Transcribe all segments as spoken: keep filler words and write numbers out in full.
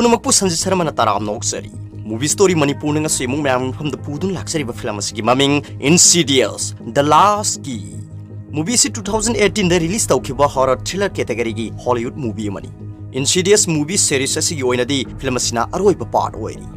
ꯄꯨꯝꯅꯃꯛꯄꯨ ꯁꯟꯖꯤꯠ ꯁꯔꯃꯅ ꯇꯔꯥꯝꯅ ꯑꯣꯛꯆꯔꯤ꯫ Movie Story ꯃꯅꯤꯄꯨꯔꯅ ꯉꯁꯤ ꯑꯃꯨꯛ ꯃꯌꯥꯝꯒꯤ ꯃꯐꯝꯗ ꯄꯨꯗꯨꯅ ꯂꯥꯛꯆꯔꯤꯕ ꯐꯤꯂꯝ ꯑꯁꯤꯒꯤ ꯃꯃꯤꯡ Insidious: The Last Key꯫ Movie ꯑꯁꯤ two thousand eighteenꯗ release ꯇꯧꯈꯤꯕ horror thriller categoryꯒꯤ Hollywood movie ꯑꯃꯅꯤ꯫ Insidious movie series ꯑꯁꯤꯒꯤ ꯑꯣꯏꯅꯗꯤ ꯐꯤꯂꯝ ꯑꯁꯤꯅ ꯑꯔꯣꯏꯕ part ꯑꯣꯏꯔꯤ꯫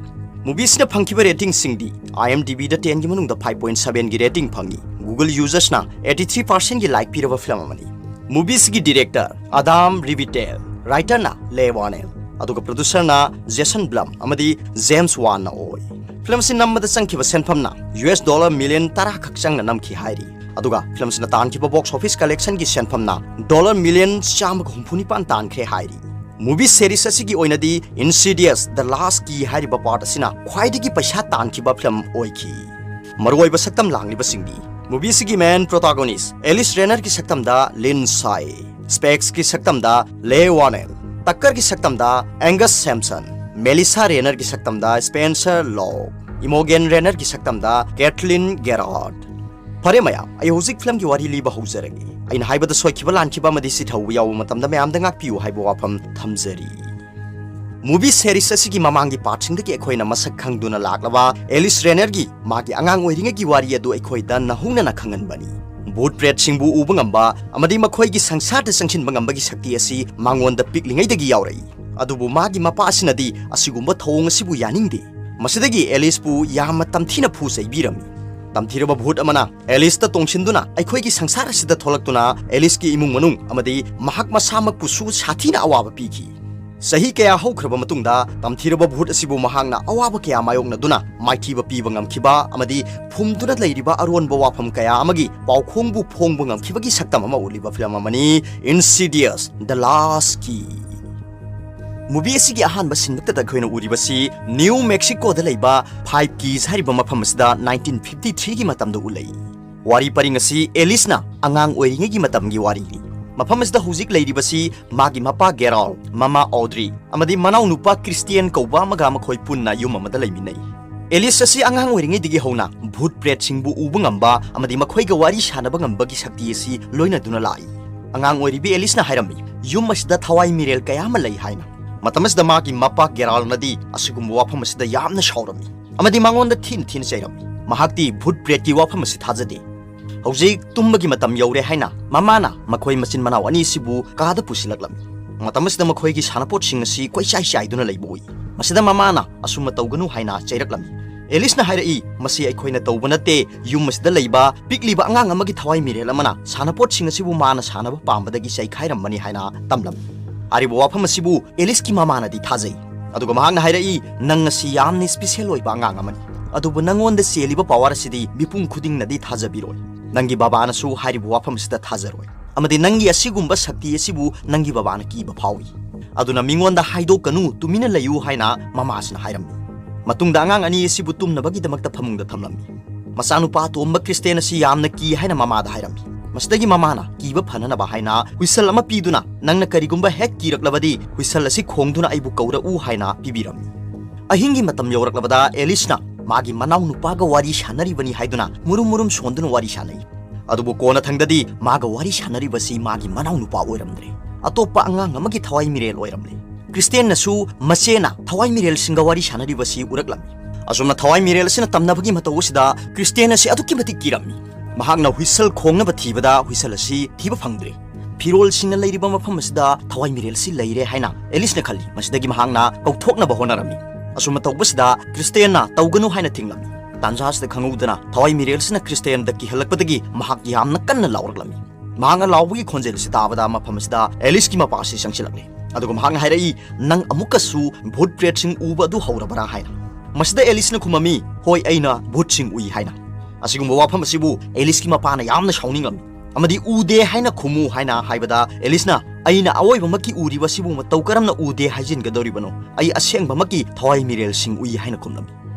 Movie ꯑꯁꯤꯅ ꯐꯪꯈꯤꯕ ratingꯁꯤꯡꯗꯤ IMDbꯗ tenꯒꯤ ꯃꯅꯨꯡꯗ five point sevenꯒꯤ rating ꯐꯪꯉꯤ꯫ Google usersꯅ eighty three percentꯒꯤ like ꯄꯤꯔꯕ ꯐꯤꯂꯝ ꯑꯃꯅꯤ꯫ Movie ꯑꯁꯤꯒꯤ director Adam Revitell, writerꯅ Leigh Whannell, ꯑꯗꯨꯒ producerꯅ Jason Blum ꯑꯃꯗꯤ James Wanꯅ ꯑꯣꯏ꯫ ꯐꯤꯂꯝ ꯑꯁꯤ ꯅꯝꯕꯗ ꯆꯪꯈꯤꯕ ꯁꯦꯟꯐꯝꯅ US dollar million ꯇꯔꯥ ꯈꯛ ꯆꯪꯅ ꯅꯝꯈꯤ ꯍꯥꯏꯔꯤ꯫ ꯑꯗꯨꯒ ꯐꯤꯂꯝ ꯑꯁꯤꯅ ꯇꯥꯟꯈꯤꯕ box office collectionꯒꯤ ꯁꯦꯟꯐꯝꯅ dollar million ꯆꯥꯝꯃꯒ ꯍꯨꯝꯐꯨ ꯅꯤꯄꯥꯟ ꯇꯥꯟꯈ꯭ꯔꯦ ꯍꯥꯏꯔꯤ꯫ Movie series ꯑꯁꯤꯒꯤ ꯑꯣꯏꯅꯗꯤ Insidious: The Last Key ꯍꯥꯏꯔꯤꯕ part ꯑꯁꯤꯅ ꯈ꯭ꯋꯥꯏꯗꯒꯤ ꯄꯩꯁꯥ ꯇꯥꯟꯈꯤꯕ ꯐꯤꯂꯝ ꯑꯣꯏꯈꯤ꯫ ꯃꯔꯨꯑꯣꯏꯕ ꯁꯛꯇꯝ ꯂꯥꯡꯂꯤꯕꯁꯤꯡꯗꯤ: Movie ꯑꯁꯤꯒꯤ main protagonist Alice Rennerꯒꯤ ꯁꯛꯇꯝꯗ Lynn Shay, Spexꯀꯤ ꯁꯛꯇꯝꯗ Leigh Whannell, Tuckerꯒꯤ ꯁꯛꯇꯝꯗ Angus Sampson, Melissa Rennerꯒꯤ ꯁꯛꯇꯝꯗ Spencer Locke, Imogen Rennerꯒꯤ ꯁꯛꯇꯝꯗ Caitlin Gerhardt꯫ ꯐꯔꯦ ꯃꯌꯥꯝ, ꯑꯩ ꯍꯧꯖꯤꯛ ꯐꯤꯂꯝꯒꯤ ꯋꯥꯔꯤ ꯂꯤꯕ ꯍꯧꯖꯔꯒꯦ꯫ ꯑꯩꯅ ꯍꯥꯏꯕꯗ ꯁꯣꯏꯈꯤꯕ ꯂꯥꯟꯈꯤꯕ ꯑꯃꯗꯤ ꯁꯤꯊꯧꯕ ꯌꯥꯎꯕ ꯃꯇꯝꯗ ꯃꯌꯥꯝꯗ ꯉꯥꯛꯄꯤꯌꯨ ꯍꯥꯏꯕ ꯋꯥꯐꯝ ꯊꯝꯖꯔꯤ꯫ Movie series ꯑꯁꯤꯒꯤ ꯃꯃꯥꯡꯒꯤ partꯁꯤꯡꯗꯒꯤ ꯑꯩꯈꯣꯏꯅ ꯃꯁꯛ ꯈꯪꯗꯨꯅ ꯂꯥꯛꯂꯕ Alice Rennerꯒꯤ ꯃꯥꯒꯤ ꯑꯉꯥꯡ ꯑꯣꯏꯔꯤꯉꯩꯒꯤ ꯋꯥꯔꯤ ꯑꯗꯨ ꯑꯩꯈꯣꯏꯗ ꯅꯧꯍꯧꯅꯅ ꯈꯪꯍꯟꯕꯅꯤ꯫ ꯚꯨꯠ ꯄ꯭ꯔꯦꯠꯁꯤꯡꯕꯨ ꯎꯕ ꯉꯝꯕ ꯑꯃꯗꯤ ꯃꯈꯣꯏꯒꯤ ꯁꯪꯁꯥꯔꯗ ꯆꯪꯁꯤꯟꯕ ꯉꯝꯕꯒꯤ ꯁꯛꯇꯤ ꯑꯁꯤ ꯃꯉꯣꯟꯗ ꯄꯤꯛꯂꯤꯉꯩꯗꯒꯤ ꯌꯥꯎꯔꯛꯏ꯫ ꯑꯗꯨꯕꯨ ꯃꯥꯒꯤ ꯃꯄꯥ ꯑꯁꯤꯅꯗꯤ ꯑꯁꯤꯒꯨꯝꯕ ꯊꯧꯑꯣꯡ ꯑꯁꯤꯕꯨ ꯌꯥꯅꯤꯡꯗꯦ꯫ ꯃꯁꯤꯗꯒꯤ Aliceꯄꯨ ꯌꯥꯝꯅ ꯇꯝꯊꯤꯅ ꯐꯨ ꯆꯩꯕꯤꯔꯝꯃꯤ꯫ ꯇꯝꯊꯤꯔꯕ ꯚꯨꯠ ꯑꯃꯅ Aliceꯇ ꯇꯣꯡꯁꯤꯟꯗꯨꯅ ꯑꯩꯈꯣꯏꯒꯤ ꯁꯪꯁꯥꯔ ꯑꯁꯤꯗ ꯊꯣꯛꯂꯛꯇꯨꯅ Aliceꯀꯤ ꯏꯃꯨꯡ ꯃꯅꯨꯡ ꯑꯃꯗꯤ ꯃꯍꯥꯛ ꯃꯁꯥꯃꯛꯄꯨꯁꯨ ꯁꯥꯊꯤꯅ ꯑꯋꯥꯕ ꯄꯤꯈꯤ꯫ ꯆꯍꯤ ꯀꯌꯥ ꯍꯧꯈ꯭ꯔꯕ ꯃꯇꯨꯡꯗ, ꯇꯝꯊꯤꯔꯕ ꯚꯨꯠ ꯑꯁꯤꯕꯨ ꯃꯍꯥꯛꯅ ꯑꯋꯥꯕ ꯀꯌꯥ ꯃꯥꯌꯣꯛꯅꯗꯨꯅ ꯃꯥꯏꯊꯤꯕ ꯄꯤꯕ ꯉꯝꯈꯤꯕ ꯑꯃꯗꯤ ꯐꯨꯝꯗꯨꯅ ꯂꯩꯔꯤꯕ ꯑꯔꯣꯟꯕ ꯋꯥꯐꯝ ꯀꯌꯥ ꯑꯃꯒꯤ ꯄꯥꯎꯈꯣꯡꯕꯨ ꯐꯣꯡꯕ ꯉꯝꯈꯤꯕꯒꯤ ꯁꯛꯇꯝ ꯑꯃ ꯎꯠꯂꯤꯕ ꯐꯤꯂꯝ ꯑꯃꯅꯤ Insidious: The Last Key꯫ Movie ꯑꯁꯤꯒꯤ ꯑꯍꯥꯟꯕ ꯁꯤꯟꯃꯛꯇꯗ ꯑꯩꯈꯣꯏꯅ ꯎꯔꯤꯕꯁꯤ New Mexicoꯗ ꯂꯩꯕ Five Keys ꯍꯥꯏꯔꯤꯕ ꯃꯐꯝ ꯑꯁꯤꯗ nineteen fifty threeꯒꯤ ꯃꯇꯝꯗ ꯎꯠꯂꯛꯏ꯫ ꯋꯥꯔꯤ ꯄꯔꯤꯡ ꯑꯁꯤ Aliceꯅ ꯑꯉꯥꯡ ꯑꯣꯏꯔꯤꯉꯩꯒꯤ ꯃꯇꯝꯒꯤ ꯋꯥꯔꯤꯅꯤ꯫ ꯃꯐꯝ ꯑꯁꯤꯗ ꯍꯧꯖꯤꯛ ꯂꯩꯔꯤꯕꯁꯤ ꯃꯥꯒꯤ ꯃꯄꯥ Geralt, ꯃꯃꯥ Audrey, ꯑꯃꯗꯤ ꯃꯅꯥꯎꯅꯨꯄꯥ Christian ꯀꯧꯕ ꯑꯃꯒ ꯃꯈꯣꯏ ꯄꯨꯟꯅ ꯌꯨꯝ ꯑꯃꯗ ꯂꯩꯃꯤꯟꯅꯩ꯫ Alice ꯑꯁꯤ ꯑꯉꯥꯡ ꯑꯣꯏꯔꯤꯉꯩꯗꯒꯤ ꯍꯧꯅ ꯚꯨꯠ ꯄ꯭ꯔꯦꯠꯁꯤꯡꯕꯨ ꯎꯕ ꯉꯝꯕ ꯑꯃꯗꯤ ꯃꯈꯣꯏꯒ ꯋꯥꯔꯤ ꯁꯥꯟꯅꯕ ꯉꯝꯕꯒꯤ ꯁꯛꯇꯤ ꯑꯁꯤ ꯂꯣꯏꯅꯗꯨꯅ ꯂꯥꯛꯏ꯫ ꯑꯉꯥꯡ ꯑꯣꯏꯔꯤꯕꯤ Aliceꯅ ꯍꯥꯏꯔꯝꯃꯤ, ꯌꯨꯝ ꯑꯁꯤꯗ ꯊꯋꯥꯏ ꯃꯤꯔꯦꯜ ꯀꯌꯥ ꯑꯃ ꯂꯩ ꯍꯥꯏꯅ꯫ ꯃꯇꯝ ꯑꯁꯤꯗ ꯃꯥꯒꯤ ꯃꯄꯥ ꯒꯦꯔꯥꯜꯅꯗꯤ ꯑꯁꯤꯒꯨꯝꯕ ꯋꯥꯐꯝ ꯑꯁꯤꯗ ꯌꯥꯝꯅ ꯁꯥꯎꯔꯝꯃꯤ ꯑꯃꯗꯤ ꯃꯉꯣꯟꯗ ꯊꯤꯅ ꯊꯤꯅ ꯆꯩꯔꯝꯃꯤ꯫ ꯃꯍꯥꯛꯇꯤ ꯚꯨꯠ ꯄ꯭ꯔꯦꯠꯀꯤ ꯋꯥꯐꯝ ꯑꯁꯤ ꯊꯥꯖꯗꯦ꯫ ꯍꯧꯖꯤꯛ ꯇꯨꯝꯕꯒꯤ ꯃꯇꯝ ꯌꯧꯔꯦ ꯍꯥꯏꯅ ꯃꯃꯥꯅ ꯃꯈꯣꯏ ꯃꯆꯤꯟ ꯃꯅꯥꯎ ꯑꯅꯤ ꯑꯁꯤꯕꯨ ꯀꯥꯗ ꯄꯨꯁꯤꯜꯂꯛꯂꯝꯃꯤ꯫ ꯃꯇꯝ ꯑꯁꯤꯗ ꯃꯈꯣꯏꯒꯤ ꯁꯥꯟꯅꯄꯣꯠꯁꯤꯡ ꯑꯁꯤ ꯀꯣꯏꯆꯥꯏ ꯆꯥꯏꯗꯨꯅ ꯂꯩꯕ ꯎꯏ꯫ ꯃꯁꯤꯗ ꯃꯃꯥꯅ ꯑꯁꯨꯝꯅ ꯇꯧꯒꯅꯨ ꯍꯥꯏꯅ ꯆꯩꯔꯛꯂꯝꯃꯤ꯫ ꯑꯦꯂꯤꯁꯅ ꯍꯥꯏꯔꯛꯏ, "ꯃꯁꯤ ꯑꯩꯈꯣꯏꯅ ꯇꯧꯕ ꯅꯠꯇꯦ, ꯌꯨꯝ ꯑꯁꯤꯗ ꯂꯩꯕ ꯄꯤꯛꯂꯤꯕ ꯑꯉꯥꯡ ꯑꯃꯒꯤ ꯊꯋꯥꯏ ꯃꯤꯔꯦꯜ ꯑꯃꯅ ꯁꯥꯟꯅꯄꯣꯠꯁꯤꯡ ꯑꯁꯤꯕꯨ ꯃꯥꯅ ꯁꯥꯟꯅꯕ ꯄꯥꯝꯕꯗꯒꯤ ꯆꯩꯈꯥꯏꯔꯝꯕꯅꯤ" ꯍꯥꯏꯅ ꯇꯝꯂꯝꯃꯤ꯫ ꯍꯥꯏꯔꯤꯕ ꯋꯥꯐꯝ ꯑꯁꯤꯕꯨ ꯑꯦꯂꯤꯁꯀꯤ ꯃꯃꯥꯅꯗꯤ ꯊꯥꯖꯩ꯫ ꯑꯗꯨꯒ ꯃꯍꯥꯛꯅ ꯍꯥꯏꯔꯛꯏ, "ꯅꯪ ꯑꯁꯤ ꯌꯥꯝꯅ ꯏꯁꯄꯤꯁꯦꯜ ꯑꯣꯏꯕ ꯑꯉꯥꯡ ꯑꯃꯅꯤ, ꯑꯗꯨꯕꯨ ꯅꯪꯉꯣꯟꯗ ꯆꯦꯜꯂꯤꯕ ꯄꯥꯋꯔ ꯑꯁꯤꯗꯤ ꯃꯤꯄꯨꯝ ꯈꯨꯗꯤꯡꯅꯗꯤ ꯊꯥꯖꯕꯤꯔꯣꯏ꯫ ꯅꯪꯒꯤ ꯕꯕꯥꯅꯁꯨ ꯍꯥꯏꯔꯤꯕ ꯋꯥꯐꯝ ꯑꯁꯤꯗ ꯊꯥꯖꯔꯣꯏ, ꯑꯃꯗꯤ ꯅꯪꯒꯤ ꯑꯁꯤꯒꯨꯝꯕ ꯁꯛꯇꯤ ꯑꯁꯤꯕꯨ ꯅꯪꯒꯤ ꯕꯕꯥꯅ ꯀꯤꯕ ꯐꯥꯎꯏ꯫ ꯑꯗꯨꯅ ꯃꯤꯉꯣꯟꯗ ꯍꯥꯏꯗꯣꯛꯀꯅꯨ, ꯇꯨꯃꯤꯟꯅ ꯂꯩꯌꯨ" ꯍꯥꯏꯅ ꯃꯃꯥꯁꯤꯅ ꯍꯥꯏꯔꯝꯃꯤ꯫ ꯃꯇꯨꯡꯗ ꯑꯉꯥꯡ ꯑꯅꯤ ꯑꯁꯤꯕꯨ ꯇꯨꯝꯅꯕꯒꯤꯗꯃꯛꯇ ꯐꯃꯨꯡꯗ ꯊꯝꯂꯝꯃꯤ꯫ ꯃꯆꯥꯅꯨꯄꯥ ꯑꯇꯣꯝꯕ ꯀ꯭ꯔꯤꯁꯇꯦꯟ ꯑꯁꯤ ꯌꯥꯝꯅ ꯀꯤ ꯍꯥꯏꯅ ꯃꯃꯥꯗ ꯍꯥꯏꯔꯝꯃꯤ꯫ ꯃꯁꯤꯗꯒꯤ ꯃꯃꯥꯅ ꯀꯤꯕ ꯐꯅꯅꯕ ꯍꯥꯏꯅ ꯍꯨꯏꯁꯜ ꯑꯃ ꯄꯤꯗꯨꯅ, "ꯅꯪꯅ ꯀꯔꯤꯒꯨꯝꯕ ꯍꯦꯛ ꯀꯤꯔꯛꯂꯕꯗꯤ ꯍꯨꯏꯁꯜ ꯑꯁꯤ ꯈꯣꯡꯗꯨꯅ ꯑꯩꯕꯨ ꯀꯧꯔꯛꯎ" ꯍꯥꯏꯅ ꯄꯤꯕꯤꯔꯝꯃꯤ꯫ ꯑꯍꯤꯡꯒꯤ ꯃꯇꯝ ꯌꯧꯔꯛꯂꯕꯗ ꯑꯦꯂꯤꯁꯅ ꯃꯥꯒꯤ ꯃꯅꯥꯎ ꯅꯨꯄꯥꯒ ꯋꯥꯔꯤ ꯁꯥꯟꯅꯔꯤꯕꯅꯤ ꯍꯥꯏꯗꯨꯅ ꯃꯨꯔꯨꯝ ꯃꯨꯔꯨꯝ ꯁꯣꯟꯗꯨꯅ ꯋꯥꯔꯤ ꯁꯥꯟꯅꯩ꯫ ꯑꯗꯨꯕꯨ ꯀꯣꯟꯅꯊꯪꯗꯗꯤ ꯃꯥꯒ ꯋꯥꯔꯤ ꯁꯥꯟꯅꯔꯤꯕꯁꯤ ꯃꯥꯒꯤ ꯃꯅꯥꯎ ꯅꯨꯄꯥ ꯑꯣꯏꯔꯝꯗ꯭ꯔꯦ, ꯑꯇꯣꯞꯄ ꯑꯉꯥꯡ ꯑꯃꯒꯤ ꯊꯋꯥꯏ ꯃꯤꯔꯦꯜ ꯑꯣꯏꯔꯝꯂꯦ꯫ ꯀ꯭ꯔꯤꯁꯇꯦꯟꯅꯁꯨ ꯃꯆꯦꯅ ꯊꯋꯥꯏ ꯃꯤꯔꯦꯜꯁꯤꯡꯒ ꯋꯥꯔꯤ ꯁꯥꯟꯅꯔꯤꯕꯁꯤ ꯎꯔꯛꯂꯝꯃꯤ꯫ ꯑꯁꯨꯝꯅ ꯊꯋꯥꯏ ꯃꯤꯔꯦꯜ ꯑꯁꯤꯅ ꯇꯝꯅꯕꯒꯤ ꯃꯇꯧ ꯑꯁꯤꯗ ꯀ꯭ꯔꯤꯁꯇꯦꯟ ꯑꯁꯤ ꯑꯗꯨꯛꯀꯤ ꯃꯇꯤꯛ ꯀꯤꯔꯝꯃꯤ꯫ ꯃꯍꯥꯛꯅ ꯍꯨꯏꯁꯜ ꯈꯣꯡꯅꯕ ꯊꯤꯕꯗ ꯍꯨꯏꯁꯜ ꯑꯁꯤ ꯊꯤꯕ ꯐꯪꯗ꯭ꯔꯦ꯫ ꯐꯤꯔꯣꯜꯁꯤꯡꯅ ꯂꯩꯔꯤꯕ ꯃꯐꯝ ꯑꯁꯤꯗ ꯊꯋꯥꯏ ꯃꯤꯔꯦꯜꯁꯤ ꯂꯩꯔꯦ ꯍꯥꯏꯅ ꯑꯦꯂꯤꯁꯅ ꯈꯜꯂꯤ꯫ ꯃꯁꯤꯗꯒꯤ ꯃꯍꯥꯛꯅ ꯀꯧꯊꯣꯛꯅꯕ ꯍꯣꯠꯅꯔꯝꯃꯤ꯫ ꯑꯁꯨꯝꯅ ꯇꯧꯕꯁꯤꯗ ꯀ꯭ꯔꯤꯁꯇꯦꯟꯅ ꯇꯧꯒꯅꯨ ꯍꯥꯏꯅ ꯊꯤꯡꯂꯝꯃꯤ꯫ ꯇꯥꯟꯖꯥꯁꯤꯗ ꯈꯪꯍꯧꯗꯅ ꯊꯋꯥꯏ ꯃꯤꯔꯦꯜꯁꯤꯅ ꯀ꯭ꯔꯤꯁꯇꯦꯟꯗ ꯀꯤꯍꯜꯂꯛꯄꯗꯒꯤ ꯃꯍꯥꯛ ꯌꯥꯝꯅ ꯀꯟꯅ ꯂꯥꯎꯔꯛꯂꯝꯃꯤ꯫ ꯃꯍꯥꯛꯅ ꯂꯥꯎꯕꯒꯤ ꯈꯣꯟꯖꯦꯜ ꯑꯁꯤ ꯇꯥꯕꯗ ꯃꯐꯝ ꯑꯁꯤꯗ ꯑꯦꯂꯤꯁꯀꯤ ꯃꯄꯥ ꯑꯁꯤ ꯆꯪꯁꯤꯜꯂꯛꯂꯦ꯫ ꯑꯗꯨꯒ ꯃꯍꯥꯛꯅ ꯍꯥꯏꯔꯛꯏ, "ꯅꯪ ꯑꯃꯨꯛꯀꯁꯨ ꯚꯨꯠ ꯄ꯭ꯔꯦꯠꯁꯤꯡ ꯎꯕ ꯑꯗꯨ ꯍꯧꯔꯕꯔꯥ?" ꯍꯥꯏꯅ꯫ ꯃꯁꯤꯗ ꯑꯦꯂꯤꯁꯅ ꯈꯨꯝꯃꯝꯃꯤ, "ꯍꯣꯏ, ꯑꯩꯅ ꯚꯨꯠꯁꯤꯡ ꯎꯏ" ꯍꯥꯏꯅ꯫ ꯑꯁꯤꯒꯨꯝꯕ ꯋꯥꯐꯝ ꯑꯁꯤꯕꯨ ꯑꯦꯂꯤꯁꯀꯤ ꯃꯄꯥꯅ ꯌꯥꯝꯅ ꯁꯥꯎꯅꯤꯡꯂꯝꯃꯤ ꯑꯃꯗꯤ "ꯎꯗꯦ" ꯍꯥꯏꯅ ꯈꯨꯝꯃꯨ ꯍꯥꯏꯅ ꯍꯥꯏꯕꯗ ꯑꯦꯂꯤꯁꯅ, "ꯑꯩꯅ ꯑꯋꯣꯏꯕꯃꯛꯀꯤ ꯎꯔꯤꯕꯁꯤꯕꯨ ꯃꯇꯧ ꯀꯔꯝꯅ ꯎꯗꯦ ꯍꯥꯏꯖꯤꯟꯒꯗꯧꯔꯤꯕꯅꯣ? ꯑꯩ ꯑꯁꯦꯡꯕꯃꯛꯀꯤ ꯊꯋꯥꯏ ꯃꯤꯔꯦꯜꯁꯤꯡ ꯎꯏ" ꯍꯥꯏꯅ ꯈꯨꯝꯂꯝꯃꯤ꯫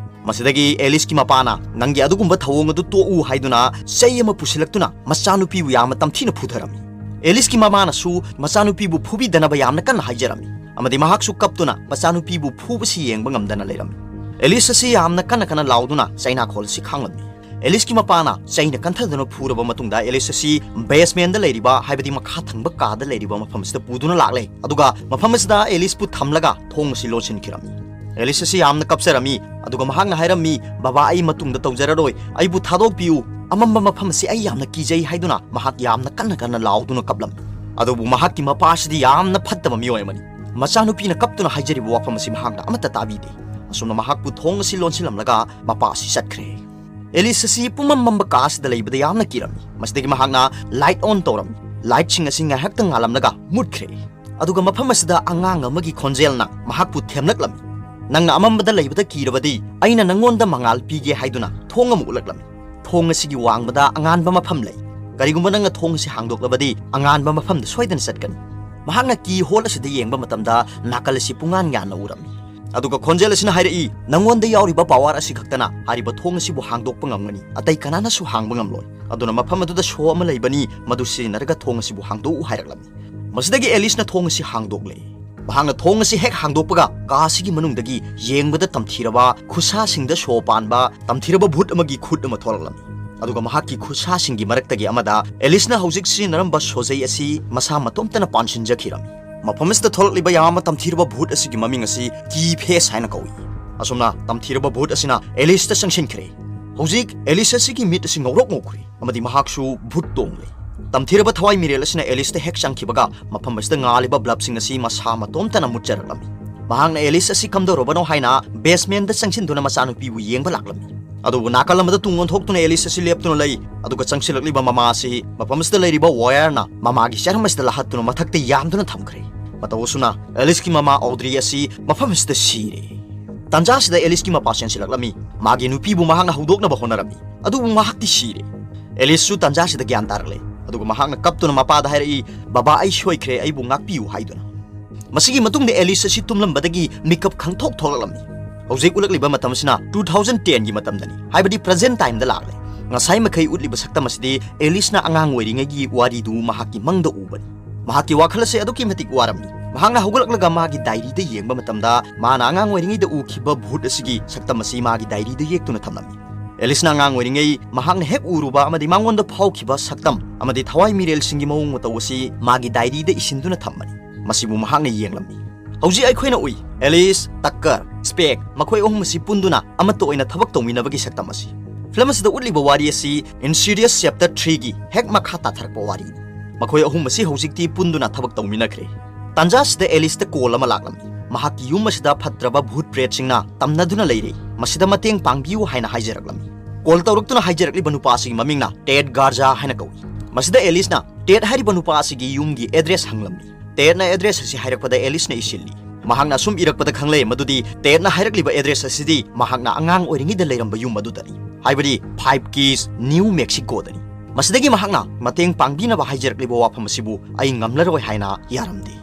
ꯃꯁꯤꯗꯒꯤ ꯑꯦꯂꯤꯁꯀꯤ ꯃꯄꯥꯅ, "ꯅꯪꯒꯤ ꯑꯗꯨꯒꯨꯝꯕ ꯊꯧꯑꯣꯡ ꯑꯗꯨ ꯇꯣꯛꯎ" ꯍꯥꯏꯗꯨꯅ ꯆꯩ ꯑꯃ ꯄꯨꯁꯤꯜꯂꯛꯇꯨꯅ ꯃꯆꯥꯅꯨꯄꯤꯕꯨ ꯌꯥꯝꯅ ꯇꯝꯊꯤꯅ ꯐꯨꯊꯔꯝꯃꯤ꯫ ꯑꯦꯂꯤꯁꯀꯤ ꯃꯃꯥꯅꯁꯨ ꯃꯆꯥꯅꯨꯄꯤꯕꯨ ꯐꯨꯕꯤꯗꯅꯕ ꯌꯥꯝꯅ ꯀꯟꯅ ꯍꯥꯏꯖꯔꯝꯃꯤ ꯑꯃꯗꯤ ꯃꯍꯥꯛꯁꯨ ꯀꯞꯇꯨꯅ ꯃꯆꯥꯅꯨꯄꯤꯕꯨ ꯐꯨꯕꯁꯤ ꯌꯦꯡꯕ ꯉꯝꯗꯅ ꯂꯩꯔꯝꯃꯤ꯫ ꯑꯦꯂꯤꯁ ꯑꯁꯤ ꯌꯥꯝꯅ ꯀꯟꯅ ꯀꯟꯅ ꯂꯥꯎꯗꯨꯅ ꯆꯩꯅꯥꯈꯣꯜ ꯑꯁꯤ ꯈꯥꯡꯂꯝꯃꯤ꯫ ꯑꯦꯂꯤꯁꯀꯤ ꯃꯄꯥꯅ ꯆꯩꯅ ꯀꯟꯊꯗꯨꯅ ꯐꯨꯔꯕ ꯃꯇꯨꯡꯗ ꯑꯦꯂꯤꯁ ꯑꯁꯤ ꯕꯦꯁꯃꯦꯟꯗ ꯂꯩꯔꯤꯕ, ꯍꯥꯏꯕꯗꯤ ꯃꯈꯥ ꯊꯪꯕ ꯀꯥꯗ ꯂꯩꯔꯤꯕ ꯃꯐꯝ ꯑꯁꯤꯗ ꯄꯨꯗꯨꯅ ꯂꯥꯛꯂꯦ꯫ ꯑꯗꯨꯒ ꯃꯐꯝ ꯑꯁꯤꯗ ꯑꯦꯂꯤꯁꯄꯨ ꯊꯝꯂꯒ ꯊꯣꯡ ꯑꯁꯤ ꯂꯣꯟꯁꯤꯟꯈꯤꯔꯝꯃꯤ꯫ ꯑꯦꯂꯤꯁ ꯑꯁꯤ ꯌꯥꯝꯅ ꯀꯞꯆꯔꯝꯃꯤ꯫ ꯑꯗꯨꯒ ꯃꯍꯥꯛꯅ ꯍꯥꯏꯔꯝꯃꯤ, "ꯕꯕꯥ, ꯑꯩ ꯃꯇꯨꯡꯗ ꯇꯧꯖꯔꯔꯣꯏ, ꯑꯩꯕꯨ ꯊꯥꯗꯣꯛꯄꯤꯌꯨ, ꯑꯃꯝꯕ ꯃꯐꯝ ꯑꯁꯤ ꯑꯩ ꯌꯥꯝꯅ ꯀꯤꯖꯩ" ꯍꯥꯏꯗꯨꯅ ꯃꯍꯥꯛ ꯌꯥꯝꯅ ꯀꯟꯅ ꯀꯟꯅ ꯂꯥꯎꯗꯨꯅ ꯀꯞꯂꯝꯃꯤ꯫ ꯑꯗꯨꯕꯨ ꯃꯍꯥꯛꯀꯤ ꯃꯄꯥ ꯑꯁꯤꯗꯤ ꯌꯥꯝꯅ ꯐꯠꯇꯕ ꯃꯤꯑꯣꯏ ꯑꯃꯅꯤ꯫ ꯃꯆꯥꯅꯨꯄꯤꯅ ꯀꯞꯇꯨꯅ ꯍꯥꯏꯖꯔꯤꯕ ꯋꯥꯐꯝ ꯑꯁꯤ ꯃꯍꯥꯛꯅ ꯑꯃꯠꯇ ꯇꯥꯕꯤꯗꯦ꯫ ꯑꯁꯨꯝꯅ ꯃꯍꯥꯛꯄꯨ ꯊꯣꯡ ꯑꯁꯤ ꯂꯣꯟꯁꯤꯜꯂꯝꯂꯒ ꯃꯄꯥ ꯑꯁꯤ ꯆꯠꯈ꯭ꯔꯦ꯫ ꯑꯦꯂꯤꯁ ꯑꯁꯤ ꯄꯨꯝꯃꯝ ꯃꯝꯕ ꯀꯥ ꯑꯁꯤꯗ ꯂꯩꯕꯗ ꯌꯥꯝꯅ ꯀꯤꯔꯝꯃꯤ꯫ ꯃꯁꯤꯗꯒꯤ ꯃꯍꯥꯛꯅ ꯂꯥꯏꯠ ꯑꯣꯟ ꯇꯧꯔꯝꯃꯤ꯫ ꯂꯥꯏꯠꯁꯤꯡ ꯑꯁꯤ ꯉꯥꯏꯍꯥꯛꯇ ꯉꯥꯜꯂꯝꯂꯒ ꯃꯨꯠꯈ꯭ꯔꯦ꯫ ꯑꯗꯨꯒ ꯃꯐꯝ ꯑꯁꯤꯗ ꯑꯉꯥꯡ ꯑꯃꯒꯤ ꯈꯣꯟꯖꯦꯜꯅ ꯃꯍꯥꯛꯄꯨ ꯊꯦꯝꯂꯛꯂꯝꯃꯤ꯫ "ꯅꯪꯅ ꯑꯃꯝꯕꯗ ꯂꯩꯕꯗ ꯀꯤꯔꯕꯗꯤ ꯑꯩꯅ ꯅꯪꯉꯣꯟꯗ ꯃꯉꯥꯜ ꯄꯤꯒꯦ" ꯍꯥꯏꯗꯨꯅ ꯊꯣꯡ ꯑꯃ ꯎꯠꯂꯛꯂꯝꯃꯤ꯫ "ꯊꯣꯡ ꯑꯁꯤꯒꯤ ꯋꯥꯡꯃꯗ ꯑꯉꯥꯟꯕ ꯃꯐꯝ ꯂꯩ꯫ ꯀꯔꯤꯒꯨꯝꯕ ꯅꯪꯅ ꯊꯣꯡ ꯑꯁꯤ ꯍꯥꯡꯗꯣꯛꯂꯕꯗꯤ ꯑꯉꯥꯟꯕ ꯃꯐꯝꯗ ꯁꯣꯏꯗꯅ ꯆꯠꯀꯅꯤ"꯫ ꯃꯍꯥꯛꯅ ꯀꯤ ꯍꯣꯜ ꯑꯁꯤꯗ ꯌꯦꯡꯕ ꯃꯇꯝꯗ ꯅꯥꯀꯜ ꯑꯁꯤ ꯄꯨꯡꯉꯥꯟ ꯉꯥꯟꯅ ꯎꯔꯝꯃꯤ꯫ ꯑꯗꯨꯒ ꯈꯣꯟꯖꯦꯜ ꯑꯁꯤꯅ ꯍꯥꯏꯔꯛꯏ, "ꯅꯪꯉꯣꯟꯗ ꯌꯥꯎꯔꯤꯕ ꯄꯥꯋꯔ ꯑꯁꯤ ꯈꯛꯇꯅ ꯍꯥꯏꯔꯤꯕ ꯊꯣꯡ ꯑꯁꯤꯕꯨ ꯍꯥꯡꯗꯣꯛꯄ ꯉꯝꯒꯅꯤ, ꯑꯇꯩ ꯀꯅꯥꯅꯁꯨ ꯍꯥꯡꯕ ꯉꯝꯂꯣꯏ꯫ ꯑꯗꯨꯅ ꯃꯐꯝ ꯑꯗꯨꯗ ꯁꯣ ꯑꯃ ꯂꯩꯕꯅꯤ, ꯃꯗꯨ ꯁꯤꯖꯤꯟꯅꯔꯒ ꯊꯣꯡ ꯑꯁꯤꯕꯨ ꯍꯥꯡꯗꯣꯛꯎ" ꯍꯥꯏꯔꯛꯂꯝꯃꯤ꯫ ꯃꯁꯤꯗꯒꯤ ꯑꯦꯂꯤꯁꯅ ꯊꯣꯡ ꯑꯁꯤ ꯍꯥꯡꯗꯣꯛꯂꯦ꯫ ꯃꯍꯥꯛꯅ ꯊꯣꯡ ꯑꯁꯤ ꯍꯦꯛ ꯍꯥꯡꯗꯣꯛꯄꯒ ꯀꯥ ꯑꯁꯤꯒꯤ ꯃꯅꯨꯡꯗꯒꯤ ꯌꯦꯡꯕꯗ ꯇꯝꯊꯤꯔꯕ, ꯈꯨꯠꯁꯥꯁꯤꯡꯗ ꯁꯣ ꯄꯥꯟꯕ ꯇꯝꯊꯤꯔꯕ ꯚꯨꯠ ꯑꯃꯒꯤ ꯈꯨꯠ ꯑꯃ ꯊꯣꯛꯂꯛꯂꯝꯃꯤ꯫ ꯑꯗꯨꯒ ꯃꯍꯥꯛꯀꯤ ꯈꯨꯠꯁꯥꯁꯤꯡꯒꯤ ꯃꯔꯛꯇꯒꯤ ꯑꯃꯗ ꯑꯦꯂꯤꯁꯅ ꯍꯧꯖꯤꯛ ꯁꯤꯖꯤꯟꯅꯔꯝꯕ ꯁꯣꯖꯩ ꯑꯁꯤ ꯃꯁꯥ ꯃꯇꯣꯝꯇꯅ ꯄꯥꯟꯁꯤꯟꯖꯈꯤꯔꯝꯃꯤ꯫ ꯃꯐꯝ ꯑꯁꯤꯗ ꯊꯣꯛꯂꯛꯂꯤꯕ ꯌꯥꯝꯅ ꯇꯝꯊꯤꯔꯕ ꯚꯨꯠ ꯑꯁꯤꯒꯤ ꯃꯃꯤꯡ ꯑꯁꯤ ꯀꯤ ꯐꯦꯁ ꯍꯥꯏꯅ ꯀꯧꯏ꯫ ꯑꯁꯨꯝꯅ ꯇꯝꯊꯤꯔꯕ ꯚꯨꯠ ꯑꯁꯤꯅ ꯑꯦꯂꯤꯁꯇ ꯆꯪꯁꯤꯟꯈ꯭ꯔꯦ꯫ ꯍꯧꯖꯤꯛ ꯑꯦꯂꯤꯁ ꯑꯁꯤꯒꯤ ꯃꯤꯠ ꯑꯁꯤ ꯉꯧꯔꯣꯛ ꯉꯧꯈ꯭ꯔꯦ ꯑꯃꯗꯤ ꯃꯍꯥꯛꯁꯨ ꯚꯨꯠ ꯇꯣꯡꯂꯦ꯫ ꯇꯝꯊꯤꯔꯕ ꯊꯋꯥꯏ ꯃꯤꯔꯦꯜ ꯑꯁꯤꯅ ꯑꯦꯂꯤꯁꯇ ꯍꯦꯛ ꯆꯪꯈꯤꯕꯒ ꯃꯐꯝ ꯑꯁꯤꯗ ꯉꯥꯜꯂꯤꯕ ꯕ꯭ꯂꯕꯁꯤꯡ ꯑꯁꯤ ꯃꯁꯥ ꯃꯇꯣꯝꯇꯅ ꯃꯨꯠꯆꯔꯛꯂꯝꯃꯤ꯫ ꯃꯍꯥꯛꯅ ꯑꯦꯂꯤꯁ ꯑꯁꯤ ꯀꯝꯗꯧꯔꯕꯅꯣ ꯍꯥꯏꯅ ꯕꯦꯁꯃꯦꯟꯗ ꯆꯪꯁꯤꯟꯗꯨꯅ ꯃꯆꯥꯅꯨꯄꯤꯕꯨ ꯌꯦꯡꯕ ꯂꯥꯛꯂꯝꯃꯤ꯫ ꯑꯗꯨꯕꯨ ꯅꯥꯀꯜ ꯑꯃꯗ ꯇꯨꯡ ꯑꯣꯟꯊꯣꯛꯇꯨꯅ ꯑꯦꯂꯤꯁ ꯑꯁꯤ ꯂꯦꯞꯇꯨꯅ ꯂꯩ꯫ ꯑꯗꯨꯒ ꯆꯪꯁꯤꯜꯂꯛꯂꯤꯕ ꯃꯃꯥ ꯑꯁꯤ ꯃꯐꯝ ꯑꯁꯤꯗ ꯂꯩꯔꯤꯕ ꯋꯥꯌꯔꯅ ꯃꯃꯥꯒꯤ ꯆꯔꯝ ꯑꯁꯤꯗ ꯂꯥꯍꯠꯇꯨꯅ ꯃꯊꯛꯇ ꯌꯥꯟꯗꯨꯅ ꯊꯝꯈ꯭ꯔꯦ꯫ ꯃꯇꯧ ꯑꯁꯨꯝꯅ ꯑꯦꯂꯤꯁꯀꯤ ꯃꯃꯥ ꯑꯣꯗ꯭ꯔꯤ ꯑꯁꯤ ꯃꯐꯝ ꯑꯁꯤꯗ ꯁꯤꯔꯦ꯫ ꯇꯥꯟꯖꯥ ꯑꯁꯤꯗ ꯑꯦꯂꯤꯁꯀꯤ ꯃꯄꯥ ꯆꯦꯟꯁꯤꯜꯂꯛꯂꯝꯃꯤ꯫ ꯃꯥꯒꯤ ꯅꯨꯄꯤꯕꯨ ꯃꯍꯥꯛꯅ ꯍꯧꯗꯣꯛꯅꯕ ꯍꯣꯠꯅꯔꯝꯃꯤ, ꯑꯗꯨꯕꯨ ꯃꯍꯥꯛꯇꯤ ꯁꯤꯔꯦ꯫ ꯑꯦꯂꯤꯁꯁꯨ ꯇꯥꯟꯖꯥ ꯑꯁꯤꯗ ꯒ꯭ꯌꯥꯟ ꯇꯥꯔꯛꯂꯦ, ꯑꯗꯨꯒ ꯃꯍꯥꯛꯅ ꯀꯞꯇꯨꯅ ꯃꯄꯥꯗ ꯍꯥꯏꯔꯛꯏ, "ꯕꯕꯥ, ꯑꯩ ꯁꯣꯏꯈ꯭ꯔꯦ, ꯑꯩꯕꯨ ꯉꯥꯛꯄꯤꯌꯨ" ꯍꯥꯏꯗꯨꯅ꯫ ꯃꯁꯤꯒꯤ ꯃꯇꯨꯡꯗ ꯑꯦꯂꯤꯁ ꯑꯁꯤ ꯇꯨꯝꯂꯝꯕꯗꯒꯤ ꯃꯤꯀꯞ ꯈꯪꯊꯣꯛ ꯊꯣꯛꯂꯛꯂꯝꯃꯤ꯫ ꯍꯧꯖꯤꯛ ꯎꯠꯂꯛꯂꯤꯕ ꯃꯇꯝ ꯑꯁꯤꯅ two thousand ten ꯒꯤ ꯃꯇꯝꯗꯅꯤ, ꯍꯥꯏꯕꯗꯤ present time ꯗ ꯂꯥꯛꯂꯦ꯫ ꯉꯁꯥꯏ ꯃꯈꯩ ꯎꯠꯂꯤꯕ ꯁꯛꯇꯝ ꯑꯁꯤꯗꯤ ꯑꯦꯂꯤꯁꯅ ꯑꯉꯥꯡ ꯑꯣꯏꯔꯤꯉꯩꯒꯤ ꯋꯥꯔꯤꯗꯨ ꯃꯍꯥꯛꯀꯤ ꯃꯪꯗ ꯎꯕꯅꯤ꯫ ꯃꯍꯥꯛꯀꯤ ꯋꯥꯈꯜ ꯑꯁꯤ ꯑꯗꯨꯛꯀꯤ ꯃꯇꯤꯛ ꯋꯥꯔꯝꯃꯤ꯫ ꯃꯍꯥꯛꯅ ꯍꯧꯒꯠꯂꯛꯂꯒ ꯃꯥꯒꯤ ꯗꯥꯏꯔꯤꯗ ꯌꯦꯡꯕ ꯃꯇꯝꯗ, ꯃꯥꯅ ꯑꯉꯥꯡ ꯑꯣꯏꯔꯤꯉꯩꯗ ꯎꯈꯤꯕ ꯚꯨꯠ ꯑꯁꯤꯒꯤ ꯁꯛꯇꯝ ꯑꯁꯤ ꯃꯥꯒꯤ ꯗꯥꯏꯔꯤꯗ ꯌꯦꯛꯇꯨꯅ ꯊꯝꯂꯝꯃꯤ꯫ ꯑꯦꯂꯤꯁꯅ ꯑꯉꯥꯡ ꯑꯣꯏꯔꯤꯉꯩ ꯃꯍꯥꯛꯅ ꯍꯦꯛ ꯎꯔꯨꯕ ꯑꯃꯗꯤ ꯃꯉꯣꯟꯗ ꯐꯥꯎꯈꯤꯕ ꯁꯛꯇꯝ ꯑꯃꯗꯤ ꯊꯋꯥꯏ ꯃꯤꯔꯦꯜꯁꯤꯡꯒꯤ ꯃꯑꯣꯡ ꯃꯇꯧ ꯑꯁꯤ ꯃꯥꯒꯤ ꯗꯥꯏꯔꯤꯗ ꯏꯁꯤꯟꯗꯨꯅ ꯊꯝꯕꯅꯤ꯫ ꯃꯁꯤꯕꯨ ꯃꯍꯥꯛꯅ ꯌꯦꯡꯂꯝꯃꯤ꯫ ꯍꯧꯖꯤꯛ ꯑꯩꯈꯣꯏꯅ ꯎꯏ, ꯑꯦꯂꯤꯁ, ꯇꯛꯀꯔ, ꯁ꯭ꯄꯦꯛ, ꯃꯈꯣꯏ ꯑꯍꯨꯝ ꯑꯁꯤ ꯄꯨꯟꯗꯨꯅ ꯑꯃꯠꯇ ꯑꯣꯏꯅ ꯊꯕꯛ ꯇꯧꯃꯤꯟꯅꯕꯒꯤ ꯁꯛꯇꯝ ꯑꯁꯤ꯫ ꯐꯤꯂꯝ ꯑꯁꯤꯗ ꯎꯠꯂꯤꯕ ꯋꯥꯔꯤ ꯑꯁꯤ Insidious Chapter three ꯒꯤ ꯍꯦꯛ ꯃꯈꯥ ꯇꯥꯊꯔꯛꯄ ꯋꯥꯔꯤꯅꯤ꯫ ꯃꯈꯣꯏ ꯑꯍꯨꯝ ꯑꯁꯤ ꯍꯧꯖꯤꯛꯇꯤ ꯄꯨꯟꯗꯨꯅ ꯊꯕꯛ ꯇꯧꯃꯤꯟꯅꯈ꯭ꯔꯦ꯫ ꯇꯥꯟꯖꯥ ꯑꯁꯤꯗ ꯑꯦꯂꯤꯁꯇ ꯀꯣꯜ ꯑꯃ ꯂꯥꯛꯂꯝꯃꯤ꯫ ꯃꯍꯥꯛꯀꯤ ꯌꯨꯝ ꯑꯁꯤꯗ ꯐꯠꯇ꯭ꯔꯕ ꯚꯨꯠ ꯄ꯭ꯔꯦꯠꯁꯤꯡꯅ ꯇꯝꯅꯗꯨꯅ ꯂꯩꯔꯦ, ꯃꯁꯤꯗ ꯃꯇꯦꯡ ꯄꯥꯡꯕꯤꯌꯨ ꯍꯥꯏꯅ ꯍꯥꯏꯖꯔꯛꯂꯝꯃꯤ꯫ ꯀꯣꯜ ꯇꯧꯔꯛꯇꯨꯅ ꯍꯥꯏꯖꯔꯛꯂꯤꯕ ꯅꯨꯄꯥ ꯑꯁꯤꯒꯤ ꯃꯃꯤꯡꯅ ꯇꯦꯗ ꯒꯥꯔꯖꯥ ꯍꯥꯏꯅ ꯀꯧꯏ꯫ ꯃꯁꯤꯗ ꯑꯦꯂꯤꯁꯅ ꯇꯦꯗ ꯍꯥꯏꯔꯤꯕ ꯅꯨꯄꯥ ꯑꯁꯤꯒꯤ ꯌꯨꯝꯒꯤ ꯑꯦꯗ꯭ꯔꯦꯁ ꯍꯪꯂꯝꯃꯤ꯫ ꯇꯦꯗꯅ ꯑꯦꯗ꯭ꯔꯦꯁ ꯑꯁꯤ ꯍꯥꯏꯔꯛꯄꯗ ꯑꯦꯂꯤꯁꯅ ꯏꯁꯤꯜꯂꯤ꯫ ꯃꯍꯥꯛꯅ ꯑꯁꯨꯝ ꯏꯔꯛꯄꯗ ꯈꯪꯂꯦ ꯃꯗꯨꯗꯤ ꯇꯦꯗꯅ ꯍꯥꯏꯔꯛꯂꯤꯕ ꯑꯦꯗ꯭ꯔꯦꯁ ꯑꯁꯤꯗꯤ ꯃꯍꯥꯛꯅ ꯑꯉꯥꯡ ꯑꯣꯏꯔꯤꯉꯩꯗ ꯂꯩꯔꯝꯕ ꯌꯨꯝ ꯑꯗꯨꯗꯅꯤ, ꯍꯥꯏꯕꯗꯤ Five Keys, New Mexico ꯗꯅꯤ꯫ ꯃꯁꯤꯗꯒꯤ ꯃꯍꯥꯛꯅ ꯃꯇꯦꯡ ꯄꯥꯡꯕꯤꯅꯕ ꯍꯥꯏꯖꯔꯛꯂꯤꯕ ꯋꯥꯐꯝ ꯑꯁꯤꯕꯨ ꯑꯩ ꯉꯝꯂꯔꯣꯏ ꯍꯥꯏꯅ ꯌꯥꯔꯝꯗꯦ꯫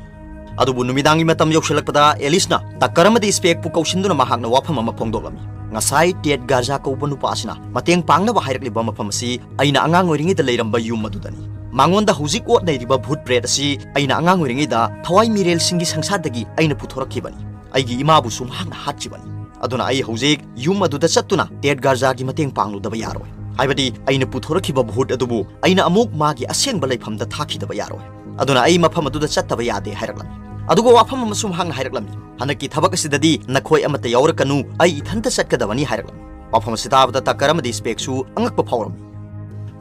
ꯑꯗꯨꯕꯨ ꯅꯨꯃꯤꯗꯥꯡꯒꯤ ꯃꯇꯝ ꯌꯧꯁꯤꯜꯂꯛꯄꯗ ꯑꯦꯂꯤꯁꯅ ꯇꯛꯀꯔ ꯑꯃꯗꯤ ꯁ꯭ꯄꯦꯛꯄꯨ ꯀꯧꯁꯤꯟꯗꯨꯅ ꯃꯍꯥꯛꯅ ꯋꯥꯐꯝ ꯑꯃ ꯐꯣꯡꯗꯣꯛꯂꯝꯃꯤ꯫ ꯉꯁꯥꯏ ꯇꯦꯗ ꯒꯥꯔꯖꯥ ꯀꯧꯕ ꯅꯨꯄꯥ ꯑꯁꯤꯅ ꯃꯇꯦꯡ ꯄꯥꯡꯅꯕ ꯍꯥꯏꯔꯛꯂꯤꯕ ꯃꯐꯝ ꯑꯁꯤ ꯑꯩꯅ ꯑꯉꯥꯡ ꯑꯣꯏꯔꯤꯉꯩꯗ ꯂꯩꯔꯝꯕ ꯌꯨꯝ ꯑꯗꯨꯗꯅꯤ꯫ ꯃꯉꯣꯟꯗ ꯍꯧꯖꯤꯛ ꯑꯣꯠ ꯅꯩꯔꯤꯕ ꯚꯨꯠ ꯄ꯭ꯔꯦꯠ ꯑꯁꯤ ꯑꯩꯅ ꯑꯉꯥꯡ ꯑꯣꯏꯔꯤꯉꯩꯗ ꯊꯋꯥꯏ ꯃꯤꯔꯦꯜꯁꯤꯡꯒꯤ ꯁꯪꯁꯥꯔꯗꯒꯤ ꯑꯩꯅ ꯄꯨꯊꯣꯔꯛꯈꯤꯕꯅꯤ꯫ ꯑꯩꯒꯤ ꯏꯃꯥꯕꯨꯁꯨ ꯃꯍꯥꯛꯅ ꯍꯥꯠꯈꯤꯕꯅꯤ꯫ ꯑꯗꯨꯅ ꯑꯩ ꯍꯧꯖꯤꯛ ꯌꯨꯝ ꯑꯗꯨꯗ ꯆꯠꯇꯨꯅ ꯇꯦꯗ ꯒꯥꯔꯖꯥꯒꯤ ꯃꯇꯦꯡ ꯄꯥꯡꯂꯨꯗꯕ ꯌꯥꯔꯣꯏ꯫ ꯍꯥꯏꯕꯗꯤ ꯑꯩꯅ ꯄꯨꯊꯣꯔꯛꯈꯤꯕ ꯚꯨꯠ ꯑꯗꯨꯕꯨ ꯑꯩꯅ ꯑꯃꯨꯛ ꯃꯥꯒꯤ ꯑꯁꯦꯡꯕ ꯂꯩꯐꯝꯗ ꯊꯥꯈꯤꯗꯕ ꯌꯥꯔꯣꯏ꯫ ꯑꯗꯨꯅ ꯑꯩ ꯃꯐꯝ ꯑꯗꯨꯗ ꯆꯠꯇꯕ ꯌꯥꯗꯦ ꯍꯥꯏꯔꯛꯂꯝꯃꯤ꯫ ꯑꯗꯨꯒ ꯋꯥꯐꯝ ꯑꯃꯁꯨ ꯃꯍꯥꯛꯅ ꯍꯥꯏꯔꯛꯂꯝꯃꯤ, "ꯍꯟꯗꯛꯀꯤ ꯊꯕꯛ ꯑꯁꯤꯗꯗꯤ ꯅꯈꯣꯏ ꯑꯃꯠꯇ ꯌꯥꯎꯔꯛꯀꯅꯨ, ꯑꯩ ꯏꯊꯟꯇ ꯆꯠꯀꯗꯕꯅꯤ" ꯍꯥꯏꯔꯛꯂꯝꯃꯤ꯫ ꯋꯥꯐꯝ ꯑꯁꯤ ꯇꯥꯕꯗ ꯇꯛꯀꯔ ꯑꯃꯗꯤ ꯁ꯭ꯄꯦꯛꯁꯨ ꯑꯉꯛꯄ ꯐꯥꯎꯔꯝꯃꯤ꯫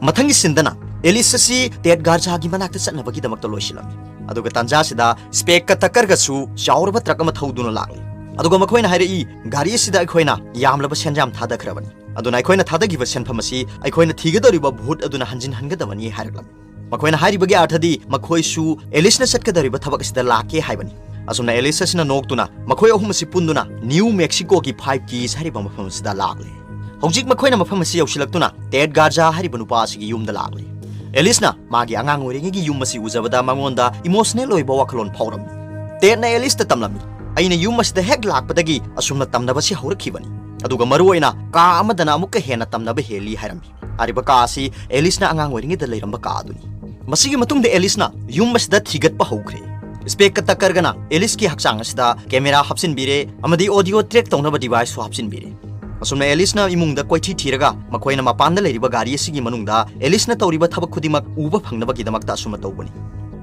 ꯃꯊꯪꯒꯤ ꯁꯤꯟꯗꯅ ꯑꯦꯂꯤꯁ ꯑꯁꯤ ꯇꯦꯗ ꯒꯥꯔꯖꯥꯒꯤ ꯃꯅꯥꯛꯇ ꯆꯠꯅꯕꯒꯤꯗꯃꯛꯇ ꯂꯣꯏꯁꯤꯜꯂꯝꯃꯤ꯫ ꯑꯗꯨꯒ ꯇꯥꯟꯖꯥꯁꯤꯗ ꯁ꯭ꯄꯦꯛꯀ ꯇꯛꯀꯔꯒꯁꯨ ꯆꯥꯎꯔꯕ ꯇ꯭ꯔꯛ ꯑꯃ ꯊꯧꯗꯨꯅ ꯂꯥꯛꯂꯤ꯫ ꯑꯗꯨꯒ ꯃꯈꯣꯏꯅ ꯍꯥꯏꯔꯛꯏ, "ꯒꯥꯔꯤ ꯑꯁꯤꯗ ꯑꯩꯈꯣꯏꯅ ꯌꯥꯝꯂꯕ ꯁꯦꯟꯖꯥꯝ ꯊꯥꯗꯈ꯭ꯔꯕꯅꯤ꯫ ꯑꯗꯨꯅ ꯑꯩꯈꯣꯏꯅ ꯊꯥꯗꯈꯤꯕ ꯁꯦꯟꯐꯝ ꯑꯁꯤ ꯑꯩꯈꯣꯏꯅ ꯊꯤꯒꯗꯧꯔꯤꯕ ꯚꯨꯠ ꯑꯗꯨꯅ ꯍꯟꯖꯤꯟꯍꯟꯒꯗꯕꯅꯤ" ꯍꯥꯏꯔꯛꯂꯝꯃꯤ꯫ ꯃꯈꯣꯏꯅ ꯍꯥꯏꯔꯤꯕꯒꯤ ꯑꯥꯔꯊꯗꯤ ꯃꯈꯣꯏꯁꯨ ꯑꯦꯂꯤꯁꯅ ꯆꯠꯀꯗꯧꯔꯤꯕ ꯊꯕꯛ ꯑꯁꯤꯗ ꯂꯥꯛꯀꯦ ꯍꯥꯏꯕꯅꯤ꯫ ꯑꯁꯨꯝꯅ ꯑꯦꯂꯤꯁ ꯑꯁꯤꯅ ꯅꯣꯛꯇꯨꯅ ꯃꯈꯣꯏ ꯑꯍꯨꯝ ꯑꯁꯤ ꯄꯨꯟꯗꯨꯅ ꯅ꯭ꯌꯨ ꯃꯦꯛꯁꯤꯀꯣꯒꯤ Five Keys ꯍꯥꯏꯔꯤꯕ ꯃꯐꯝ ꯑꯁꯤꯗ ꯂꯥꯛꯂꯦ꯫ ꯍꯧꯖꯤꯛ ꯃꯈꯣꯏꯅ ꯃꯐꯝ ꯑꯁꯤ ꯌꯧꯁꯤꯜꯂꯛꯇꯨꯅ ꯇꯦꯗ ꯒꯥꯔꯖꯥ ꯍꯥꯏꯔꯤꯕ ꯅꯨꯄꯥ ꯑꯁꯤꯒꯤ ꯌꯨꯝꯗ ꯂꯥꯛꯂꯦ꯫ ꯑꯦꯂꯤꯁꯅ ꯃꯥꯒꯤ ꯑꯉꯥꯡ ꯑꯣꯏꯔꯤꯉꯩꯒꯤ ꯌꯨꯝ ꯑꯁꯤ ꯎꯖꯕꯗ ꯃꯉꯣꯟꯗ ꯏꯃꯣꯁꯅꯦꯜ ꯑꯣꯏꯕ ꯋꯥꯈꯜꯂꯣꯟ ꯐꯥꯎꯔꯝꯃꯤ꯫ ꯇꯦꯗꯅ ꯑꯦꯂꯤꯁꯇ ꯇꯝꯂꯝꯃꯤ, "ꯑꯩꯅ ꯌꯨꯝ ꯑꯁꯤꯗ ꯍꯦꯛ ꯂꯥꯛꯄꯗꯒꯤ ꯑꯁꯨꯝꯅ ꯇꯝꯅꯕꯁꯤ ꯍꯧꯔꯛꯈꯤꯕꯅꯤ꯫ ꯑꯗꯨꯒ ꯃꯔꯨꯑꯣꯏꯅ ꯀꯥ ꯑꯃꯗꯅ ꯑꯃꯨꯛꯀ ꯍꯦꯟꯅ ꯇꯝꯅꯕ ꯍꯦꯜꯂꯤ" ꯍꯥꯏꯔꯝꯃꯤ꯫ ꯍꯥꯏꯔꯤꯕ ꯀꯥ ꯑꯁꯤ ꯑꯦꯂꯤꯁꯅ ꯑꯉꯥꯡ ꯑꯣꯏꯔꯤꯉꯩꯗ ꯂꯩꯔꯝꯕ ꯀꯥ ꯑꯗꯨꯅꯤ꯫ ꯃꯁꯤꯒꯤ ꯃꯇꯨꯡꯗ ꯑꯦꯂꯤꯁꯅ ꯌꯨꯝ ꯑꯁꯤꯗ ꯊꯤꯒꯠꯄ ꯍꯧꯈ꯭ꯔꯦ꯫ ꯁ꯭ꯄꯦꯛꯀ ꯇꯛꯀꯔꯒꯅ ꯑꯦꯂꯤꯁꯀꯤ ꯍꯛꯆꯥꯡ ꯑꯁꯤꯗ ꯀꯦꯃꯦꯔꯥ ꯍꯥꯞꯆꯤꯟꯕꯤꯔꯦ ꯑꯃꯗꯤ ꯑꯣꯗꯤꯑꯣ ꯇ꯭ꯔꯦꯛ ꯇꯧꯅꯕ ꯗꯤꯚꯥꯏꯁꯁꯨ ꯍꯥꯞꯆꯤꯟꯕꯤꯔꯦ꯫ ꯑꯁꯨꯝꯅ ꯑꯦꯂꯤꯁꯅ ꯏꯃꯨꯡꯗ ꯀꯣꯏꯊꯤ ꯊꯤꯔꯒ ꯃꯈꯣꯏꯅ ꯃꯄꯥꯟꯗ ꯂꯩꯔꯤꯕ ꯒꯥꯔꯤ ꯑꯁꯤꯒꯤ ꯃꯅꯨꯡꯗ ꯑꯦꯂꯤꯁꯅ ꯇꯧꯔꯤꯕ ꯊꯕꯛ ꯈꯨꯗꯤꯡꯃꯛ ꯎꯕ ꯐꯪꯅꯕꯒꯤꯗꯃꯛꯇ ꯑꯁꯨꯝꯅ ꯇꯧꯕꯅꯤ꯫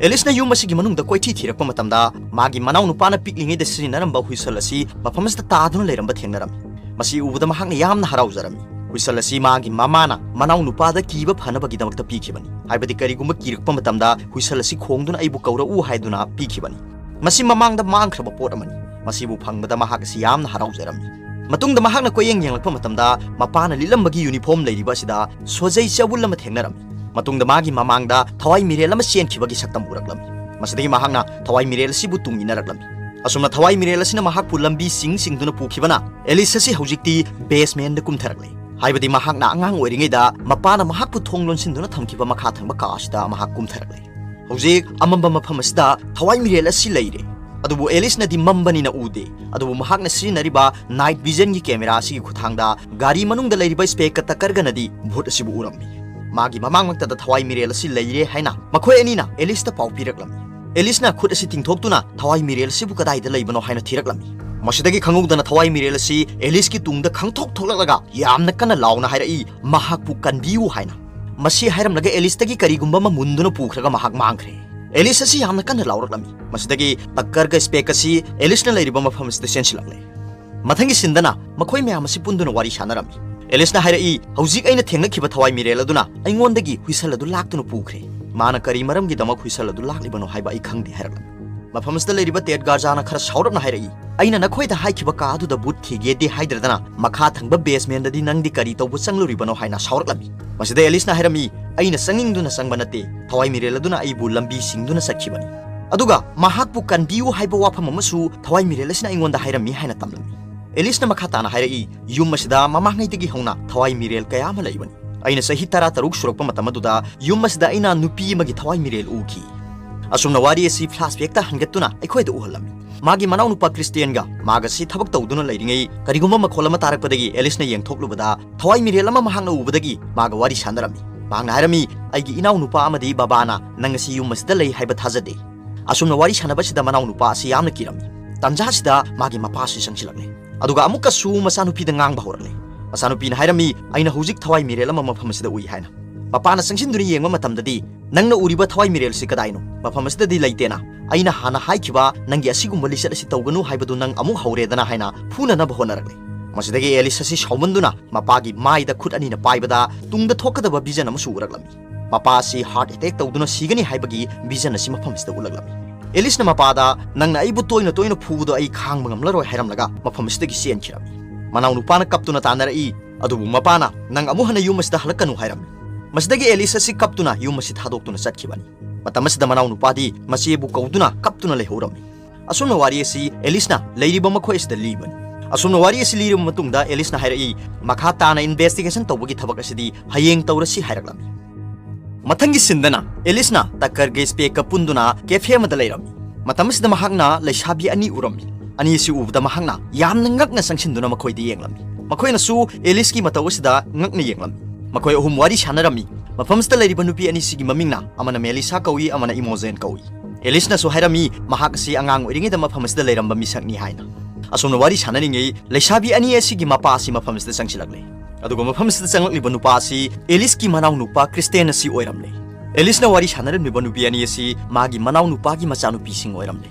ꯑꯦꯂꯤꯁꯅ ꯌꯨꯝ ꯑꯁꯤꯒꯤ ꯃꯅꯨꯡꯗ ꯀꯣꯏꯊꯤ ꯊꯤꯔꯛꯄ ꯃꯇꯝꯗ ꯃꯥꯒꯤ ꯃꯅꯥꯎꯅꯨꯄꯥꯅ ꯄꯤꯛꯂꯤꯉꯩꯗ ꯁꯤꯖꯤꯟꯅꯔꯝꯕ ꯍꯨꯏꯁꯜ ꯑꯁꯤ ꯃꯐꯝ ꯑꯁꯤꯗ ꯇꯥꯗꯨꯅ ꯂꯩꯔꯝꯕ ꯊꯦꯡꯅꯔꯝꯃꯤ꯫ ꯃꯁꯤ ꯎꯕꯗ ꯃꯍꯥꯛꯅ ꯌꯥꯝꯅ ꯍꯔꯥꯎꯖꯔꯝꯃꯤ꯫ ꯍꯨꯏꯁꯜ ꯑꯁꯤ ꯃꯥꯒꯤ ꯃꯃꯥꯅ ꯃꯅꯥꯎꯅꯨꯄꯥꯗ ꯀꯤꯕ ꯐꯅꯕꯒꯤꯗꯃꯛꯇ ꯄꯤꯈꯤꯕꯅꯤ꯫ ꯍꯥꯏꯕꯗꯤ ꯀꯔꯤꯒꯨꯝꯕ ꯀꯤꯔꯛꯄ ꯃꯇꯝꯗ ꯍꯨꯏꯁꯜ ꯑꯁꯤ ꯈꯣꯡꯗꯨꯅ "ꯑꯩꯕꯨ ꯀꯧꯔꯛꯎ" ꯍꯥꯏꯗꯨꯅ ꯄꯤꯈꯤꯕꯅꯤ꯫ ꯃꯁꯤ ꯃꯃꯥꯡꯗ ꯃꯥꯡꯈ꯭ꯔꯕ ꯄꯣꯠ ꯑꯃꯅꯤ꯫ ꯃꯁꯤꯕꯨ ꯐꯪꯕꯗ ꯃꯍꯥꯛ ꯑꯁꯤ ꯌꯥꯝꯅ ꯍꯔꯥꯎꯖꯔꯝꯃꯤ꯫ ꯃꯇꯨꯡꯗ ꯃꯍꯥꯛꯅ ꯀꯣꯌꯦꯡ ꯌꯦꯡꯂꯛꯄ ꯃꯇꯝꯗ ꯃꯄꯥꯅ ꯂꯤꯠꯂꯝꯕꯒꯤ ꯌꯨꯅꯤꯐꯣꯔꯝ ꯂꯩꯔꯤꯕ ꯑꯁꯤꯗ ꯁꯣꯖꯩ ꯆꯋꯨꯜ ꯑꯃ ꯊꯦꯡꯅꯔꯝꯃꯤ꯫ ꯃꯇꯨꯡꯗ ꯃꯥꯒꯤ ꯃꯃꯥꯡꯗ ꯊꯋꯥꯏ ꯃꯤꯔꯦꯜ ꯑꯃ ꯆꯦꯟꯈꯤꯕꯒꯤ ꯁꯛꯇꯝ ꯎꯔꯛꯂꯝꯃꯤ꯫ ꯃꯁꯤꯗꯒꯤ ꯃꯍꯥꯛꯅ ꯊꯋꯥꯏ ꯃꯤꯔꯦꯜ ꯑꯁꯤꯕꯨ ꯇꯨꯡ ꯏꯟꯅꯔꯛꯂꯝꯃꯤ꯫ ꯑꯁꯨꯝꯅ ꯊꯋꯥꯏ ꯃꯤꯔꯦꯜ ꯑꯁꯤꯅ ꯃꯍꯥꯛꯄꯨ ꯂꯝꯕꯤ ꯁꯤꯡ ꯁꯤꯡꯗꯨꯅ ꯄꯨꯈꯤꯕꯅ ꯑꯦꯂꯤꯁ ꯑꯁꯤ ꯍꯧꯖꯤꯛꯇꯤ ꯕꯦꯁꯃꯦꯟꯗ ꯀꯨꯝꯊꯔꯛꯂꯦ꯫ ꯍꯥꯏꯕꯗꯤ ꯃꯍꯥꯛꯅ ꯑꯉꯥꯡ ꯑꯣꯏꯔꯤꯉꯩꯗ ꯃꯄꯥꯅ ꯃꯍꯥꯛꯄꯨ ꯊꯣꯡ ꯂꯣꯟꯁꯤꯟꯗꯨꯅ ꯊꯝꯈꯤꯕ ꯃꯈꯥ ꯊꯪꯕ ꯀꯥ ꯑꯁꯤꯗ ꯃꯍꯥꯛ ꯀꯨꯝꯊꯔꯛꯂꯦ꯫ ꯍꯧꯖꯤꯛ ꯑꯃꯝꯕ ꯃꯐꯝ ꯑꯁꯤꯗ ꯊꯋꯥꯏ ꯃꯤꯔꯦꯜ ꯑꯁꯤ ꯂꯩꯔꯦ꯫ ꯑꯗꯨꯕꯨ ꯑꯦꯂꯤꯁꯅꯗꯤ ꯃꯝꯕꯅꯤꯅ ꯎꯗꯦ꯫ ꯑꯗꯨꯕꯨ ꯃꯍꯥꯛꯅ ꯁꯤꯖꯤꯟꯅꯔꯤꯕ ꯅꯥꯏꯠ ꯚꯤꯖꯟꯒꯤ ꯀꯦꯃꯦꯔꯥ ꯑꯁꯤꯒꯤ ꯈꯨꯠꯊꯥꯡꯗ ꯒꯥꯔꯤ ꯃꯅꯨꯡꯗ ꯂꯩꯔꯤꯕ ꯁ꯭ꯄꯦꯛꯀ ꯇꯛꯀꯔꯒꯅꯗꯤ ꯚꯨꯠ ꯑꯁꯤꯕꯨ ꯎꯔꯝꯃꯤ꯫ ꯃꯥꯒꯤ ꯃꯃꯥꯡꯃꯛꯇꯗ ꯊꯋꯥꯏ ꯃꯤꯔꯦꯜ ꯑꯁꯤ ꯂꯩꯔꯦ ꯍꯥꯏꯅ ꯃꯈꯣꯏ ꯑꯅꯤꯅ ꯑꯦꯂꯤꯁꯇ ꯄꯥꯎ ꯄꯤꯔꯛꯂꯝꯃꯤ꯫ ꯑꯦꯂꯤꯁꯅ ꯈꯨꯠ ꯑꯁꯤ ꯇꯤꯡꯊꯣꯛꯇꯨꯅ ꯊꯋꯥꯏ ꯃꯤꯔꯦꯜ ꯑꯁꯤꯕꯨ ꯀꯗꯥꯏꯗ ꯂꯩꯕꯅꯣ ꯍꯥꯏꯅ ꯊꯤꯔꯛꯂꯝꯃꯤ꯫ ꯃꯁꯤꯗꯒꯤ ꯈꯪꯍꯧꯗꯅ ꯊꯋꯥꯏ ꯃꯤꯔꯦꯜ ꯑꯁꯤ ꯑꯦꯂꯤꯁꯀꯤ ꯇꯨꯡꯗ ꯈꯪꯊꯣꯛ ꯊꯣꯛꯂꯛꯂꯒ ꯌꯥꯝꯅ ꯀꯟꯅ ꯂꯥꯎꯅ ꯍꯥꯏꯔꯛꯏ, "ꯃꯍꯥꯛꯄꯨ ꯀꯟꯕꯤꯌꯨ" ꯍꯥꯏꯅ꯫ ꯃꯁꯤ ꯍꯥꯏꯔꯝꯂꯒ ꯑꯦꯂꯤꯁꯇꯒꯤ ꯀꯔꯤꯒꯨꯝꯕ ꯑꯃ ꯃꯨꯟꯗꯨꯅ ꯄꯨꯈ꯭ꯔꯒ ꯃꯍꯥꯛ ꯃꯥꯡꯈ꯭ꯔꯦ꯫ ꯑꯦꯂꯤꯁ ꯑꯁꯤ ꯌꯥꯝꯅ ꯀꯟꯅ ꯂꯥꯎꯔꯛꯂꯝꯃꯤ꯫ ꯃꯁꯤꯗꯒꯤ ꯇꯛꯀꯔꯒ ꯁ꯭ꯄꯦꯛ ꯑꯁꯤ ꯑꯦꯂꯤꯁꯅ ꯂꯩꯔꯤꯕ ꯃꯐꯝ ꯑꯁꯤꯗ ꯆꯦꯟꯁꯤꯜꯂꯛꯂꯦ꯫ ꯃꯊꯪꯒꯤ ꯁꯤꯟꯗꯅ ꯃꯈꯣꯏ ꯃꯌꯥꯝ ꯑꯁꯤ ꯄꯨꯟꯗꯨꯅ ꯋꯥꯔꯤ ꯁꯥꯟꯅꯔꯝꯃꯤ꯫ ꯑꯦꯂꯤꯁꯅ ꯍꯥꯏꯔꯛꯏ, "ꯍꯧꯖꯤꯛ ꯑꯩꯅ ꯊꯦꯡꯅꯈꯤꯕ ꯊꯋꯥꯏ ꯃꯤꯔꯦꯜ ꯑꯗꯨꯅ ꯑꯩꯉꯣꯟꯗꯒꯤ ꯍꯨꯏꯁꯜ ꯑꯗꯨ ꯂꯥꯛꯇꯨꯅ ꯄꯨꯈ꯭ꯔꯦ꯫ ꯃꯥꯅ ꯀꯔꯤ ꯃꯔꯝꯒꯤꯗꯃꯛ ꯍꯨꯏꯁꯜ ꯑꯗꯨ ꯂꯥꯛꯂꯤꯕꯅꯣ ꯍꯥꯏꯕ ꯑꯩ ꯈꯪꯗꯦ" ꯍꯥꯏꯔꯛꯂꯝꯃꯤ꯫ ꯃꯐꯝ ꯑꯁꯤꯗ ꯂꯩꯔꯤꯕ ꯇꯦꯠ ꯒꯥꯔꯖꯥꯅ ꯈꯔ ꯁꯥꯎꯔꯞꯅ ꯍꯥꯏꯔꯛꯏ, "ꯑꯩꯅ ꯅꯈꯣꯏꯗ ꯍꯥꯏꯈꯤꯕ ꯀꯥ ꯑꯗꯨꯗ ꯚꯨꯠ ꯊꯤꯒꯦꯗꯤ ꯍꯥꯏꯗ꯭ꯔꯗꯅ ꯃꯈꯥ ꯊꯪꯕ ꯕꯦꯁꯃꯦꯟꯗꯗꯤ ꯅꯪꯗꯤ ꯀꯔꯤ ꯇꯧꯕ ꯆꯪꯂꯨꯔꯤꯕꯅꯣ?" ꯍꯥꯏꯅ ꯁꯥꯎꯔꯛꯂꯝꯃꯤ꯫ ꯃꯁꯤꯗ ꯑꯦꯂꯤꯁꯅ ꯍꯥꯏꯔꯝꯃꯤ, "ꯑꯩꯅ ꯆꯪꯅꯤꯡꯗꯨꯅ ꯆꯪꯕ ꯅꯠꯇꯦ, ꯊꯋꯥꯏ ꯃꯤꯔꯦꯜ ꯑꯗꯨꯅ ꯑꯩꯕꯨ ꯂꯝꯕꯤ ꯁꯤꯡꯗꯨꯅ ꯆꯠꯈꯤꯕꯅꯤ꯫ ꯑꯗꯨꯒ ꯃꯍꯥꯛꯄꯨ ꯀꯟꯕꯤꯌꯨ ꯍꯥꯏꯕ ꯋꯥꯐꯝ ꯑꯃꯁꯨ ꯊꯋꯥꯏ ꯃꯤꯔꯦꯜ ꯑꯁꯤꯅ ꯑꯩꯉꯣꯟꯗ ꯍꯥꯏꯔꯝꯃꯤ" ꯍꯥꯏꯅ ꯇꯝꯂꯝꯃꯤ꯫ ꯑꯦꯂꯤꯁꯅ ꯃꯈꯥ ꯇꯥꯅ ꯍꯥꯏꯔꯛꯏ, "ꯌꯨꯝ ꯑꯁꯤꯗ ꯃꯃꯥꯡꯉꯩꯗꯒꯤ ꯍꯧꯅ ꯊꯋꯥꯏ ꯃꯤꯔꯦꯜ ꯀꯌꯥ ꯑꯃ ꯂꯩꯕꯅꯤ꯫ ꯑꯩꯅ ꯆꯍꯤ ꯇꯔꯥ ꯇꯔꯨꯛ ꯁꯨꯔꯛꯄ ꯃꯇꯝ ꯑꯗꯨꯗ ꯌꯨꯝ ꯑꯁꯤꯗ ꯑꯩꯅ ꯅꯨꯄꯤ ꯑꯃꯒꯤ ꯊꯋꯥꯏ ꯃꯤꯔꯦꯜ ꯎꯈꯤ"꯫ ꯑꯁꯨꯝꯅ ꯋꯥꯔꯤ ꯑꯁꯤ ꯐ꯭ꯂꯥꯁꯕꯦꯛꯇ ꯍꯟꯒꯠꯇꯨꯅ ꯑꯩꯈꯣꯏꯗ ꯎꯍꯜꯂꯝꯃꯤ꯫ ꯃꯥꯒꯤ ꯃꯅꯥꯎꯅꯨꯄꯥ ꯀ꯭ꯔꯤꯁꯇꯤꯌꯟꯒ ꯃꯥꯒ ꯁꯤ ꯊꯕꯛ ꯇꯧꯗꯨꯅ ꯂꯩꯔꯤꯉꯩ ꯀꯔꯤꯒꯨꯝꯕ ꯃꯈꯣꯜ ꯑꯃ ꯇꯥꯔꯛꯄꯗꯒꯤ ꯑꯦꯂꯤꯁꯅ ꯌꯦꯡꯊꯣꯛꯂꯨꯕꯗ ꯊꯋꯥꯏ ꯃꯤꯔꯦꯜ ꯑꯃ ꯃꯍꯥꯛꯅ ꯎꯕꯗꯒꯤ ꯃꯥꯒ ꯋꯥꯔꯤ ꯁꯥꯟꯅꯔꯝꯃꯤ꯫ ꯃꯍꯥꯛꯅ ꯍꯥꯏꯔꯝꯃꯤ, "ꯑꯩꯒꯤ ꯏꯅꯥꯎꯅꯨꯄꯥ ꯑꯃꯗꯤ ꯕꯕꯥꯅ ꯅꯪ ꯑꯁꯤ ꯌꯨꯝ ꯑꯁꯤꯗ ꯂꯩ ꯍꯥꯏꯕ ꯊꯥꯖꯗꯦ"꯫ ꯑꯁꯨꯝꯅ ꯋꯥꯔꯤ ꯁꯥꯟꯅꯕꯁꯤꯗ ꯃꯅꯥꯎꯅꯨꯄꯥ ꯑꯁꯤ ꯌꯥꯝꯅ ꯀꯤꯔꯝꯃꯤ꯫ ꯇꯥꯟꯖꯥꯁꯤꯗ ꯃꯥꯒꯤ ꯃꯄꯥꯁꯤ ꯆꯪꯁꯤꯜꯂꯛꯂꯦ꯫ ꯑꯗꯨꯒ ꯑꯃꯨꯛꯀꯁꯨ ꯃꯆꯥꯅꯨꯄꯤꯗ ꯉꯥꯡꯕ ꯍꯧꯔꯛꯂꯦ꯫ ꯃꯆꯥꯅꯨꯄꯤꯅ ꯍꯥꯏꯔꯝꯃꯤ, "ꯑꯩꯅ ꯍꯧꯖꯤꯛ ꯊꯋꯥꯏ ꯃꯤꯔꯦꯜ ꯑꯃ ꯃꯐꯝ ꯑꯁꯤꯗ ꯎꯏ" ꯍꯥꯏꯅ꯫ ꯃꯄꯥꯅ ꯆꯪꯁꯤꯟꯗꯨꯅ ꯌꯦꯡꯕ ꯃꯇꯝꯗꯗꯤ, "ꯅꯪꯅ ꯎꯔꯤꯕ ꯊꯋꯥꯏ ꯃꯤꯔꯦꯜꯁꯤ ꯀꯗꯥꯏꯅꯣ? ꯃꯐꯝ ꯑꯁꯤꯗꯗꯤ ꯂꯩꯇꯦꯅ꯫ ꯑꯩꯅ ꯍꯥꯟꯅ ꯍꯥꯏꯈꯤꯕ ꯅꯪꯒꯤ ꯑꯁꯤꯒꯨꯝꯕ ꯂꯤꯆꯠ ꯑꯁꯤ ꯇꯧꯒꯅꯨ ꯍꯥꯏꯕꯗꯨ ꯅꯪ ꯑꯃꯨꯛ ꯍꯧꯔꯦꯗꯅ" ꯍꯥꯏꯅ ꯐꯨꯅꯅꯕ ꯍꯣꯠꯅꯔꯛꯂꯦ꯫ ꯃꯁꯤꯗꯒꯤ ꯑꯦꯂꯤꯁ ꯑꯁꯤ ꯁꯥꯎꯃꯟꯗꯨꯅ ꯃꯄꯥꯒꯤ ꯃꯥꯏꯗ ꯈꯨꯠ ꯑꯅꯤꯅ ꯄꯥꯏꯕꯗ ꯇꯨꯡꯗ ꯊꯣꯛꯀꯗꯕ ꯚꯤꯖꯟ ꯑꯃꯁꯨ ꯎꯔꯛꯂꯝꯃꯤ꯫ ꯃꯄꯥ ꯑꯁꯤ ꯍꯥꯔꯠ ꯑꯦꯇꯦꯛ ꯇꯧꯗꯨꯅ ꯁꯤꯒꯅꯤ ꯍꯥꯏꯕꯒꯤ ꯚꯤꯖꯟ ꯑꯁꯤ ꯃꯐꯝ ꯑꯁꯤꯗ ꯎꯠꯂꯛꯂꯝꯃꯤ꯫ ꯑꯦꯂꯤꯁꯅ ꯃꯄꯥꯗ, "ꯅꯪꯅ ꯑꯩꯕꯨ ꯇꯣꯏꯅ ꯇꯣꯏꯅ ꯐꯨꯕꯗꯣ ꯑꯩ ꯈꯥꯡꯕ ꯉꯝꯂꯔꯣꯏ" ꯍꯥꯏꯔꯝꯂꯒ ꯃꯐꯝ ꯑꯁꯤꯗꯒꯤ ꯆꯦꯟꯈꯤꯔꯝꯃꯤ꯫ ꯃꯅꯥꯎꯅꯨꯄꯥꯅ ꯀꯞꯇꯨꯅ ꯇꯥꯟꯅꯔꯛꯏ, ꯑꯗꯨꯕꯨ ꯃꯄꯥꯅ, "ꯅꯪ ꯑꯃꯨꯛ ꯍꯟꯅ ꯌꯨꯝ ꯑꯁꯤꯗ ꯍꯜꯂꯛꯀꯅꯨ" ꯍꯥꯏꯔꯝꯃꯤ꯫ ꯃꯁꯤꯗꯒꯤ ꯑꯦꯂꯤꯁ ꯑꯁꯤ ꯀꯞꯇꯨꯅ ꯌꯨꯝ ꯑꯁꯤ ꯊꯥꯗꯣꯛꯇꯨꯅ ꯆꯠꯈꯤꯕꯅꯤ꯫ ꯃꯇꯝ ꯑꯁꯤꯗ ꯃꯅꯥꯎꯅꯨꯄꯥꯗꯤ ꯃꯆꯦꯕꯨ ꯀꯧꯗꯨꯅ ꯀꯞꯇꯨꯅ ꯂꯩꯍꯧꯔꯝꯃꯤ꯫ ꯑꯁꯨꯝꯅ ꯋꯥꯔꯤ ꯑꯁꯤ ꯑꯦꯂꯤꯁꯅ ꯂꯩꯔꯤꯕ ꯃꯈꯣꯏ ꯑꯁꯤꯗ ꯂꯤꯕꯅꯤ꯫ ꯑꯁꯨꯝꯅ ꯋꯥꯔꯤ ꯑꯁꯤ ꯂꯤꯔꯕ ꯃꯇꯨꯡꯗ ꯑꯦꯂꯤꯁꯅ ꯍꯥꯏꯔꯛꯏ, "ꯃꯈꯥ ꯇꯥꯅ ꯏꯟꯚꯦꯁꯇꯤꯒꯦꯁꯟ ꯇꯧꯕꯒꯤ ꯊꯕꯛ ꯑꯁꯤꯗꯤ ꯍꯌꯦꯡ ꯇꯧꯔꯁꯤ" ꯍꯥꯏꯔꯛꯂꯝꯃꯤ꯫ ꯃꯊꯪꯒꯤ ꯁꯤꯟꯗꯅ ꯑꯦꯂꯤꯁꯅ ꯇꯀꯔ ꯒꯦꯁꯄꯦꯛꯀ ꯄꯨꯟꯗꯨꯅ ꯀꯦꯐꯦ ꯑꯃꯗ ꯂꯩꯔꯝꯃꯤ꯫ ꯃꯇꯝ ꯑꯁꯤꯗ ꯃꯍꯥꯛꯅ ꯂꯩꯁꯥꯕꯤ ꯑꯅꯤ ꯎꯔꯝꯃꯤ꯫ ꯑꯅꯤ ꯑꯁꯤ ꯎꯕꯗ ꯃꯍꯥꯛꯅ ꯌꯥꯝꯅ ꯉꯛꯅ ꯆꯪꯁꯤꯟꯗꯨꯅ ꯃꯈꯣꯏꯗ ꯌꯦꯡꯂꯝꯃꯤ꯫ ꯃꯈꯣꯏꯅꯁꯨ ꯑꯦꯂꯤꯁꯀꯤ ꯃꯇꯧ ꯑꯁꯤꯗ ꯉꯛꯅ ꯌꯦꯡꯂꯝꯃꯤ꯫ ꯃꯈꯣꯏ ꯑꯍꯨꯝ ꯋꯥꯔꯤ ꯁꯥꯟꯅꯔꯝꯃꯤ꯫ ꯃꯐꯝꯁꯤꯗ ꯂꯩꯔꯤꯕ ꯅꯨꯄꯤ ꯑꯅꯤꯁꯤꯒꯤ ꯃꯃꯤꯡꯅ, ꯑꯃꯅ ꯃꯦꯂꯤꯁꯥ ꯀꯧꯏ, ꯑꯃꯅ ꯏꯃꯣꯖꯦꯟ ꯀꯧꯏ꯫ ꯑꯦꯂꯤꯁꯅꯁꯨ ꯍꯥꯏꯔꯝꯃꯤ, ꯃꯍꯥꯛ ꯑꯁꯤ ꯑꯉꯥꯡ ꯑꯣꯏꯔꯤꯉꯩꯗ ꯃꯐꯝ ꯑꯁꯤꯗ ꯂꯩꯔꯝꯕ ꯃꯤꯁꯛꯅꯤ ꯍꯥꯏꯅ꯫ ꯑꯁꯨꯝꯅ ꯋꯥꯔꯤ ꯁꯥꯟꯅꯔꯤꯉꯩ, ꯂꯩꯁꯥꯕꯤ ꯑꯅꯤ ꯑꯁꯤꯒꯤ ꯃꯄꯥ ꯑꯁꯤ ꯃꯐꯝ ꯑꯁꯤꯗ ꯆꯪꯁꯤꯜꯂꯛꯂꯦ꯫ ꯑꯗꯨꯒ ꯃꯐꯝ ꯑꯁꯤꯗ ꯆꯪꯂꯛꯂꯤꯕ ꯅꯨꯄꯥ ꯑꯁꯤ ꯑꯦꯂꯤꯁꯀꯤ ꯃꯅꯥꯎ ꯅꯨꯄꯥ ꯀ꯭ꯔꯤꯁꯇꯦꯟ ꯑꯁꯤ ꯑꯣꯏꯔꯝꯂꯦ꯫ ꯑꯦꯂꯤꯁꯅ ꯋꯥꯔꯤ ꯁꯥꯟꯅꯔꯝꯂꯤꯕ ꯅꯨꯄꯤ ꯑꯅꯤ ꯑꯁꯤ ꯃꯥꯒꯤ ꯃꯅꯥꯎ ꯅꯨꯄꯥꯒꯤ ꯃꯆꯥꯅꯨꯄꯤꯁꯤꯡ ꯑꯣꯏꯔꯝꯂꯦ꯫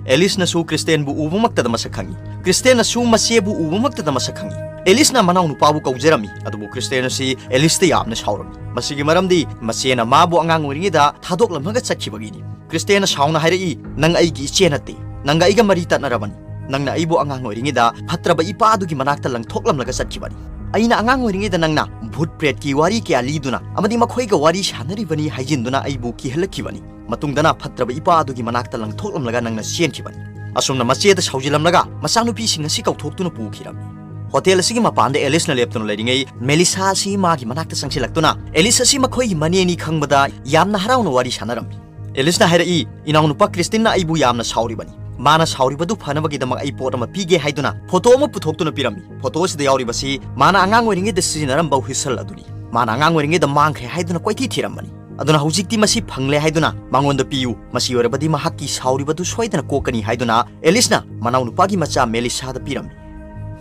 ꯑꯦꯂꯤꯁꯅꯁꯨ ꯀ꯭ꯔꯤꯁꯇꯦꯟꯕꯨ ꯎꯕꯃꯛꯇꯗ ꯃꯁꯛ ꯈꯪꯏ꯫ ꯀ꯭ꯔꯤꯁꯇꯦꯟꯅꯁꯨ ꯃꯆꯦꯕꯨ ꯎꯕꯃꯛꯇꯗ ꯃꯁꯛ ꯈꯪꯏ꯫ ꯑꯦꯂꯤꯁꯅ ꯃꯅꯥꯎ ꯅꯨꯄꯥꯕꯨ ꯀꯧꯖꯔꯝꯃꯤ, ꯑꯗꯨꯕꯨ ꯀ꯭ꯔꯤꯁꯇꯦꯟ ꯑꯁꯤ ꯑꯦꯂꯤꯁꯇ ꯌꯥꯝꯅ ꯁꯥꯎꯔꯝꯃꯤ꯫ ꯃꯁꯤꯒꯤ ꯃꯔꯝꯗꯤ ꯃꯆꯦꯅ ꯃꯥꯕꯨ ꯑꯉꯥꯡ ꯑꯣꯏꯔꯤꯉꯩꯗ ꯊꯥꯗꯣꯛꯂꯝꯃꯒ ꯆꯠꯈꯤꯕꯒꯤꯅꯤ꯫ ꯀ꯭ꯔꯤꯁꯇꯦꯟꯅ ꯁꯥꯎꯅ ꯍꯥꯏꯔꯛꯏ, "ꯅꯪ ꯑꯩꯒꯤ ꯏꯆꯦ ꯅꯠꯇꯦ꯫ ꯅꯪꯒ ꯑꯩꯒ ꯃꯔꯤ ꯇꯠꯅꯔꯕꯅꯤ꯫ ꯅꯪꯅ ꯑꯩꯕꯨ ꯑꯉꯥꯡ ꯑꯣꯏꯔꯤꯉꯩꯗ ꯐꯠꯇ꯭ꯔꯕ ꯏꯄꯥ ꯑꯗꯨꯒꯤ ꯃꯅꯥꯛꯇ ꯂꯪꯊꯣꯛꯂꯝꯂꯒ ꯆꯠꯈꯤꯕꯅꯤ꯫ ꯑꯩꯅ ꯑꯉꯥꯡ ꯑꯣꯏꯔꯤꯉꯩꯗ ꯅꯪꯅ ꯚꯨꯠ ꯄ꯭ꯔꯦꯠꯀꯤ ꯋꯥꯔꯤ ꯀꯌꯥ ꯂꯤꯗꯨꯅ ꯑꯃꯗꯤ ꯃꯈꯣꯏꯒ ꯋꯥꯔꯤ ꯁꯥꯟꯅꯔꯤꯕꯅꯤ ꯍꯥꯏꯖꯤꯟꯗꯨꯅ ꯑꯩꯕꯨ ꯀꯤꯍꯜꯂꯛꯈꯤꯕꯅꯤ꯫ ꯃꯇꯨꯡꯗꯅ ꯐꯠꯇ꯭ꯔꯕ ꯏꯄꯥ ꯑꯗꯨꯒꯤ ꯃꯅꯥꯛꯇ ꯂꯪꯊꯣꯛꯂꯝꯂꯒ ꯅꯪꯅ ꯆꯦꯟꯈꯤꯕꯅꯤ꯫" ꯑꯁꯨꯝꯅ ꯃꯆꯦꯗ ꯁꯥꯎꯖꯤꯜꯂꯝꯂꯒ ꯃꯆꯥꯅꯨꯄꯤꯁꯤꯡ ꯑꯁꯤ ꯀꯧꯊꯣꯛꯇꯨꯅ ꯄꯨꯈꯤꯔꯝꯃꯤ꯫ ꯍꯣꯇꯦꯜ ꯑꯁꯤꯒꯤ ꯃꯄꯥꯟꯗ ꯑꯦꯂꯤꯁꯅ ꯂꯦꯞꯇꯨꯅ ꯂꯩꯔꯤꯉꯩ, ꯃꯦꯂꯤꯁꯥ ꯑꯁꯤ ꯃꯥꯒꯤ ꯃꯅꯥꯛꯇ ꯆꯪꯁꯤꯜꯂꯛꯇꯨꯅ ꯑꯦꯂꯤꯁ ꯑꯁꯤ ꯃꯈꯣꯏꯒꯤ ꯃꯅꯦꯅꯤ ꯈꯪꯕꯗ ꯌꯥꯝꯅ ꯍꯔꯥꯎꯅ ꯋꯥꯔꯤ ꯁꯥꯟꯅꯔꯝꯃꯤ꯫ ꯑꯦꯂꯤꯁꯅ ꯍꯥꯏꯔꯛꯏ, "ꯏꯅꯥꯎꯅꯨꯄꯥ ꯀ꯭ꯔꯤꯁꯇꯤꯟꯅ ꯑꯩꯕꯨ ꯌꯥꯝꯅ ꯁꯥꯎꯔꯤꯕꯅꯤ꯫ ꯃꯥꯅ ꯁꯥꯎꯔꯤꯕꯗꯨ ꯐꯅꯕꯒꯤꯗꯃꯛ ꯑꯩ ꯄꯣꯠ ꯑꯃ ꯄꯤꯒꯦ" ꯍꯥꯏꯗꯨꯅ ꯐꯣꯇꯣ ꯑꯃ ꯄꯨꯊꯣꯛꯇꯨꯅ ꯄꯤꯔꯝꯃꯤ꯫ ꯐꯣꯇꯣ ꯑꯁꯤꯗ ꯌꯥꯎꯔꯤꯕꯁꯤ ꯃꯥꯅ ꯑꯉꯥꯡ ꯑꯣꯏꯔꯤꯉꯩꯗ ꯁꯤꯖꯤꯟꯅꯔꯝꯕ ꯍꯨꯏꯁꯜ ꯑꯗꯨꯅꯤ꯫ ꯃꯥꯅ ꯑꯉꯥꯡ ꯑꯣꯏꯔꯤꯉꯩꯗ ꯃꯥꯡꯈ꯭ꯔꯦ ꯍꯥꯏꯗꯨꯅ ꯀꯣꯏꯊꯤ ꯊꯤꯔꯝꯕꯅꯤ꯫ ꯑꯗꯨꯅ ꯍꯧꯖꯤꯛꯇꯤ ꯃꯁꯤ ꯐꯪꯂꯦ ꯍꯥꯏꯗꯨꯅ ꯃꯉꯣꯟꯗ ꯄꯤꯌꯨ, ꯃꯁꯤ ꯑꯣꯏꯔꯕꯗꯤ ꯃꯍꯥꯛꯀꯤ ꯁꯥꯎꯔꯤꯕꯗꯨ ꯁꯣꯏꯗꯅ ꯀꯣꯛꯀꯅꯤ ꯍꯥꯏꯗꯨꯅ ꯑꯦꯂꯤꯁꯅ ꯃꯅꯥꯎꯅꯨꯄꯥꯒꯤ ꯃꯆꯥ ꯃꯦꯂꯤꯁꯥꯗ ꯄꯤꯔꯝꯃꯤ꯫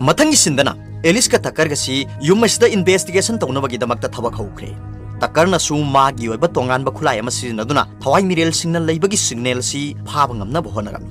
ꯃꯊꯪꯒꯤ ꯁꯤꯟꯗꯅ ꯑꯦꯂꯤꯁꯀ ꯇꯀꯔꯒꯁꯤ ꯌꯨꯝ ꯑꯁꯤꯗ ꯏꯟꯚꯦꯁꯇꯤꯒꯦꯁꯟ ꯇꯧꯅꯕꯒꯤꯗꯃꯛꯇ ꯊꯕꯛ ꯍꯧꯈ꯭ꯔꯦ꯫ ꯇꯀꯔꯅꯁꯨ ꯃꯥꯒꯤ ꯑꯣꯏꯕ ꯇꯣꯉꯥꯟꯕ ꯈꯨꯠꯂꯥꯏ ꯑꯃ ꯁꯤꯖꯤꯟꯅꯗꯨꯅ ꯊꯋꯥꯏ ꯃꯤꯔꯦꯜꯁꯤꯡꯅ ꯂꯩꯕꯒꯤ ꯁꯤꯒꯅꯦꯜꯁꯤ ꯐꯥꯕ ꯉꯝꯅꯕ ꯍꯣꯠꯅꯔꯝꯃꯤ꯫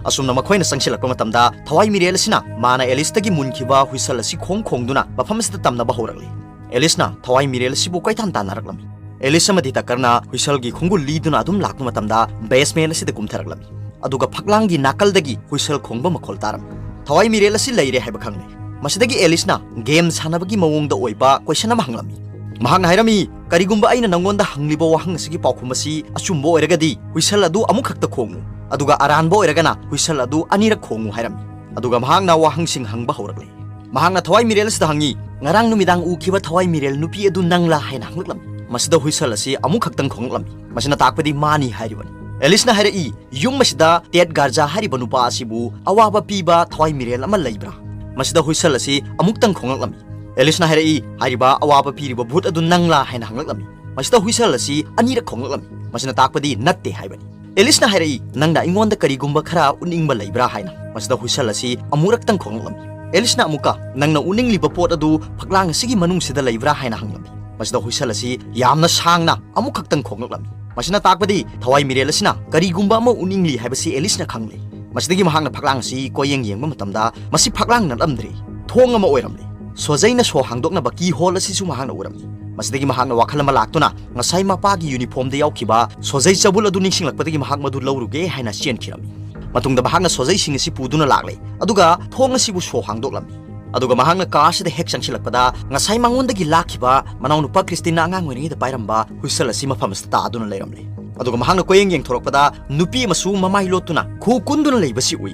ꯑꯁꯨꯝꯅ ꯃꯈꯣꯏꯅ ꯆꯪꯁꯤꯜꯂꯛꯄ ꯃꯇꯝꯗ ꯊꯋꯥꯏ ꯃꯤꯔꯦꯜ ꯑꯁꯤꯅ ꯃꯥꯅ ꯑꯦꯂꯤꯁꯇꯒꯤ ꯃꯨꯟꯈꯤꯕ ꯍꯨꯏꯁꯜ ꯑꯁꯤ ꯈꯣꯡ ꯈꯣꯡꯗꯨꯅ ꯃꯐꯝ ꯑꯁꯤꯗ ꯇꯝꯅꯕ ꯍꯧꯔꯛꯂꯤ꯫ ꯑꯦꯂꯤꯁꯅ ꯊꯋꯥꯏ ꯃꯤꯔꯦꯜ ꯑꯁꯤꯕꯨ ꯀꯣꯏꯇꯥꯟ ꯇꯥꯟꯅꯔꯛꯂꯝꯃꯤ꯫ ꯑꯦꯂꯤꯁ ꯑꯃꯗꯤ ꯇꯀꯔꯅ ꯍꯨꯏꯁꯜꯒꯤ ꯈꯣꯡꯒꯨꯜ ꯂꯤꯗꯨꯅ ꯑꯗꯨꯝ ꯂꯥꯛꯄ ꯃꯇꯝꯗ ꯕꯦꯁꯃꯦꯟ ꯑꯁꯤꯗ ꯀꯨꯝꯊꯔꯛꯂꯝꯃꯤ꯫ ꯑꯗꯨꯒ ꯐꯛꯂꯥꯡꯒꯤ ꯅꯥꯀꯜꯗꯒꯤ ꯍꯨꯏꯁꯜ ꯈꯣꯡꯕ ꯃꯈꯣꯜ ꯇꯥꯔꯝꯃꯤ꯫ ꯊꯋꯥꯏ ꯃꯤꯔꯦꯜ ꯑꯁꯤ ꯂꯩꯔꯦ ꯍꯥꯏꯕ ꯈꯪꯂꯦ꯫ ꯃꯁꯤꯗꯒꯤ ꯑꯦꯂꯤꯁꯅ ꯒꯦꯝ ꯁꯥꯟꯅꯕꯒꯤ ꯃꯑꯣꯡꯗ ꯑꯣꯏꯕ ꯀꯣꯏꯁꯟ ꯑꯃ ꯍꯪꯂꯝꯃꯤ꯫ ꯃꯍꯥꯛꯅ ꯍꯥꯏꯔꯝꯃꯤ, "ꯀꯔꯤꯒꯨꯝꯕ ꯑꯩꯅ ꯅꯉꯣꯟꯗ ꯍꯪꯂꯤꯕ ꯋꯥꯍꯪ ꯑꯁꯤꯒꯤ ꯄꯥꯎꯈꯨꯝ ꯑꯁꯤ ꯑꯆꯨꯝꯕ ꯑꯣꯏꯔꯒꯗꯤ ꯍꯨꯏꯁꯜ ꯑꯗꯨ ꯑꯃꯨꯛ ꯈꯛꯇ ꯈꯣꯡꯉꯨ, ꯑꯗꯨꯒ ꯑꯔꯥꯟꯕ ꯑꯣꯏꯔꯒꯅ ꯍꯨꯏꯁꯜ ꯑꯗꯨ ꯑꯅꯤꯔꯛ ꯈꯣꯡꯉꯨ" ꯍꯥꯏꯔꯝꯃꯤ꯫ ꯑꯗꯨꯒ ꯃꯍꯥꯛꯅ ꯋꯥꯍꯪꯁꯤꯡ ꯍꯪꯕ ꯍꯧꯔꯛꯂꯦ꯫ ꯃꯍꯥꯛꯅ ꯊꯋꯥꯏ ꯃꯤꯔꯦꯜ ꯑꯁꯤꯗ ꯍꯪꯉꯤ, "ꯉꯔꯥꯡ ꯅꯨꯃꯤꯗꯥꯡ ꯎꯈꯤꯕ ꯊꯋꯥꯏ ꯃꯤꯔꯦꯜ ꯅꯨꯄꯤ ꯑꯗꯨ ꯅꯪꯂꯥ?" ꯍꯥꯏꯅ ꯍꯪꯂꯛꯂꯝꯃꯤ꯫ ꯃꯁꯤꯗ ꯍꯨꯏꯁꯜ ꯑꯁꯤ ꯑꯃꯨꯛ ꯈꯛꯇꯪ ꯈꯣꯡꯂꯛꯂꯝꯃꯤ꯫ ꯃꯁꯤꯅ ꯇꯥꯛꯄꯗꯤ ꯃꯥꯅꯤ ꯍꯥꯏꯔꯤꯕꯅꯤ꯫ ꯑꯦꯂꯤꯁꯅ ꯍꯥꯏꯔꯛꯏ, "ꯌꯨꯝ ꯑꯁꯤꯗ ꯇꯦꯠ ꯒꯥꯔꯖꯥ ꯍꯥꯏꯔꯤꯕ ꯅꯨꯄꯥ ꯑꯁꯤꯕꯨ ꯑꯋꯥꯕ ꯄꯤꯕ ꯊꯋꯥꯏ ꯃꯤꯔꯦꯜ ꯑꯃ ꯂꯩꯕ꯭ꯔꯥ?" ꯃꯁꯤꯗ ꯍꯨꯏꯁꯜ ꯑꯁꯤ ꯑꯃꯨꯛꯇꯪ ꯈꯣꯡꯂꯛꯂꯝꯃꯤ꯫ ꯑꯦꯂꯤꯁꯅ ꯍꯥꯏꯔꯛꯏ, "ꯍꯥꯏꯔꯤꯕ ꯑꯋꯥꯕ ꯄꯤꯔꯤꯕ ꯚꯨꯠ ꯑꯗꯨ ꯅꯪꯂꯥ?" ꯍꯥꯏꯅ ꯍꯪꯂꯛꯂꯝꯃꯤ꯫ ꯃꯁꯤꯗ ꯍꯨꯏꯁꯜ ꯑꯁꯤ ꯑꯅꯤꯔꯛ ꯈꯣꯡꯂꯛꯂꯝꯃꯤ꯫ ꯃꯁꯤꯅ ꯇꯥꯛꯄꯗꯤ ꯅꯠꯇꯦ ꯍꯥꯏꯕꯅꯤ꯫ ꯑꯦꯂꯤꯁꯅ ꯍꯥꯏꯔꯛꯏ, "ꯅꯪꯅ ꯑꯩꯉꯣꯟꯗ ꯀꯔꯤꯒꯨꯝꯕ ꯈꯔ ꯎꯠꯅꯤꯡꯕ ꯂꯩꯕ꯭ꯔꯥ?" ꯍꯥꯏꯅ꯫ ꯃꯁꯤꯗ ꯍꯨꯏꯁꯜ ꯑꯁꯤ ꯑꯃꯨꯔꯛꯇꯪ ꯈꯣꯡꯂꯛꯂꯝꯃꯤ꯫ ꯑꯦꯂꯤꯁꯅ ꯑꯃꯨꯛꯀ, "ꯅꯪꯅ ꯎꯠꯅꯤꯡꯂꯤꯕ ꯄꯣꯠ ꯑꯗꯨ ꯐꯛꯂꯥꯡ ꯑꯁꯤꯒꯤ ꯃꯅꯨꯡꯁꯤꯗ ꯂꯩꯕ꯭ꯔꯥ?" ꯍꯥꯏꯅ ꯍꯪꯂꯝꯃꯤ꯫ ꯃꯁꯤꯗ ꯍꯨꯏꯁꯜ ꯑꯁꯤ ꯌꯥꯝꯅ ꯁꯥꯡꯅ ꯑꯃꯨꯛꯈꯛꯇꯪ ꯈꯣꯡꯂꯛꯂꯝꯃꯤ꯫ ꯃꯁꯤꯅ ꯇꯥꯛꯄꯗꯤ ꯊꯋꯥꯏ ꯃꯤꯔꯦꯜ ꯑꯁꯤꯅ ꯀꯔꯤꯒꯨꯝꯕ ꯑꯃ ꯎꯠꯅꯤꯡꯂꯤ ꯍꯥꯏꯕꯁꯤ ꯑꯦꯂꯤꯁꯅ ꯈꯪꯂꯦ꯫ ꯃꯁꯤꯗꯒꯤ ꯃꯍꯥꯛꯅ ꯐꯛꯂꯥꯡ ꯑꯁꯤ ꯀꯣꯏꯌꯦꯡ ꯌꯦꯡꯕ ꯃꯇꯝꯗ ꯃꯁꯤ ꯐꯛꯂꯥꯡ ꯅꯠꯂꯝꯗ꯭ꯔꯦ, ꯊꯣꯡ ꯑꯃ ꯑꯣꯏꯔꯝꯂꯦ꯫ ꯁꯣꯖꯩꯅ ꯁꯣ ꯍꯥꯡꯗꯣꯛꯅꯕ ꯀꯤ ꯍꯣꯜ ꯑꯁꯤꯁꯨ ꯃꯍꯥꯛꯅ ꯎꯔꯝꯃꯤ꯫ ꯃꯁꯤꯗꯒꯤ ꯃꯍꯥꯛꯅ ꯋꯥꯈꯜ ꯑꯃ ꯂꯥꯛꯇꯨꯅ ꯉꯁꯥꯏ ꯃꯄꯥꯒꯤ ꯌꯨꯅꯤꯐꯣꯔꯝꯗ ꯌꯥꯎꯈꯤꯕ ꯁꯣꯖꯩ ꯆꯕꯨꯜ ꯑꯗꯨ ꯅꯤꯡꯁꯤꯡꯂꯛꯄꯗꯒꯤ ꯃꯍꯥꯛ ꯃꯗꯨ ꯂꯧꯔꯨꯒꯦ ꯍꯥꯏꯅ ꯆꯦꯟꯈꯤꯔꯝꯃꯤ꯫ ꯃꯇꯨꯡꯗ ꯃꯍꯥꯛꯅ ꯁꯣꯖꯩꯁꯤꯡ ꯑꯁꯤ ꯄꯨꯗꯨꯅ ꯂꯥꯛꯂꯦ, ꯑꯗꯨꯒ ꯊꯣꯡ ꯑꯁꯤꯕꯨ ꯁꯣ ꯍꯥꯡꯗꯣꯛꯂꯝꯃꯤ꯫ ꯑꯗꯨꯒ ꯃꯍꯥꯛꯅ ꯀꯥ ꯑꯁꯤꯗ ꯍꯦꯛ ꯆꯪꯁꯤꯜꯂꯛꯄꯗ ꯉꯁꯥꯏ ꯃꯉꯣꯟꯗꯒꯤ ꯂꯥꯛꯈꯤꯕ ꯃꯅꯥꯎꯅꯨꯄꯥ ꯀ꯭ꯔꯤꯁꯇꯤꯅ ꯑꯉꯥꯡ ꯑꯣꯏꯔꯤꯉꯩꯗ ꯄꯥꯏꯔꯝꯕ ꯍꯨꯏꯁꯜ ꯑꯁꯤ ꯃꯐꯝ ꯑꯁꯤꯗ ꯇꯥꯗꯨꯅ ꯂꯩꯔꯝꯂꯦ꯫ ꯑꯗꯨꯒ ꯃꯍꯥꯛꯅ ꯀꯣꯏꯌꯦꯡ ꯌꯦꯡꯊꯣꯔꯛꯄꯗ ꯅꯨꯄꯤ ꯑꯃꯁꯨ ꯃꯃꯥꯏ ꯂꯣꯠꯇꯨꯅ ꯈꯨ ꯀꯨꯟꯗꯨꯅ ꯂꯩꯕꯁꯤ ꯎꯏ꯫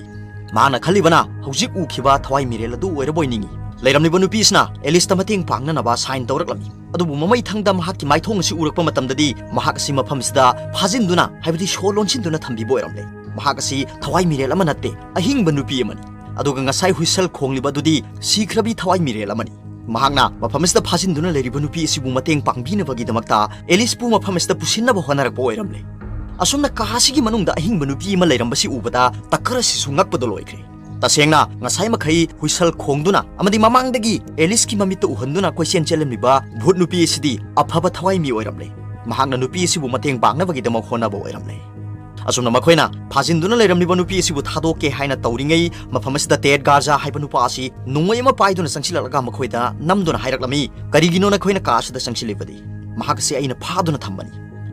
ꯃꯍꯥꯛꯅ ꯈꯜꯂꯤꯕꯅ ꯍꯧꯖꯤꯛ ꯎꯈꯤꯕ ꯊꯋꯥꯏ ꯃꯤꯔꯦꯜ ꯑꯗꯨ ꯑꯣꯏꯔꯕꯣꯏ ꯅꯤꯡꯏ꯫ ꯂꯩꯔꯝꯂꯤꯕ ꯅꯨꯄꯤ ꯑꯁꯤꯅ ꯑꯦꯂꯤꯁꯇ ꯃꯇꯦꯡ ꯄꯥꯡꯅꯅꯕ ꯁꯥꯏꯟ ꯇꯧꯔꯛꯂꯝꯃꯤ꯫ ꯑꯗꯨꯕꯨ ꯃꯃꯩꯊꯪꯗ ꯃꯍꯥꯛꯀꯤ ꯃꯥꯏꯊꯣꯡ ꯑꯁꯤ ꯎꯔꯛꯄ ꯃꯇꯝꯗꯗꯤ ꯃꯍꯥꯛ ꯑꯁꯤ ꯃꯐꯝ ꯑꯁꯤꯗ ꯐꯥꯖꯤꯟꯗꯨꯅ, ꯍꯥꯏꯕꯗꯤ ꯁꯣ ꯂꯣꯟꯁꯤꯟꯗꯨꯅ ꯊꯝꯕꯤꯕ ꯑꯣꯏꯔꯝꯂꯦ꯫ ꯃꯍꯥꯛ ꯑꯁꯤ ꯊꯋꯥꯏ ꯃꯤꯔꯦꯜ ꯑꯃ ꯅꯠꯇꯦ, ꯑꯍꯤꯡꯕ ꯅꯨꯄꯤ ꯑꯃꯅꯤ꯫ ꯑꯗꯨꯒ ꯉꯁꯥꯏ ꯍꯨꯏꯁꯜ ꯈꯣꯡꯂꯤꯕ ꯑꯗꯨꯗꯤ ꯁꯤꯈ꯭ꯔꯕꯤ ꯊꯋꯥꯏ ꯃꯤꯔꯦꯜ ꯑꯃꯅꯤ꯫ ꯃꯍꯥꯛꯅ ꯃꯐꯝ ꯑꯁꯤꯗ ꯐꯥꯖꯤꯟꯗꯨꯅ ꯂꯩꯔꯤꯕ ꯅꯨꯄꯤ ꯑꯁꯤꯕꯨ ꯃꯇꯦꯡ ꯄꯥꯡꯕꯤꯅꯕꯒꯤꯗꯃꯛꯇ ꯑꯦꯂꯤꯁꯄꯨ ꯃꯐꯝ ꯑꯁꯤꯗ ꯄꯨꯁꯤꯟꯅꯕ ꯍꯣꯠꯅꯔꯛꯄ ꯑꯣꯏꯔꯝꯂꯦ꯫ ꯑꯁꯨꯝꯅ ꯀꯥ ꯑꯁꯤꯒꯤ ꯃꯅꯨꯡꯗ ꯑꯍꯤꯡꯕ ꯅꯨꯄꯤ ꯑꯃ ꯂꯩꯔꯝꯕꯁꯤ ꯎꯕꯗ ꯇꯛꯀꯔ ꯑꯁꯤꯁꯨ ꯉꯛꯄꯗ ꯂꯣꯏꯈ꯭ꯔꯦ꯫ ꯇꯁꯦꯡꯅ, ꯉꯁꯥꯏ ꯃꯈꯩ ꯍꯨꯏꯁꯜ ꯈꯣꯡꯗꯨꯅ ꯑꯃꯗꯤ ꯃꯃꯥꯡꯗꯒꯤ ꯑꯦꯂꯤꯁꯀꯤ ꯃꯃꯤꯠꯇ ꯎꯍꯟꯗꯨꯅ ꯀꯣꯏꯆꯦꯟ ꯆꯦꯜꯂꯝꯂꯤꯕ ꯚꯨꯠ ꯅꯨꯄꯤ ꯑꯁꯤꯗꯤ ꯑꯐꯕ ꯊꯋꯥꯏ ꯃꯤ ꯑꯣꯏꯔꯝꯂꯦ꯫ ꯃꯍꯥꯛꯅ ꯅꯨꯄꯤ ꯑꯁꯤꯕꯨ ꯃꯇꯦꯡ ꯄꯥꯡꯅꯕꯒꯤꯗꯃꯛ ꯍꯣꯠꯅꯕ ꯑꯣꯏꯔꯝꯂꯦ꯫ ꯑꯁꯨꯝꯅ ꯃꯈꯣꯏꯅ ꯐꯥꯖꯤꯟꯗꯨꯅ ꯂꯩꯔꯝꯂꯤꯕ ꯅꯨꯄꯤ ꯑꯁꯤꯕꯨ ꯊꯥꯗꯣꯛꯀꯦ ꯍꯥꯏꯅ ꯇꯧꯔꯤꯉꯩ, ꯃꯐꯝ ꯑꯁꯤꯗ ꯇꯦꯠ ꯒꯥꯔꯖꯥ ꯍꯥꯏꯕ ꯅꯨꯄꯥ ꯑꯁꯤ ꯅꯣꯡꯃꯩ ꯑꯃ ꯄꯥꯏꯗꯨꯅ ꯆꯪꯁꯤꯜꯂꯛꯂꯒ ꯃꯈꯣꯏꯗ ꯅꯝꯗꯨꯅ ꯍꯥꯏꯔꯛꯂꯝꯃꯤ, "ꯀꯔꯤꯒꯤꯅꯣ ꯅꯈꯣꯏꯅ ꯀꯥ ꯑꯁꯤꯗ ꯆꯪꯁꯤꯜꯂꯤꯕꯗꯤ? ꯃꯍꯥꯛ ꯑꯁꯤ ꯑꯩꯅ ꯐꯥꯗꯨꯅ ꯊꯝꯕꯅꯤ꯫"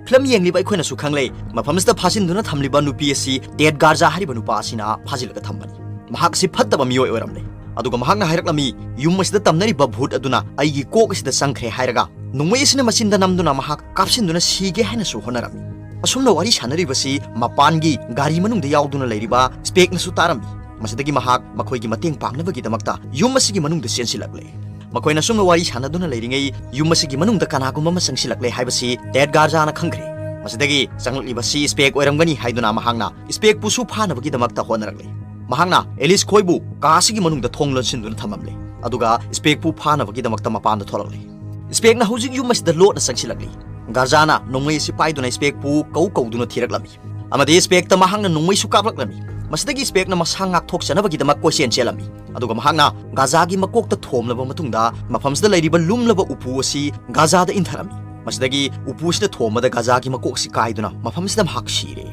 ꯐꯤꯂꯝ ꯌꯦꯡꯂꯤꯕ ꯑꯩꯈꯣꯏꯅꯁꯨ ꯈꯪꯂꯦ, ꯃꯐꯝ ꯑꯁꯤꯗ ꯐꯥꯖꯤꯟꯗꯨꯅ ꯊꯝꯂꯤꯕ ꯅꯨꯄꯤ ꯑꯁꯤ ꯇꯦꯠ ꯒꯥꯔꯖꯥ ꯍꯥꯏꯔꯤꯕ ꯅꯨꯄꯥ ꯑꯁꯤꯅ ꯐꯥꯖꯤꯜꯂꯒ ꯊꯝꯕꯅꯤ꯫ ꯃꯍꯥꯛ ꯑꯁꯤ ꯐꯠꯇꯕ ꯃꯤꯑꯣꯏ ꯑꯣꯏꯔꯝꯂꯦ꯫ ꯑꯗꯨꯒ ꯃꯍꯥꯛꯅ ꯍꯥꯏꯔꯛꯂꯝꯃꯤ, "ꯌꯨꯝ ꯑꯁꯤꯗ ꯇꯝꯅꯔꯤꯕ ꯚꯨꯠ ꯑꯗꯨꯅ ꯑꯩꯒꯤ ꯀꯣꯛ ꯑꯁꯤꯗ ꯆꯪꯈ꯭ꯔꯦ" ꯍꯥꯏꯔꯒ ꯅꯣꯡꯃꯩ ꯑꯁꯤꯅ ꯃꯆꯤꯟꯗ ꯅꯝꯗꯨꯅ ꯃꯍꯥꯛ ꯀꯥꯞꯁꯤꯟꯗꯨꯅ ꯁꯤꯒꯦ ꯍꯥꯏꯅꯁꯨ ꯍꯣꯠꯅꯔꯝꯃꯤ꯫ ꯑꯁꯨꯝꯅ ꯋꯥꯔꯤ ꯁꯥꯟꯅꯔꯤꯕꯁꯤ ꯃꯄꯥꯟꯒꯤ ꯒꯥꯔꯤ ꯃꯅꯨꯡꯗ ꯌꯥꯎꯗꯨꯅ ꯂꯩꯔꯤꯕ ꯁ꯭ꯄꯦꯛꯅꯁꯨ ꯇꯥꯔꯝꯃꯤ꯫ ꯃꯁꯤꯗꯒꯤ ꯃꯍꯥꯛ ꯃꯈꯣꯏꯒꯤ ꯃꯇꯦꯡ ꯄꯥꯡꯅꯕꯒꯤꯗꯃꯛꯇ ꯌꯨꯝ ꯑꯁꯤꯒꯤ ꯃꯅꯨꯡꯗ ꯆꯦꯟꯁꯤꯜꯂꯛꯂꯦ꯫ ꯃꯈꯣꯏꯅ ꯑꯁꯨꯝꯅ ꯋꯥꯔꯤ ꯁꯥꯟꯅꯗꯨꯅ ꯂꯩꯔꯤꯉꯩ, ꯌꯨꯝ ꯑꯁꯤꯒꯤ ꯃꯅꯨꯡꯗ ꯀꯅꯥꯒꯨꯝꯕ ꯑꯃ ꯆꯪꯁꯤꯜꯂꯛꯂꯦ ꯍꯥꯏꯕꯁꯤ ꯇꯦꯠ ꯒꯥꯔꯖꯥꯅ ꯈꯪꯈ꯭ꯔꯦ꯫ ꯃꯁꯤꯗꯒꯤ ꯆꯪꯂꯛꯂꯤꯕꯁꯤ ꯁ꯭ꯄꯦꯛ ꯑꯣꯏꯔꯝꯒꯅꯤ ꯍꯥꯏꯗꯨꯅ ꯃꯍꯥꯛꯅ ꯁ꯭ꯄꯦꯛꯄꯨꯁꯨ ꯐꯥꯅꯕꯒꯤꯗꯃꯛꯇ ꯍꯣꯠꯅꯔꯛꯂꯦ꯫ ꯃꯍꯥꯛꯅ ꯑꯦꯂꯤꯁ ꯈꯣꯏꯕꯨ ꯀꯥ ꯑꯁꯤꯒꯤ ꯃꯅꯨꯡꯗ ꯊꯣꯡ ꯂꯣꯟꯁꯤꯟꯗꯨꯅ ꯊꯝꯂꯝꯂꯦ, ꯑꯗꯨꯒ ꯁ꯭ꯄꯦꯛꯄꯨ ꯐꯥꯅꯕꯒꯤꯗꯃꯛꯇ ꯃꯄꯥꯟꯗ ꯊꯣꯛꯂꯛꯂꯦ꯫ ꯁ꯭ꯄꯦꯛꯅ ꯍꯧꯖꯤꯛ ꯌꯨꯝ ꯑꯁꯤꯗ ꯂꯣꯠꯅ ꯆꯪꯁꯤꯜꯂꯛꯂꯤ꯫ ꯒꯥꯔꯖꯥꯅ ꯅꯣꯡꯃꯩ ꯑꯁꯤ ꯄꯥꯏꯗꯨꯅ ꯁ꯭ꯄꯦꯛꯄꯨ ꯀꯧ ꯀꯧꯗꯨꯅ ꯊꯤꯔꯛꯂꯝꯃꯤ, ꯑꯃꯗꯤ ꯁ꯭ꯄꯦꯛꯇ ꯃꯍꯥꯛꯅ ꯅꯣꯡꯃꯩꯁꯨ ꯀꯥꯞꯂꯛꯂꯝꯃꯤ꯫ ꯃꯁꯤꯗꯒꯤ ꯁ꯭ꯄꯦꯛꯅ ꯃꯁꯥ ꯉꯥꯛꯊꯣꯛꯆꯅꯕꯒꯤꯗꯃꯛ ꯀꯣꯏꯆꯦꯟ ꯆꯦꯜꯂꯝꯃꯤ, ꯑꯗꯨꯒ ꯃꯍꯥꯛꯅ ꯒꯥꯔꯖꯥꯒꯤ ꯃꯀꯣꯛꯇ ꯊꯣꯝꯂꯕ ꯃꯇꯨꯡꯗ ꯃꯐꯝꯁꯤꯗ ꯂꯩꯔꯤꯕ ꯂꯨꯝꯂꯕ ꯎꯄꯨ ꯑꯁꯤ ꯒꯥꯔꯖꯥꯗ ꯏꯟꯊꯔꯝꯃꯤ꯫ ꯃꯁꯤꯗꯒꯤ ꯎꯄꯨ ꯑꯁꯤꯗ ꯊꯣꯝꯕꯗ ꯒꯥꯔꯖꯥꯒꯤ ꯃꯀꯣꯛ ꯑꯁꯤ ꯀꯥꯏꯗꯨꯅ ꯃꯐꯝꯁꯤꯗ ꯃꯍꯥꯛ ꯁꯤꯔꯦ꯫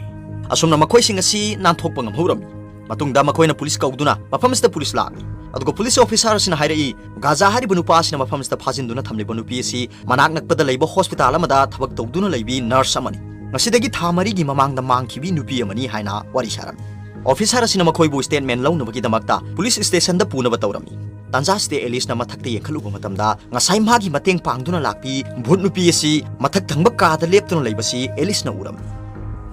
ꯑꯁꯨꯝꯅ ꯃꯈꯣꯏꯁꯤꯡ ꯑꯁꯤ ꯅꯥꯟꯊꯣꯛꯄ ꯉꯝꯍꯧꯔꯝꯃꯤ꯫ ꯃꯇꯨꯡꯗ ꯃꯈꯣꯏꯅ ꯄꯨꯂꯤꯁ ꯀꯧꯗꯨꯅ ꯃꯐꯝ ꯑꯁꯤꯗ ꯄꯨꯂꯤꯁ ꯂꯥꯛꯂꯤ꯫ ꯑꯗꯨꯒ ꯄꯨꯂꯤꯁ ꯑꯣꯐꯤꯁꯥꯔ ꯑꯁꯤꯅ ꯍꯥꯏꯔꯛꯏ, ꯒꯥꯔꯖꯥ ꯍꯥꯏꯔꯤꯕ ꯅꯨꯄꯥ ꯑꯁꯤꯅ ꯃꯐꯝ ꯑꯁꯤꯗ ꯐꯥꯖꯤꯟꯗꯨꯅ ꯊꯝꯂꯤꯕ ꯅꯨꯄꯤ ꯑꯁꯤ ꯃꯅꯥꯛ ꯅꯛꯄꯗ ꯂꯩꯕ ꯍꯣꯁꯄꯤꯇꯥꯜ ꯑꯃꯗ ꯊꯕꯛ ꯇꯧꯗꯨꯅ ꯂꯩꯕꯤ ꯅꯔꯁ ꯑꯃꯅꯤ꯫ ꯉꯁꯤꯗꯒꯤ ꯊꯥ ꯃꯔꯤꯒꯤ ꯃꯃꯥꯡꯗ ꯃꯥꯡꯈꯤꯕꯤ ꯅꯨꯄꯤ ꯑꯃꯅꯤ ꯍꯥꯏꯅ ꯋꯥꯔꯤ ꯁꯥꯔꯝꯃꯤ꯫ ꯑꯣꯐꯤꯁꯥꯔ ꯑꯁꯤꯅ ꯃꯈꯣꯏꯕꯨ ꯁ꯭ꯇꯦꯠꯃꯦꯟ ꯂꯧꯅꯕꯒꯤꯗꯃꯛꯇ ꯄꯨꯂꯤꯁ ꯁ꯭ꯇꯦꯁꯟꯗ ꯄꯨꯅꯕ ꯇꯧꯔꯝꯃꯤ꯫ ꯇꯥꯟꯖꯥ ꯑꯁꯤꯗ ꯑꯦꯂꯤꯁꯅ ꯃꯊꯛꯇ ꯌꯦꯡꯈꯠꯂꯨꯕ ꯃꯇꯝꯗ ꯉꯁꯥꯏ ꯃꯥꯒꯤ ꯃꯇꯦꯡ ꯄꯥꯡꯗꯨꯅ ꯂꯥꯛꯄꯤ ꯚꯨꯠ ꯅꯨꯄꯤ ꯑꯁꯤ ꯃꯊꯛ ꯊꯪꯕ ꯀꯥꯗ ꯂꯦꯞꯇꯨꯅ ꯂꯩꯕꯁꯤ ꯑꯦꯂꯤꯁꯅ ꯎꯔꯝꯃꯤ꯫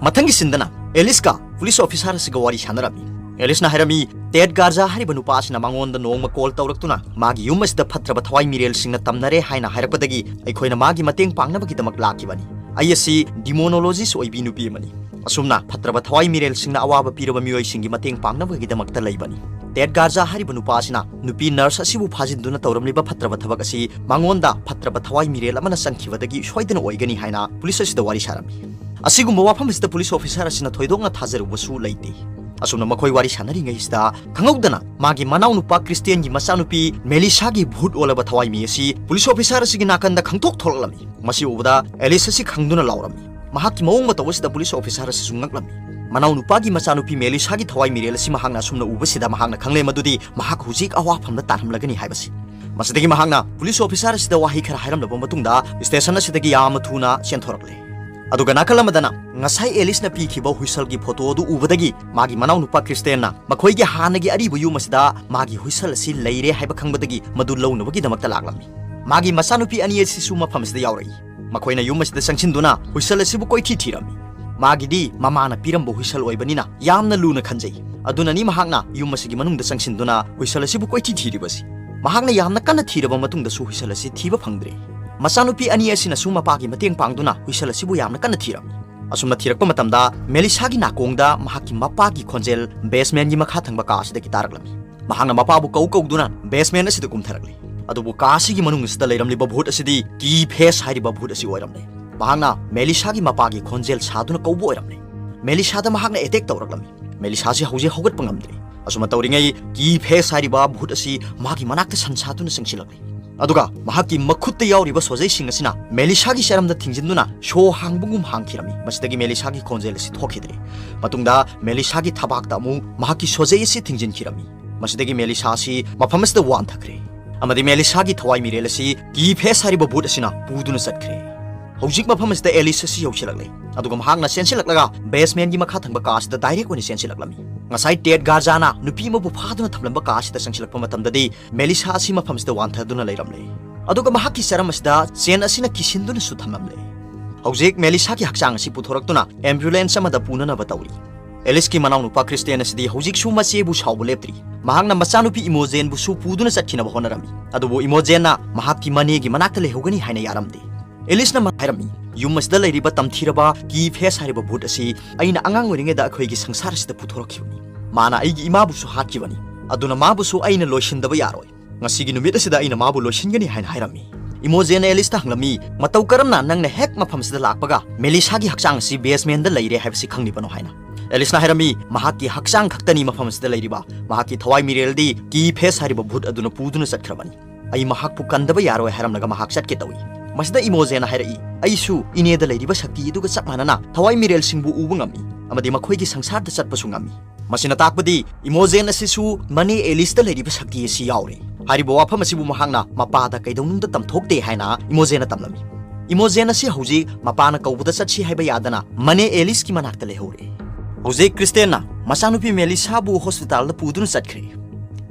ꯃꯊꯪꯒꯤ ꯁꯤꯟꯗꯅ ꯑꯦꯂꯤꯁꯀ ꯄꯨꯂꯤꯁ ꯑꯣꯐꯤꯁꯥꯔ ꯑꯁꯤꯒ ꯋꯥꯔꯤ ꯁꯥꯟꯅꯔꯝꯃꯤ꯫ ꯑꯦꯂꯤꯁꯅ ꯍꯥꯏꯔꯝꯃꯤ, "ꯇꯦꯠ ꯒꯥꯔꯖꯥ ꯍꯥꯏꯔꯤꯕ ꯅꯨꯄꯥ ꯑꯁꯤꯅ ꯃꯉꯣꯟꯗ ꯅꯣꯡꯃ ꯀꯣꯜ ꯇꯧꯔꯛꯇꯨꯅ ꯃꯥꯒꯤ ꯌꯨꯝ ꯑꯁꯤꯗ ꯐꯠꯇ꯭ꯔꯕ ꯊꯋꯥꯏ ꯃꯤꯔꯦꯜꯁꯤꯡꯅ ꯇꯝꯅꯔꯦ ꯍꯥꯏꯅ ꯍꯥꯏꯔꯛꯄꯗꯒꯤ ꯑꯩꯈꯣꯏꯅ ꯃꯥꯒꯤ ꯃꯇꯦꯡ ꯄꯥꯡꯅꯕꯒꯤꯗꯃꯛ ꯂꯥꯛꯈꯤꯕꯅꯤ꯫ ꯑꯩ ꯑꯁꯤ ꯗꯤꯃꯣꯅꯣꯂꯣꯖꯤꯁ ꯑꯣꯏꯕꯤ ꯅꯨꯄꯤ ꯑꯃꯅꯤ꯫ ꯑꯁꯨꯝꯅ ꯐꯠꯇ꯭ꯔꯕ ꯊꯋꯥꯏ ꯃꯤꯔꯦꯜꯁꯤꯡꯅ ꯑꯋꯥꯕ ꯄꯤꯔꯕ ꯃꯤꯑꯣꯏꯁꯤꯡꯒꯤ ꯃꯇꯦꯡ ꯄꯥꯡꯅꯕꯒꯤꯗꯃꯛꯇ ꯂꯩꯕꯅꯤ꯫" ꯇꯦꯠ ꯒꯥꯔꯖꯥ ꯍꯥꯏꯔꯤꯕ ꯅꯨꯄꯥ ꯑꯁꯤꯅ ꯅꯨꯄꯤ ꯅꯔꯁ ꯑꯁꯤꯕꯨ ꯐꯥꯖꯤꯟꯗꯨꯅ ꯇꯧꯔꯝꯂꯤꯕ ꯐꯠꯇ꯭ꯔꯕ ꯊꯕꯛ ꯑꯁꯤ ꯃꯉꯣꯟꯗ ꯐꯠꯇ꯭ꯔꯕ ꯊꯋꯥꯏ ꯃꯤꯔꯦꯜ ꯑꯃꯅ ꯆꯪꯈꯤꯕꯗꯒꯤ ꯁꯣꯏꯗꯅ ꯑꯣꯏꯒꯅꯤ ꯍꯥꯏꯅ ꯄꯨꯂꯤꯁ ꯑꯁꯤꯗ ꯋꯥꯔꯤ ꯁꯥꯔꯝꯃꯤ꯫ ꯑꯁꯤꯒꯨꯝꯕ ꯋꯥꯐꯝ ꯑꯁꯤꯗ ꯄꯨꯂꯤꯁ ꯑꯣꯐꯤꯁꯥꯔ ꯑꯁꯤꯅ ꯊꯣꯏꯗꯣꯛꯅ ꯊꯥꯖꯔꯨꯕꯁꯨ ꯂꯩꯇꯦ꯫ ꯑꯁꯨꯝꯅ ꯃꯈꯣꯏ ꯋꯥꯔꯤ ꯁꯥꯟꯅꯔꯤꯉꯩꯁꯤꯗ ꯈꯪꯍꯧꯗꯅ ꯃꯥꯒꯤ ꯃꯅꯥꯎꯅꯨꯄꯥ ꯀ꯭ꯔꯤꯁꯇꯤꯌꯟꯒꯤ ꯃꯆꯥꯅꯨꯄꯤ ꯃꯦꯂꯤꯁꯥꯒꯤ ꯚꯨꯠ ꯑꯣꯜꯂꯕ ꯊꯋꯥꯏꯃꯤ ꯑꯁꯤ ꯄꯨꯂꯤꯁ ꯑꯣꯐꯤꯁꯥꯔ ꯑꯁꯤꯒꯤ ꯅꯥꯀꯟꯗ ꯈꯪꯊꯣꯛ ꯊꯣꯛꯂꯛꯂꯝꯃꯤ꯫ ꯃꯁꯤ ꯎꯕꯗ ꯑꯦꯂꯤꯁ ꯑꯁꯤ ꯈꯪꯗꯨꯅ ꯂꯥꯎꯔꯝꯃꯤ꯫ ꯃꯍꯥꯛꯀꯤ ꯃꯑꯣꯡ ꯃꯇꯧ ꯑꯁꯤꯗ ꯄꯨꯂꯤꯁ ꯑꯣꯐꯤꯁꯥꯔ ꯑꯁꯤꯁꯨ ꯉꯛꯂꯝꯃꯤ꯫ ꯃꯅꯥꯎꯅꯨꯄꯥꯒꯤ ꯃꯆꯥꯅꯨꯄꯤ ꯃꯦꯂꯤꯁꯥꯒꯤ ꯊꯋꯥꯏ ꯃꯤꯔꯦꯜ ꯑꯁꯤ ꯃꯍꯥꯛꯅ ꯑꯁꯨꯝꯅ ꯎꯕꯁꯤꯗ ꯃꯍꯥꯛꯅ ꯈꯪꯂꯦ ꯃꯗꯨꯗꯤ ꯃꯍꯥꯛ ꯍꯧꯖꯤꯛ ꯑꯋꯥꯐꯝꯗ ꯇꯥꯔꯝꯂꯒꯅꯤ ꯍꯥꯏꯕꯁꯤ꯫ ꯃꯁꯤꯗꯒꯤ ꯃꯍꯥꯛꯅ ꯄꯨꯂꯤꯁ ꯑꯣꯐꯤꯁꯥꯔ ꯑꯁꯤꯗ ꯋꯥꯍꯩ ꯈꯔ ꯍꯥꯏꯔꯝꯂꯕ ꯃꯇꯨꯡꯗ ꯁ꯭ꯇꯦꯁꯟ ꯑꯁꯤꯗꯒꯤ ꯌꯥꯝꯅ ꯊꯨꯅ ꯆꯦꯟꯊꯣꯔꯛꯂꯦ꯫ ꯑꯗꯨꯒ ꯅꯥꯀꯜ ꯑꯃꯗꯅ ꯉꯁꯥꯏ ꯑꯦꯂꯤꯁꯅ ꯄꯤꯈꯤꯕ ꯍꯨꯏꯁꯜꯒꯤ ꯐꯣꯇꯣ ꯑꯗꯨ ꯎꯕꯗꯒꯤ ꯃꯥꯒꯤ ꯃꯅꯥꯎꯅꯨꯄꯥ ꯀ꯭ꯔꯤꯁꯇꯦꯟꯅ ꯃꯈꯣꯏꯒꯤ ꯍꯥꯟꯅꯒꯤ ꯑꯔꯤꯕ ꯌꯨꯝ ꯑꯁꯤꯗ ꯃꯥꯒꯤ ꯍꯨꯏꯁꯜ ꯑꯁꯤ ꯂꯩꯔꯦ ꯍꯥꯏꯕ ꯈꯪꯕꯗꯒꯤ ꯃꯗꯨ ꯂꯧꯅꯕꯒꯤꯗꯃꯛꯇ ꯂꯥꯛꯂꯝꯃꯤ꯫ ꯃꯥꯒꯤ ꯃꯆꯥꯅꯨꯄꯤ ꯑꯅꯤ ꯑꯁꯤꯁꯨ ꯃꯐꯝ ꯑꯁꯤꯗ ꯌꯥꯎꯔꯛꯏ꯫ ꯃꯈꯣꯏꯅ ꯌꯨꯝ ꯑꯁꯤꯗ ꯆꯪꯁꯤꯟꯗꯨꯅ ꯍꯨꯏꯁꯜ ꯑꯁꯤꯕꯨ ꯀꯣꯏꯊꯤ ꯊꯤꯔꯝꯃꯤ꯫ ꯃꯥꯒꯤꯗꯤ ꯃꯃꯥꯅ ꯄꯤꯔꯝꯕ ꯍꯨꯏꯁꯜ ꯑꯣꯏꯕꯅꯤꯅ ꯌꯥꯝꯅ ꯂꯨꯅ ꯈꯟꯖꯩ꯫ ꯑꯗꯨꯅꯅꯤ ꯃꯍꯥꯛꯅ ꯌꯨꯝ ꯑꯁꯤꯒꯤ ꯃꯅꯨꯡꯗ ꯆꯪꯁꯤꯟꯗꯨꯅ ꯍꯨꯏꯁꯜ ꯑꯁꯤꯕꯨ ꯀꯣꯏꯊꯤ ꯊꯤꯔꯤꯕꯁꯤ꯫ ꯃꯍꯥꯛꯅ ꯌꯥꯝꯅ ꯀꯟꯅ ꯊꯤꯔꯕ ꯃꯇꯨꯡꯗꯁꯨ ꯍꯨꯏꯁꯜ ꯑꯁꯤ ꯊꯤꯕ ꯐꯪꯗ꯭ꯔꯦ꯫ ꯃꯆꯥꯅꯨꯄꯤ ꯑꯅꯤ ꯑꯁꯤꯅꯁꯨ ꯃꯄꯥꯒꯤ ꯃꯇꯦꯡ ꯄꯥꯡꯗꯨꯅ ꯍꯨꯏꯁꯜ ꯑꯁꯤꯕꯨ ꯌꯥꯝꯅ ꯀꯟꯅ ꯊꯤꯔꯝꯃꯤ꯫ ꯑꯁꯨꯝꯅ ꯊꯤꯔꯛꯄ ꯃꯇꯝꯗ ꯃꯦꯂꯤꯁꯥꯒꯤ ꯅꯥꯀꯣꯡꯗ ꯃꯍꯥꯛꯀꯤ ꯃꯄꯥꯒꯤ ꯈꯣꯟꯖꯦꯜ ꯕꯦꯁꯃꯦꯟꯒꯤ ꯃꯈꯥ ꯊꯪꯕ ꯀꯥ ꯑꯁꯤꯗꯒꯤ ꯇꯥꯔꯛꯂꯝꯃꯤ꯫ ꯃꯍꯥꯛꯅ ꯃꯄꯥꯕꯨ ꯀꯧ ꯀꯧꯗꯨꯅ ꯕꯦꯁꯃꯦꯟ ꯑꯁꯤꯗ ꯀꯨꯝꯊꯔꯛꯂꯤ꯫ ꯑꯗꯨꯕꯨ ꯀꯥ ꯑꯁꯤꯒꯤ ꯃꯅꯨꯡ ꯑꯁꯤꯗ ꯂꯩꯔꯝꯂꯤꯕ ꯚꯨꯠ ꯑꯁꯤꯗꯤ ꯀꯤ ꯐꯦꯁ ꯍꯥꯏꯔꯤꯕ ꯚꯨꯠ ꯑꯁꯤ ꯑꯣꯏꯔꯝꯂꯦ꯫ ꯃꯍꯥꯛꯅ ꯃꯦꯂꯤꯁꯥꯒꯤ ꯃꯄꯥꯒꯤ ꯈꯣꯟꯖꯦꯜ ꯁꯥꯗꯨꯅ ꯀꯧꯕ ꯑꯣꯏꯔꯝꯂꯦ꯫ ꯃꯦꯂꯤꯁꯥꯗ ꯃꯍꯥꯛꯅ ꯑꯦꯇꯦꯛ ꯇꯧꯔꯛꯂꯝꯃꯤ꯫ ꯃꯦꯂꯤꯁꯥꯁꯤ ꯍꯧꯖꯤꯛ ꯍꯧꯒꯠꯄ ꯉꯝꯗ꯭ꯔꯦ꯫ ꯑꯁꯨꯝꯅ ꯇꯧꯔꯤꯉꯩ ꯀꯤ ꯐꯦꯁ ꯍꯥꯏꯔꯤꯕ ꯚꯨꯠ ꯑꯁꯤ ꯃꯥꯒꯤ ꯃꯅꯥꯛꯇ ꯁꯟ ꯁꯥꯗꯨꯅ ꯆꯪꯁꯤꯜꯂꯛꯂꯤ꯫ ꯑꯗꯨꯒ ꯃꯍꯥꯛꯀꯤ ꯃꯈꯨꯠꯇ ꯌꯥꯎꯔꯤꯕ ꯁꯣꯖꯩꯁꯤꯡ ꯑꯁꯤꯅ ꯃꯦꯂꯤꯁꯥꯒꯤ ꯆꯔꯝꯗ ꯊꯤꯡꯖꯤꯟꯗꯨꯅ ꯁꯣ ꯍꯥꯡꯕꯒꯨꯝ ꯍꯥꯡꯈꯤꯔꯝꯃꯤ꯫ ꯃꯁꯤꯗꯒꯤ ꯃꯦꯂꯤꯁꯥꯒꯤ ꯈꯣꯟꯖꯦꯜ ꯑꯁꯤ ꯊꯣꯛꯈꯤꯗ꯭ꯔꯦ꯫ ꯃꯇꯨꯡꯗ ꯃꯦꯂꯤꯁꯥꯒꯤ ꯊꯕꯥꯛꯇ ꯑꯃꯨꯛ ꯃꯍꯥꯛꯀꯤ ꯁꯣꯖꯩ ꯑꯁꯤ ꯊꯤꯡꯖꯤꯟꯈꯤꯔꯝꯃꯤ꯫ ꯃꯁꯤꯗꯒꯤ ꯃꯦꯂꯤꯁꯥ ꯑꯁꯤ ꯃꯐꯝ ꯑꯁꯤꯗ ꯋꯥꯟꯊꯈ꯭ꯔꯦ꯫ ꯑꯃꯗꯤ ꯃꯦꯂꯤꯁꯥꯒꯤ ꯊꯋꯥꯏ ꯃꯤꯔꯦꯜ ꯑꯁꯤ ꯀꯤ ꯐꯦꯁ ꯍꯥꯏꯔꯤꯕ ꯚꯨꯠ ꯑꯁꯤꯅ ꯄꯨꯗꯨꯅ ꯆꯠꯈ꯭ꯔꯦ꯫ ꯍꯧꯖꯤꯛ ꯃꯐꯝ ꯑꯁꯤꯗ ꯑꯦꯂꯤꯁ ꯑꯁꯤ ꯌꯧꯁꯤꯜꯂꯛꯂꯦ꯫ ꯑꯗꯨꯒ ꯃꯍꯥꯛꯅ ꯆꯦꯟꯁꯤꯜꯂꯛꯂꯒ ꯕꯦꯁꯃꯦꯟꯒꯤ ꯃꯈꯥ ꯊꯪꯕ ꯀꯥ ꯑꯁꯤꯗ ꯗꯥꯏꯔꯦꯛ ꯑꯣꯏꯅ ꯆꯦꯟꯁꯤꯜꯂꯛꯂꯝꯃꯤ꯫ ꯉꯁꯥꯏ ꯇꯦꯠ ꯒꯥꯔꯖꯥꯅ ꯅꯨꯄꯤ ꯑꯃꯕꯨ ꯐꯥꯗꯨꯅ ꯊꯝꯂꯝꯕ ꯀꯥ ꯑꯁꯤꯗ ꯆꯪꯁꯤꯜꯂꯛꯄ ꯃꯇꯝꯗꯗꯤ ꯃꯦꯂꯤꯁꯥ ꯑꯁꯤ ꯃꯐꯝ ꯑꯁꯤꯗ ꯋꯥꯟꯊꯗꯨꯅ ꯂꯩꯔꯝꯂꯦ꯫ ꯑꯗꯨꯒ ꯃꯍꯥꯛꯀꯤ ꯆꯔꯝ ꯑꯁꯤꯗ ꯆꯦꯟ ꯑꯁꯤꯅ ꯀꯤꯁꯤꯟꯗꯨꯅꯁꯨ ꯊꯝꯂꯝꯂꯦ꯫ ꯍꯧꯖꯤꯛ ꯃꯦꯂꯤꯁꯥꯒꯤ ꯍꯛꯆꯥꯡ ꯑꯁꯤ ꯄꯨꯊꯣꯔꯛꯇꯨꯅ ꯑꯦꯝꯕꯨꯂꯦꯟꯁ ꯑꯃꯗ ꯄꯨꯅꯅꯕ ꯇꯧꯔꯤ꯫ ꯑꯦꯂꯤꯁꯀꯤ ꯃꯅꯥꯎꯅꯨꯄꯥ ꯀ꯭ꯔꯤꯁꯇꯦꯟ ꯑꯁꯤꯗꯤ ꯍꯧꯖꯤꯛꯁꯨ ꯃꯆꯦꯕꯨ ꯁꯥꯎꯕ ꯂꯦꯞꯇ꯭ꯔꯤ꯫ ꯃꯍꯥꯛꯅ ꯃꯆꯥꯅꯨꯄꯤ ꯏꯃꯣꯖꯦꯟꯕꯨꯁꯨ ꯄꯨꯗꯨꯅ ꯆꯠꯈꯤꯅꯕ ꯍꯣꯠꯅꯔꯝꯃꯤ꯫ ꯑꯗꯨꯕꯨ ꯏꯃꯣꯖꯦꯟꯅ ꯃꯍꯥꯛꯀꯤ ꯃꯅꯦꯒꯤ ꯃꯅꯥꯛꯇ ꯂꯩꯍꯧꯒꯅꯤ ꯍꯥꯏꯅ ꯌꯥꯔꯝꯗꯦ꯫ ꯑꯦꯂꯤꯁꯅ ꯃ-, ꯍꯥꯏꯔꯝꯃꯤ, "ꯌꯨꯝ ꯑꯁꯤꯗ ꯂꯩꯔꯤꯕ ꯇꯝꯊꯤꯔꯕ ꯀꯤ ꯐꯦꯁ ꯍꯥꯏꯔꯤꯕ ꯚꯨꯠ ꯑꯁꯤ ꯑꯩꯅ ꯑꯉꯥꯡ ꯑꯣꯏꯔꯤꯉꯩꯗ ꯑꯩꯈꯣꯏꯒꯤ ꯁꯪꯁꯥꯔ ꯑꯁꯤꯗ ꯄꯨꯊꯣꯔꯛꯈꯤꯕꯅꯤ꯫ ꯃꯥꯅ ꯑꯩꯒꯤ ꯏꯃꯥꯕꯨꯁꯨ ꯍꯥꯠꯈꯤꯕꯅꯤ꯫ ꯑꯗꯨꯅ ꯃꯥꯕꯨꯁꯨ ꯑꯩꯅ ꯂꯣꯏꯁꯤꯟꯗꯕ ꯌꯥꯔꯣꯏ꯫ ꯉꯁꯤꯒꯤ ꯅꯨꯃꯤꯠ ꯑꯁꯤꯗ ꯑꯩꯅ ꯃꯥꯕꯨ ꯂꯣꯏꯁꯤꯟꯒꯅꯤ" ꯍꯥꯏꯅ ꯍꯥꯏꯔꯝꯃꯤ꯫ ꯏꯃꯣꯖꯦꯟꯅ ꯑꯦꯂꯤꯁꯇ ꯍꯪꯂꯝꯃꯤ, "ꯃꯇꯧ ꯀꯔꯝꯅ ꯅꯪꯅ ꯍꯦꯛ ꯃꯐꯝꯁꯤꯗ ꯂꯥꯛꯄꯒ ꯃꯦꯂꯤꯁꯥꯒꯤ ꯍꯛꯆꯥꯡ ꯑꯁꯤ ꯕꯦꯁꯃꯦꯟꯗ ꯂꯩꯔꯦ ꯍꯥꯏꯕꯁꯤ ꯈꯪꯂꯤꯕꯅꯣ?" ꯍꯥꯏꯅ꯫ ꯑꯦꯂꯤꯁꯅ ꯍꯥꯏꯔꯝꯃꯤ, ꯃꯍꯥꯛꯀꯤ ꯍꯛꯆꯥꯡ ꯈꯛꯇꯅꯤ ꯃꯐꯝ ꯑꯁꯤꯗ ꯂꯩꯔꯤꯕ, ꯃꯍꯥꯛꯀꯤ ꯊꯋꯥꯏ ꯃꯤꯔꯦꯜꯗꯤ ꯀꯤ ꯐꯦꯁ ꯍꯥꯏꯔꯤꯕ ꯚꯨꯠ ꯑꯗꯨꯅ ꯄꯨꯗꯨꯅ ꯆꯠꯈ꯭ꯔꯕꯅꯤ꯫ ꯑꯩ ꯃꯍꯥꯛꯄꯨ ꯀꯟꯗꯕ ꯌꯥꯔꯣꯏ ꯍꯥꯏꯔꯝꯂꯒ ꯃꯍꯥꯛ ꯆꯠꯀꯦ ꯇꯧꯏ꯫ ꯃꯁꯤꯗ ꯏꯃꯣꯖꯦꯟꯅ ꯍꯥꯏꯔꯛꯏ, ꯑꯩꯁꯨ ꯏꯅꯦꯗ ꯂꯩꯔꯤꯕ ꯁꯛꯇꯤ ꯑꯗꯨꯒ ꯆꯞ ꯃꯥꯟꯅꯅ ꯊꯋꯥꯏ ꯃꯤꯔꯦꯜꯁꯤꯡꯕꯨ ꯎꯕ ꯉꯝꯃꯤ ꯑꯃꯗꯤ ꯃꯈꯣꯏꯒꯤ ꯁꯪꯁꯥꯔꯗ ꯆꯠꯄꯁꯨ ꯉꯝꯃꯤ꯫ ꯃꯁꯤꯅ ꯇꯥꯛꯄꯗꯤ ꯏꯃꯣꯖꯦꯟ ꯑꯁꯤꯁꯨ ꯃꯅꯦ ꯑꯦꯂꯤꯁꯇ ꯂꯩꯔꯤꯕ ꯁꯛꯇꯤ ꯑꯁꯤ ꯌꯥꯎꯔꯦ꯫ ꯍꯥꯏꯔꯤꯕ ꯋꯥꯐꯝ ꯑꯁꯤꯕꯨ ꯃꯍꯥꯛꯅ ꯃꯄꯥꯗ ꯀꯩꯗꯧꯅꯨꯡꯗ ꯇꯝꯊꯣꯛꯇꯦ ꯍꯥꯏꯅ ꯏꯃꯣꯖꯦꯟꯅ ꯇꯝꯂꯝꯃꯤ꯫ ꯏꯃꯣꯖꯦꯟ ꯑꯁꯤ ꯍꯧꯖꯤꯛ ꯃꯄꯥꯅ ꯀꯧꯕꯗ ꯆꯠꯁꯤ ꯍꯥꯏꯕ ꯌꯥꯗꯅ ꯃꯅꯦ ꯑꯦꯂꯤꯁꯀꯤ ꯃꯅꯥꯛꯇ ꯂꯩꯍꯧꯔꯦ꯫ ꯍꯧꯖꯤꯛ ꯀ꯭ꯔꯤꯁꯇꯦꯟꯅ ꯃꯆꯥꯅꯨꯄꯤ ꯃꯦꯂꯤꯁꯥꯕꯨ ꯍꯣꯁꯄꯤꯇꯥꯜꯗ ꯄꯨꯗꯨꯅ ꯆꯠꯈ꯭ꯔꯦ꯫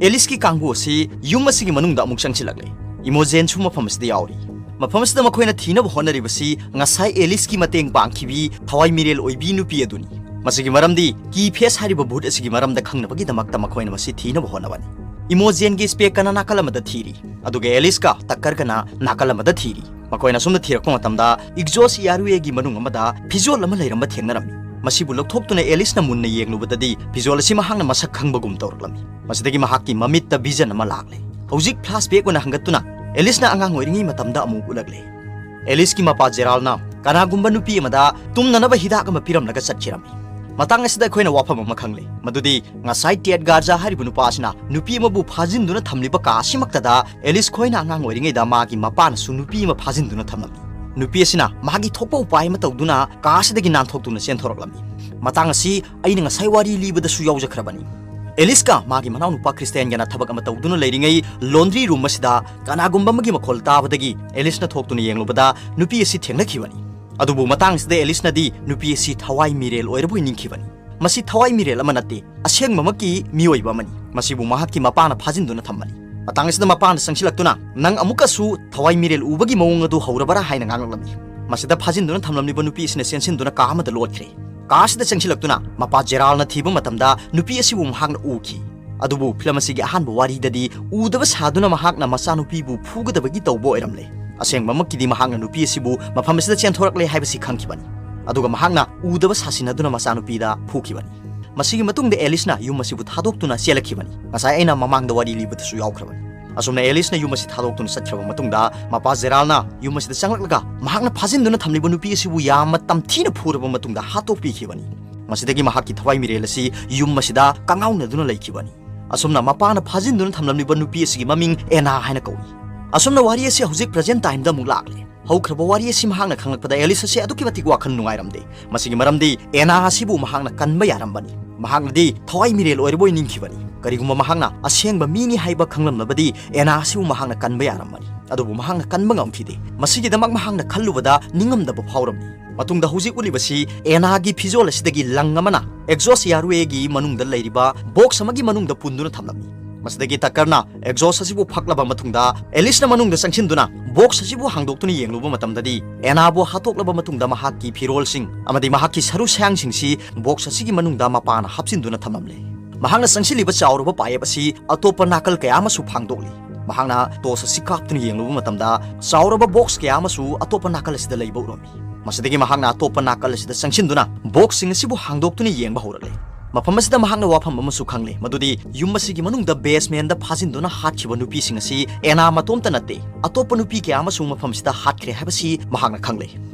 ꯑꯦꯂꯤꯁꯀꯤ ꯀꯥꯡꯕꯨ ꯑꯁꯤ ꯌꯨꯝ ꯑꯁꯤꯒꯤ ꯃꯅꯨꯡꯗ ꯑꯃꯨꯛ ꯆꯪꯁꯤꯜꯂꯛꯂꯦ꯫ ꯏꯃꯣꯖꯦꯟꯁꯨ ꯃꯐꯝ ꯑꯁꯤꯗ ꯌꯥꯎꯔꯤ꯫ ꯃꯐꯝ ꯑꯁꯤꯗ ꯃꯈꯣꯏꯅ ꯊꯤꯅꯕ ꯍꯣꯠꯅꯔꯤꯕꯁꯤ ꯉꯁꯥꯏ ꯑꯦꯂꯤꯁꯀꯤ ꯃꯇꯦꯡ ꯄꯥꯡꯈꯤꯕꯤ ꯊꯋꯥꯏ ꯃꯤꯔꯦꯜ ꯑꯣꯏꯕꯤ ꯅꯨꯄꯤ ꯑꯗꯨꯅꯤ꯫ ꯃꯁꯤꯒꯤ ꯃꯔꯝꯗꯤ ꯀꯤ ꯐꯦꯁ ꯍꯥꯏꯔꯤꯕ ꯚꯨꯠ ꯑꯁꯤꯒꯤ ꯃꯔꯝꯗ ꯈꯪꯅꯕꯒꯤꯗꯃꯛꯇ ꯃꯈꯣꯏꯅ ꯃꯁꯤ ꯊꯤꯅꯕ ꯍꯣꯠꯅꯕꯅꯤ꯫ ꯏꯃꯣꯖꯦꯟꯒꯤ ꯁ꯭ꯄꯦꯛꯀꯅ ꯅꯥꯀꯜ ꯑꯃꯗ ꯊꯤꯔꯤ, ꯑꯗꯨꯒ ꯑꯦꯂꯤꯁꯀ ꯇꯛꯀꯔꯒꯅ ꯅꯥꯀꯜ ꯑꯃꯗ ꯊꯤꯔꯤ꯫ ꯃꯈꯣꯏꯅ ꯑꯁꯨꯝꯅ ꯊꯤꯔꯛꯄ ꯃꯇꯝꯗ ꯏꯛꯖꯣꯁ ꯌꯥꯔꯨꯌꯦꯒꯤ ꯃꯅꯨꯡ ꯑꯃꯗ ꯐꯤꯖꯣꯜ ꯑꯃ ꯂꯩꯔꯝꯕ ꯊꯦꯡꯅꯔꯝꯃꯤ꯫ ꯃꯁꯤꯕꯨ ꯂꯧꯊꯣꯛꯇꯨꯅ ꯑꯦꯂꯤꯁꯅ ꯃꯨꯟꯅ ꯌꯦꯡꯂꯨꯕꯗꯗꯤ ꯐꯤꯖꯣꯜ ꯑꯁꯤ ꯃꯍꯥꯛꯅ ꯃꯁꯛ ꯈꯪꯕꯒꯨꯝ ꯇꯧꯔꯛꯂꯝꯃꯤ꯫ ꯃꯁꯤꯗꯒꯤ ꯃꯍꯥꯛꯀꯤ ꯃꯃꯤꯠꯇ ꯚꯤꯖꯟ ꯑꯃ ꯂꯥꯛꯂꯦ꯫ ꯍꯧꯖꯤꯛ ꯐ꯭ꯂꯥꯁꯕꯦꯛ ꯑꯣꯏꯅ ꯍꯪꯒꯠꯇꯨꯅ ꯑꯦꯂꯤꯁꯅ ꯑꯉꯥꯡ ꯑꯣꯏꯔꯤꯉꯩ ꯃꯇꯝꯗ ꯑꯃꯨꯛ ꯎꯠꯂꯛꯂꯦ꯫ ꯑꯦꯂꯤꯁꯀꯤ ꯃꯄꯥ ꯖꯦꯔꯥꯜꯅ ꯀꯅꯥꯒꯨꯝꯕ ꯅꯨꯄꯤ ꯑꯃꯗ ꯇꯨꯝꯅꯅꯕ ꯍꯤꯗꯥꯛ ꯑꯃ ꯄꯤꯔꯝꯂꯒ ꯆꯠꯈꯤꯔꯝꯃꯤ꯫ ꯃꯇꯥꯡ ꯑꯁꯤꯗ ꯑꯩꯈꯣꯏꯅ ꯋꯥꯐꯝ ꯑꯃ ꯈꯪꯂꯦ, ꯃꯗꯨꯗꯤ ꯉꯁꯥꯏ ꯇꯦꯠ ꯒꯥꯔꯖꯥ ꯍꯥꯏꯔꯤꯕ ꯅꯨꯄꯥ ꯑꯁꯤꯅ ꯅꯨꯄꯤ ꯑꯃꯕꯨ ꯐꯥꯖꯤꯟꯗꯨꯅ ꯊꯝꯂꯤꯕ ꯀꯥ ꯑꯁꯤꯃꯛꯇꯗ ꯑꯦꯂꯤꯁ ꯈꯣꯏꯅ ꯑꯉꯥꯡ ꯑꯣꯏꯔꯤꯉꯩꯗ ꯃꯥꯒꯤ ꯃꯄꯥꯅꯁꯨ ꯅꯨꯄꯤ ꯑꯃ ꯐꯥꯖꯤꯟꯗꯨꯅ ꯊꯝꯂꯝꯃꯤ꯫ ꯅꯨꯄꯤ ꯑꯁꯤꯅ ꯃꯥꯒꯤ ꯊꯣꯛꯄ ꯎꯄꯥꯏ ꯑꯃ ꯇꯧꯗꯨꯅ ꯀꯥ ꯑꯁꯤꯗꯒꯤ ꯅꯥꯟꯊꯣꯛꯇꯨꯅ ꯆꯦꯟꯊꯣꯔꯛꯂꯝꯃꯤ꯫ ꯃꯇꯥꯡ ꯑꯁꯤ ꯑꯩꯅ ꯉꯁꯥꯏ ꯋꯥꯔꯤ ꯂꯤꯕꯗꯁꯨ ꯌꯥꯎꯖꯈ꯭ꯔꯕꯅꯤ꯫ ꯑꯦꯂꯤꯁꯀ ꯃꯥꯒꯤ ꯃꯅꯥꯎꯅꯨꯄꯥ ꯈ꯭ꯔꯤꯁꯇꯤꯌꯥꯟꯒꯅ ꯊꯕꯛ ꯑꯃ ꯇꯧꯗꯨꯅ ꯂꯩꯔꯤꯉꯩ ꯂꯣꯟꯗ꯭ꯔꯤ ꯔꯨꯝ ꯑꯁꯤꯗ ꯀꯅꯥꯒꯨꯝꯕ ꯑꯃꯒꯤ ꯃꯈꯣꯜ ꯇꯥꯕꯗꯒꯤ ꯑꯦꯂꯤꯁꯅ ꯊꯣꯛꯇꯨꯅ ꯌꯦꯡꯂꯨꯕꯗ ꯅꯨꯄꯤ ꯑꯁꯤ ꯊꯦꯡꯅꯈꯤꯕꯅꯤ꯫ ꯑꯗꯨꯕꯨ ꯃꯇꯥꯡ ꯑꯁꯤꯗ ꯑꯦꯂꯤꯁꯅꯗꯤ ꯅꯨꯄꯤ ꯑꯁꯤ ꯊꯋꯥꯏ ꯃꯤꯔꯦꯜ ꯑꯣꯏꯔꯕꯣꯏ ꯅꯤꯡꯈꯤꯕꯅꯤ꯫ ꯃꯁꯤ ꯊꯋꯥꯏ ꯃꯤꯔꯦꯜ ꯑꯃ ꯅꯠꯇꯦ, ꯑꯁꯦꯡꯕꯃꯛꯀꯤ ꯃꯤꯑꯣꯏꯕ ꯑꯃꯅꯤ꯫ ꯃꯁꯤꯕꯨ ꯃꯍꯥꯛꯀꯤ ꯃꯄꯥꯅ ꯐꯥꯖꯤꯟꯗꯨꯅ ꯊꯝꯕꯅꯤ꯫ ꯃꯇꯥꯡ ꯑꯁꯤꯗ ꯃꯄꯥꯅ ꯆꯪꯁꯤꯜꯂꯛꯇꯨꯅ, "ꯅꯪ ꯑꯃꯨꯛꯀꯁꯨ ꯊꯋꯥꯏ ꯃꯤꯔꯦꯜ ꯎꯕꯒꯤ ꯃꯑꯣꯡ ꯑꯗꯨ ꯍꯧꯔꯕꯔꯥ?" ꯍꯥꯏꯅ ꯉꯥꯡꯂꯛꯂꯝꯃꯤ꯫ ꯃꯁꯤꯗ ꯐꯥꯖꯤꯟꯗꯨꯅ ꯊꯝꯂꯝꯂꯤꯕ ꯅꯨꯄꯤ ꯑꯁꯤꯅ ꯆꯦꯟꯁꯤꯟꯗꯨꯅ ꯀꯥ ꯑꯃꯗ ꯂꯣꯠꯈ꯭ꯔꯦ꯫ ꯀꯥ ꯑꯁꯤꯗ ꯆꯪꯁꯤꯜꯂꯛꯇꯨꯅ ꯃꯄꯥ ꯖꯦꯔꯥꯜꯅ ꯊꯤꯕ ꯃꯇꯝꯗ ꯅꯨꯄꯤ ꯑꯁꯤꯕꯨ ꯃꯍꯥꯛꯅ ꯎꯈꯤ꯫ ꯑꯗꯨꯕꯨ ꯐꯤꯂꯝ ꯑꯁꯤꯒꯤ ꯑꯍꯥꯟꯕ ꯋꯥꯔꯤꯗꯗꯤ ꯎꯗꯕ ꯁꯥꯗꯨꯅ ꯃꯍꯥꯛꯅ ꯃꯆꯥꯅꯨꯄꯤꯕꯨ ꯐꯨꯒꯗꯕꯒꯤ ꯇꯧꯕ ꯑꯣꯏꯔꯝꯂꯦ꯫ ꯑꯁꯦꯡꯕꯃꯛꯀꯤꯗꯤ ꯃꯍꯥꯛꯅ ꯅꯨꯄꯤ ꯑꯁꯤꯕꯨ ꯃꯐꯝ ꯑꯁꯤꯗ ꯆꯦꯟꯊꯣꯔꯛꯂꯦ ꯍꯥꯏꯕꯁꯤ ꯈꯪꯈꯤꯕꯅꯤ꯫ ꯑꯗꯨꯒ ꯃꯍꯥꯛꯅ ꯎꯗꯕ ꯁꯥꯁꯤꯟꯅꯗꯨꯅ ꯃꯆꯥꯅꯨꯄꯤꯗ ꯐꯨꯈꯤꯕꯅꯤ꯫ ꯃꯁꯤꯒꯤ ꯃꯇꯨꯡꯗ ꯑꯦꯂꯤꯁꯅ ꯌꯨꯝ ꯑꯁꯤꯕꯨ ꯊꯥꯗꯣꯛꯇꯨꯅ ꯆꯦꯜꯂꯛꯈꯤꯕꯅꯤ꯫ ꯉꯁꯥꯏ ꯑꯩꯅ ꯃꯃꯥꯡꯗ ꯋꯥꯔꯤ ꯂꯤꯕꯗꯁꯨ ꯌꯥꯎꯈ꯭ꯔꯕꯅꯤ꯫ ꯑꯁꯨꯝꯅ ꯑꯦꯂꯤꯁꯅ ꯌꯨꯝ ꯑꯁꯤ ꯊꯥꯗꯣꯛꯇꯨꯅ ꯆꯠꯈ꯭ꯔꯕ ꯃꯇꯨꯡꯗ, ꯃꯄꯥ ꯖꯦꯔꯥꯜꯅ ꯌꯨꯝ ꯑꯁꯤꯗ ꯆꯪꯂꯛꯂꯒ ꯃꯍꯥꯛꯅ ꯐꯥꯖꯤꯟꯗꯨꯅ ꯊꯝꯂꯤꯕ ꯅꯨꯄꯤ ꯑꯁꯤꯕꯨ ꯌꯥꯝꯅ ꯇꯝꯊꯤꯅ ꯐꯨꯔꯕ ꯃꯇꯨꯡꯗ ꯍꯥꯠꯇꯣꯛꯄꯤꯈꯤꯕꯅꯤ꯫ ꯃꯁꯤꯗꯒꯤ ꯃꯍꯥꯛꯀꯤ ꯊꯋꯥꯏ ꯃꯤꯔꯦꯜ ꯑꯁꯤ ꯌꯨꯝ ꯑꯁꯤꯗ ꯀꯉꯥꯎꯅꯗꯨꯅ ꯂꯩꯈꯤꯕꯅꯤ꯫ ꯑꯁꯨꯝꯅ ꯃꯄꯥꯅ ꯐꯥꯖꯤꯟꯗꯨꯅ ꯊꯝꯂꯝꯂꯤꯕ ꯅꯨꯄꯤ ꯑꯁꯤꯒꯤ ꯃꯃꯤꯡ ꯑꯦꯅꯥ ꯍꯥꯏꯅ ꯀꯧꯏ꯫ ꯑꯁꯨꯝꯅ ꯋꯥꯔꯤ ꯑꯁꯤ ꯍꯧꯖꯤꯛ present time ꯗ ꯑꯃꯨꯛ ꯂꯥꯛꯂꯦ꯫ ꯍꯧꯈ꯭ꯔꯕ ꯋꯥꯔꯤ ꯑꯁꯤ ꯃꯍꯥꯛꯅ ꯈꯪꯂꯛꯄꯗ ꯑꯦꯂꯤꯁ ꯑꯁꯤ ꯑꯗꯨꯛꯀꯤ ꯃꯇꯤꯛ ꯋꯥꯈꯜ ꯅꯨꯡꯉꯥꯏꯔꯝꯗꯦ꯫ ꯃꯁꯤꯒꯤ ꯃꯔꯝꯗꯤ ꯑꯦꯅꯥ ꯑꯁꯤꯕꯨ ꯃꯍꯥꯛꯅ ꯀꯟꯕ ꯌꯥꯔꯝꯕꯅꯤ꯫ ꯃꯍꯥꯛꯅꯗꯤ ꯊꯋꯥꯏ ꯃꯤꯔꯦꯜ ꯑꯣꯏꯔꯕꯣꯏ ꯅꯤꯡꯈꯤꯕꯅꯤ꯫ ꯀꯔꯤꯒꯨꯝꯕ ꯃꯍꯥꯛꯅ ꯑꯁꯦꯡꯕ ꯃꯤꯅꯤ ꯍꯥꯏꯕ ꯈꯪꯂꯝꯂꯕꯗꯤ ꯑꯦꯅꯥ ꯑꯁꯤꯕꯨ ꯃꯍꯥꯛꯅ ꯀꯟꯕ ꯌꯥꯔꯝꯕꯅꯤ꯫ ꯑꯗꯨꯕꯨ ꯃꯍꯥꯛꯅ ꯀꯟꯕ ꯉꯝꯈꯤꯗꯦ꯫ ꯃꯁꯤꯒꯤꯗꯃꯛ ꯃꯍꯥꯛꯅ ꯈꯜꯂꯨꯕꯗ ꯅꯤꯡꯉꯝꯗꯕ ꯐꯥꯎꯔꯝꯃꯤ꯫ ꯃꯇꯨꯡꯗ ꯍꯧꯖꯤꯛ ꯎꯠꯂꯤꯕꯁꯤ ꯑꯦꯅꯥꯒꯤ ꯐꯤꯖꯣꯜ ꯑꯁꯤꯗꯒꯤ ꯂꯪ ꯑꯃꯅ ꯑꯦꯛꯖꯣꯁ ꯌꯥꯔꯨꯑꯦꯒꯤ ꯃꯅꯨꯡꯗ ꯂꯩꯔꯤꯕ ꯕꯣꯛꯁ ꯑꯃꯒꯤ ꯃꯅꯨꯡꯗ ꯄꯨꯟꯗꯨꯅ ꯊꯝꯂꯝꯃꯤ꯫ ꯃꯁꯤꯗꯒꯤ ꯇꯛꯀꯔꯅ ꯑꯦꯛꯖꯣꯁ ꯑꯁꯤꯕꯨ ꯐꯛꯂꯕ ꯃꯇꯨꯡꯗ ꯑꯦꯂꯤꯁꯅ ꯃꯅꯨꯡꯗ ꯆꯪꯁꯤꯟꯗꯨꯅ ꯕꯣꯛꯁ ꯑꯁꯤꯕꯨ ꯍꯥꯡꯗꯣꯛꯇꯨꯅ ꯌꯦꯡꯂꯨꯕ ꯃꯇꯝꯗꯗꯤ ꯑꯦꯅꯥꯕꯨ ꯍꯥꯠꯇꯣꯛꯂꯕ ꯃꯇꯨꯡꯗ ꯃꯍꯥꯛꯀꯤ ꯐꯤꯔꯣꯜꯁꯤꯡ ꯑꯃꯗꯤ ꯃꯍꯥꯛꯀꯤ ꯁꯔꯨ ꯁꯌꯥꯡꯁꯤꯡꯁꯤ ꯕꯣꯛꯁ ꯑꯁꯤꯒꯤ ꯃꯅꯨꯡꯗ ꯃꯄꯥꯅ ꯍꯥꯞꯆꯤꯟꯗꯨꯅ ꯊꯝꯂꯝꯂꯦ꯫ ꯃꯍꯥꯛꯅ ꯆꯪꯁꯤꯜꯂꯤꯕ ꯆꯥꯎꯔꯕ ꯄꯥꯌꯦꯞ ꯑꯁꯤ ꯑꯇꯣꯞꯄ ꯅꯥꯀꯜ ꯀꯌꯥ ꯑꯃꯁꯨ ꯐꯥꯡꯗꯣꯛꯂꯤ꯫ ꯃꯍꯥꯛꯅ ꯇꯣꯁ ꯑꯁꯤ ꯀꯥꯞꯇꯨꯅ ꯌꯦꯡꯂꯨꯕ ꯃꯇꯝꯗ ꯆꯥꯎꯔꯕ ꯕꯣꯛꯁ ꯀꯌꯥ ꯑꯃꯁꯨ ꯑꯇꯣꯞꯄ ꯅꯥꯀꯜ ꯑꯁꯤꯗ ꯂꯩꯕ ꯎꯔꯝꯃꯤ꯫ ꯃꯁꯤꯗꯒꯤ ꯃꯍꯥꯛꯅ ꯑꯇꯣꯞꯄ ꯅꯥꯀꯜ ꯑꯁꯤꯗ ꯆꯪꯁꯤꯟꯗꯨꯅ ꯕꯣꯛꯁꯁꯤꯡ ꯑꯁꯤꯕꯨ ꯍꯥꯡꯗꯣꯛꯇꯨꯅ ꯌꯦꯡꯕ ꯍꯧꯔꯛꯂꯦ꯫ ꯃꯐꯝ ꯑꯁꯤꯗ ꯃꯍꯥꯛꯅ ꯋꯥꯐꯝ ꯑꯃꯁꯨ ꯈꯪꯂꯦ, ꯃꯗꯨꯗꯤ ꯌꯨꯝ ꯑꯁꯤꯒꯤ ꯃꯅꯨꯡꯗ basement ꯗ ꯐꯥꯖꯤꯟꯗꯨꯅ ꯍꯥꯠꯈꯤꯕ ꯅꯨꯄꯤꯁꯤꯡ ꯑꯁꯤ ꯑꯦꯅꯥ ꯃꯇꯣꯝꯇ ꯅꯠꯇꯦ, ꯑꯇꯣꯞꯄ ꯅꯨꯄꯤ ꯀꯌꯥ ꯑꯃꯁꯨ ꯃꯐꯝ ꯑꯁꯤꯗ ꯍꯥꯠꯈ꯭ꯔꯦ ꯍꯥꯏꯕꯁꯤ ꯃꯍꯥꯛꯅ ꯈꯪꯂꯦ꯫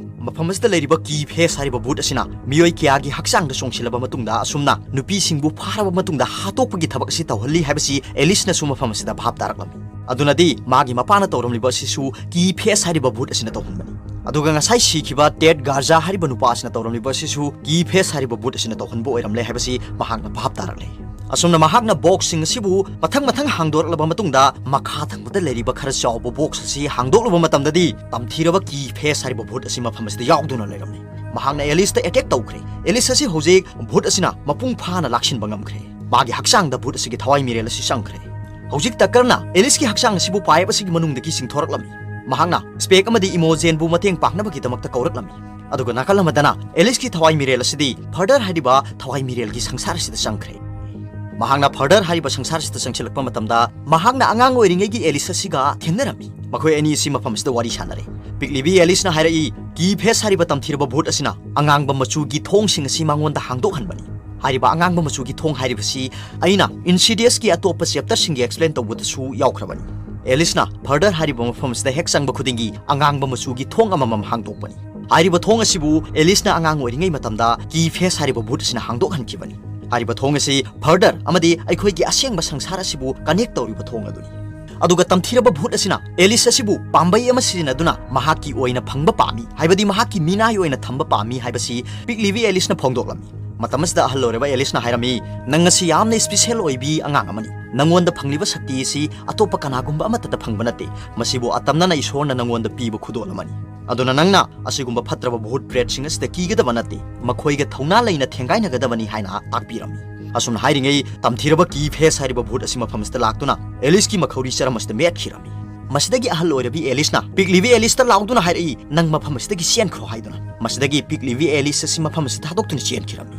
ꯃꯐꯝ ꯑꯁꯤꯗ ꯂꯩꯔꯤꯕ ꯀꯤ ꯐꯦꯁ ꯍꯥꯏꯔꯤꯕ ꯚꯨꯠ ꯑꯁꯤꯅ ꯃꯤꯑꯣꯏ ꯀꯌꯥꯒꯤ ꯍꯛꯆꯥꯡꯗ ꯆꯣꯡꯁꯤꯜꯂꯕ ꯃꯇꯨꯡꯗ ꯑꯁꯨꯝꯅ ꯅꯨꯄꯤꯁꯤꯡꯕꯨ ꯐꯥꯔꯕ ꯃꯇꯨꯡꯗ ꯍꯥꯠꯇꯣꯛꯄꯒꯤ ꯊꯕꯛ ꯑꯁꯤ ꯇꯧꯍꯜꯂꯤ ꯍꯥꯏꯕꯁꯤ ꯑꯦꯂꯤꯁꯅꯁꯨ ꯃꯐꯝ ꯑꯁꯤꯗ ꯚꯥꯞ ꯇꯥꯔꯛꯂꯝꯃꯤ꯫ ꯑꯗꯨꯅꯗꯤ ꯃꯥꯒꯤ ꯃꯄꯥꯅ ꯇꯧꯔꯝꯂꯤꯕ ꯑꯁꯤꯁꯨ ꯀꯤ ꯐꯦꯁ ꯍꯥꯏꯔꯤꯕ ꯚꯨꯠ ꯑꯁꯤꯅ ꯇꯧꯍꯟꯕꯅꯤ꯫ ꯑꯗꯨꯒ ꯉꯁꯥꯏ ꯁꯤꯈꯤꯕ ꯇꯦꯠ ꯒꯥꯔꯖꯥ ꯍꯥꯏꯔꯤꯕ ꯅꯨꯄꯥ ꯑꯁꯤꯅ ꯇꯧꯔꯝꯂꯤꯕ ꯑꯁꯤꯁꯨ ꯀꯤ ꯐꯦꯁ ꯍꯥꯏꯔꯤꯕ ꯚꯨꯠ ꯑꯁꯤꯅ ꯇꯧꯍꯟꯕ ꯑꯣꯏꯔꯝꯂꯦ ꯍꯥꯏꯕꯁꯤ ꯃꯍꯥꯛꯅ ꯚꯥꯞ ꯇꯥꯔꯛꯂꯦ꯫ ꯑꯁꯨꯝꯅ ꯃꯍꯥꯛꯅ ꯕꯣꯛꯁꯁꯤꯡ ꯑꯁꯤꯕꯨ ꯃꯊꯪ ꯃꯊꯪ ꯍꯥꯡꯗꯣꯔꯛꯂꯕ ꯃꯇꯨꯡꯗ ꯃꯈꯥ ꯊꯪꯕꯗ ꯂꯩꯔꯤꯕ ꯈꯔ ꯆꯥꯎꯕ ꯕꯣꯛꯁ ꯑꯁꯤ ꯍꯥꯡꯗꯣꯛꯂꯨꯕ ꯃꯇꯝꯗꯗꯤ ꯇꯝꯊꯤꯔꯕ ꯀꯤ ꯐꯦꯁ ꯍꯥꯏꯔꯤꯕ ꯚꯨꯠ ꯑꯁꯤ ꯃꯐꯝ ꯑꯁꯤꯗ ꯌꯥꯎꯗꯨꯅ ꯂꯩꯔꯝꯃꯤ꯫ ꯃꯍꯥꯛꯅ ꯑꯦꯂꯤꯁꯇ ꯑꯦꯇꯦꯛ ꯇꯧꯈ꯭ꯔꯦ꯫ ꯑꯦꯂꯤꯁ ꯑꯁꯤ ꯍꯧꯖꯤꯛ ꯚꯨꯠ ꯑꯁꯤꯅ ꯃꯄꯨꯡ ꯐꯥꯅ ꯂꯥꯛꯁꯤꯟꯕ ꯉꯝꯈ꯭ꯔꯦ꯫ ꯃꯥꯒꯤ ꯍꯛꯆꯥꯡꯗ ꯚꯨꯠ ꯑꯁꯤꯒꯤ ꯊꯋꯥꯏ ꯃꯤꯔꯦꯜ ꯑꯁꯤ ꯆꯪꯈ꯭ꯔꯦ꯫ ꯍꯧꯖꯤꯛ ꯇꯛꯀꯔꯅ ꯑꯦꯂꯤꯁꯀꯤ ꯍꯛꯆꯥꯡ ꯑꯁꯤꯕꯨ ꯄꯥꯏꯞ ꯑꯁꯤꯒꯤ ꯃꯅꯨꯡꯗꯒꯤ ꯆꯤꯡꯊꯣꯔꯛꯂꯝꯃꯤ꯫ ꯃꯍꯥꯛꯅ ꯁ꯭ꯄꯦꯛ ꯑꯃꯗꯤ ꯏꯃꯣꯖꯦꯟꯕꯨ ꯃꯇꯦꯡ ꯄꯥꯡꯅꯕꯒꯤꯗꯃꯛꯇ ꯀꯧꯔꯛꯂꯝꯃꯤ꯫ ꯑꯗꯨꯒ ꯅꯥꯀꯜ ꯑꯃꯗꯅ ꯑꯦꯂꯤꯁꯀꯤ ꯊꯋꯥꯏ ꯃꯤꯔꯦꯜ ꯑꯁꯤꯗꯤ ꯐꯔꯗꯔ ꯍꯥꯏꯔꯤꯕ ꯊꯋꯥꯏ ꯃꯤꯔꯦꯜꯒꯤ ꯁꯪꯁꯥꯔ ꯑꯁꯤꯗ ꯆꯪꯈ꯭ꯔꯦ꯫ ꯃꯍꯥꯛꯅ ꯐꯔꯗꯔ ꯍꯥꯏꯔꯤꯕ ꯁꯪꯁꯥꯔ ꯑꯁꯤꯗ ꯆꯪꯁꯤꯜꯂꯛꯄ ꯃꯇꯝꯗ ꯃꯍꯥꯛꯅ ꯑꯉꯥꯡ ꯑꯣꯏꯔꯤꯉꯩꯒꯤ ꯑꯦꯂꯤꯁ ꯑꯁꯤꯒ ꯊꯦꯡꯅꯔꯝꯃꯤ꯫ ꯃꯈꯣꯏ ꯑꯅꯤ ꯑꯁꯤ ꯃꯐꯝ ꯑꯁꯤꯗ ꯋꯥꯔꯤ ꯁꯥꯟꯅꯔꯦ꯫ ꯄꯤꯛꯂꯤꯕꯤ ꯑꯦꯂꯤꯁꯅ ꯍꯥꯏꯔꯛꯏ, ꯀꯤ ꯐꯦꯁ ꯍꯥꯏꯔꯤꯕ ꯇꯝꯊꯤꯔꯕ ꯚꯨꯠ ꯑꯁꯤꯅ ꯑꯉꯥꯡꯕ ꯃꯆꯨꯒꯤ ꯊꯣꯡꯁꯤꯡ ꯑꯁꯤ ꯃꯉꯣꯟꯗ ꯍꯥꯡꯗꯣꯛꯍꯟꯕꯅꯤ꯫ ꯍꯥꯏꯔꯤꯕ ꯑꯉꯥꯡꯕ ꯃꯆꯨꯒꯤ ꯊꯣꯡ ꯍꯥꯏꯔꯤꯕꯁꯤ ꯑꯩꯅ ꯏꯟꯁꯤꯗꯤꯌꯁꯀꯤ ꯑꯇꯣꯞꯄ ꯆꯦꯞꯇꯔꯁꯤꯡꯒꯤ ꯑꯦꯛꯁꯄ꯭ꯂꯦꯟ ꯇꯧꯕꯗꯁꯨ ꯌꯥꯎꯈ꯭ꯔꯕꯅꯤ꯫ ꯑꯦꯂꯤꯁꯅ ꯐꯔꯗꯔ ꯍꯥꯏꯔꯤꯕ ꯃꯐꯝ ꯑꯁꯤꯗ ꯍꯦꯛ ꯆꯪꯕ ꯈꯨꯗꯤꯡꯒꯤ ꯑꯉꯥꯡꯕ ꯃꯆꯨꯒꯤ ꯊꯣꯡ ꯑꯃꯃꯝ ꯍꯥꯡꯗꯣꯛꯄꯅꯤ꯫ ꯍꯥꯏꯔꯤꯕ ꯊꯣꯡ ꯑꯁꯤꯕꯨ ꯑꯦꯂꯤꯁꯅ ꯑꯉꯥꯡ ꯑꯣꯏꯔꯤꯉꯩ ꯃꯇꯝꯗ ꯀꯤ ꯐꯦꯁ ꯍꯥꯏꯔꯤꯕ ꯚꯨꯠ ꯑꯁꯤꯅ ꯍꯥꯡꯗꯣꯛꯍꯟꯈꯤꯕꯅꯤ꯫ ꯍꯥꯏꯔꯤꯕ ꯊꯣꯡ ꯑꯁꯤ ꯐꯔꯗꯔ ꯑꯃꯗꯤ ꯑꯩꯈꯣꯏꯒꯤ ꯑꯁꯦꯡꯕ ꯁꯪꯁꯥꯔ ꯑꯁꯤꯕꯨ ꯀꯅꯦꯛ ꯇꯧꯔꯤꯕ ꯊꯣꯡ ꯑꯗꯨꯅꯤ꯫ ꯑꯗꯨꯒ ꯇꯝꯊꯤꯔꯕ ꯚꯨꯠ ꯑꯁꯤꯅ ꯑꯦꯂꯤꯁ ꯑꯁꯤꯕꯨ ꯄꯥꯝꯕꯩ ꯑꯃ ꯁꯤꯖꯤꯟꯅꯗꯨꯅ ꯃꯍꯥꯛꯀꯤ ꯑꯣꯏꯅ ꯐꯪꯕ ꯄꯥꯝꯃꯤ, ꯍꯥꯏꯕꯗꯤ ꯃꯍꯥꯛꯀꯤ ꯃꯤꯅꯥꯏ ꯑꯣꯏꯅ ꯊꯝꯕ ꯄꯥꯝꯃꯤ ꯍꯥꯏꯕꯁꯤ ꯄꯤꯛꯂꯤꯕꯤ ꯑꯦꯂꯤꯁꯅ ꯐꯣꯡꯗꯣꯛꯂꯝꯃꯤ꯫ ꯃꯇꯝ ꯑꯁꯤꯗ ꯑꯍꯜ ꯑꯣꯏꯔꯕ ꯑꯦꯂꯤꯁꯅ ꯍꯥꯏꯔꯝꯃꯤ, "ꯅꯪ ꯑꯁꯤ ꯌꯥꯝꯅ ꯏꯁꯄꯤꯁꯦꯜ ꯑꯣꯏꯕꯤ ꯑꯉꯥꯡ ꯑꯃꯅꯤ꯫ ꯅꯪꯉꯣꯟꯗ ꯐꯪꯂꯤꯕ ꯁꯛꯇꯤ ꯑꯁꯤ ꯑꯇꯣꯞꯄ ꯀꯅꯥꯒꯨꯝꯕ ꯑꯃꯠꯇꯗ ꯐꯪꯕ ꯅꯠꯇꯦ꯫ ꯃꯁꯤꯕꯨ ꯑꯇꯝꯅꯅ ꯏꯁꯣꯔꯅ ꯅꯪꯉꯣꯟꯗ ꯄꯤꯕ ꯈꯨꯗꯣꯜ ꯑꯃꯅꯤ꯫ ꯑꯗꯨꯅ ꯅꯪꯅ ꯑꯁꯤꯒꯨꯝꯕ ꯐꯠꯇ꯭ꯔꯕ ꯚꯨꯠ ꯄ꯭ꯔꯦꯠꯁꯤꯡ ꯑꯁꯤꯗ ꯀꯤꯒꯗꯕ ꯅꯠꯇꯦ, ꯃꯈꯣꯏꯒ ꯊꯧꯅꯥ ꯂꯩꯅ ꯊꯦꯡꯒꯥꯏꯅꯒꯗꯕꯅꯤ" ꯍꯥꯏꯅ ꯇꯥꯛꯄꯤꯔꯝꯃꯤ꯫ ꯑꯁꯨꯝꯅ ꯍꯥꯏꯔꯤꯉꯩ ꯇꯝꯊꯤꯔꯕ ꯀꯤ ꯐꯦꯁ ꯍꯥꯏꯔꯤꯕ ꯚꯨꯠ ꯑꯁꯤ ꯃꯐꯝ ꯑꯁꯤꯗ ꯂꯥꯛꯇꯨꯅ ꯑꯦꯂꯤꯁꯀꯤ ꯃꯈꯧꯔꯤ ꯆꯔꯝ ꯑꯁꯤꯗ ꯃꯦꯠꯈꯤꯔꯝꯃꯤ꯫ ꯃꯁꯤꯗꯒꯤ ꯑꯍꯜ ꯑꯣꯏꯔꯕꯤ ꯑꯦꯂꯤꯁꯅ ꯄꯤꯛꯂꯤꯕꯤ ꯑꯦꯂꯤꯁꯇ ꯂꯥꯎꯗꯨꯅ ꯍꯥꯏꯔꯛꯏ, "ꯅꯪ ꯃꯐꯝ ꯑꯁꯤꯗꯒꯤ ꯆꯦꯟꯈ꯭ꯔꯣ" ꯍꯥꯏꯗꯨꯅ꯫ ꯃꯁꯤꯗꯒꯤ ꯄꯤꯛꯂꯤꯕꯤ ꯑꯦꯂꯤꯁ ꯑꯁꯤ ꯃꯐꯝ ꯑꯁꯤ ꯊꯥꯗꯣꯛꯇꯨꯅ ꯆꯦꯟꯈꯤꯔꯝꯃꯤ꯫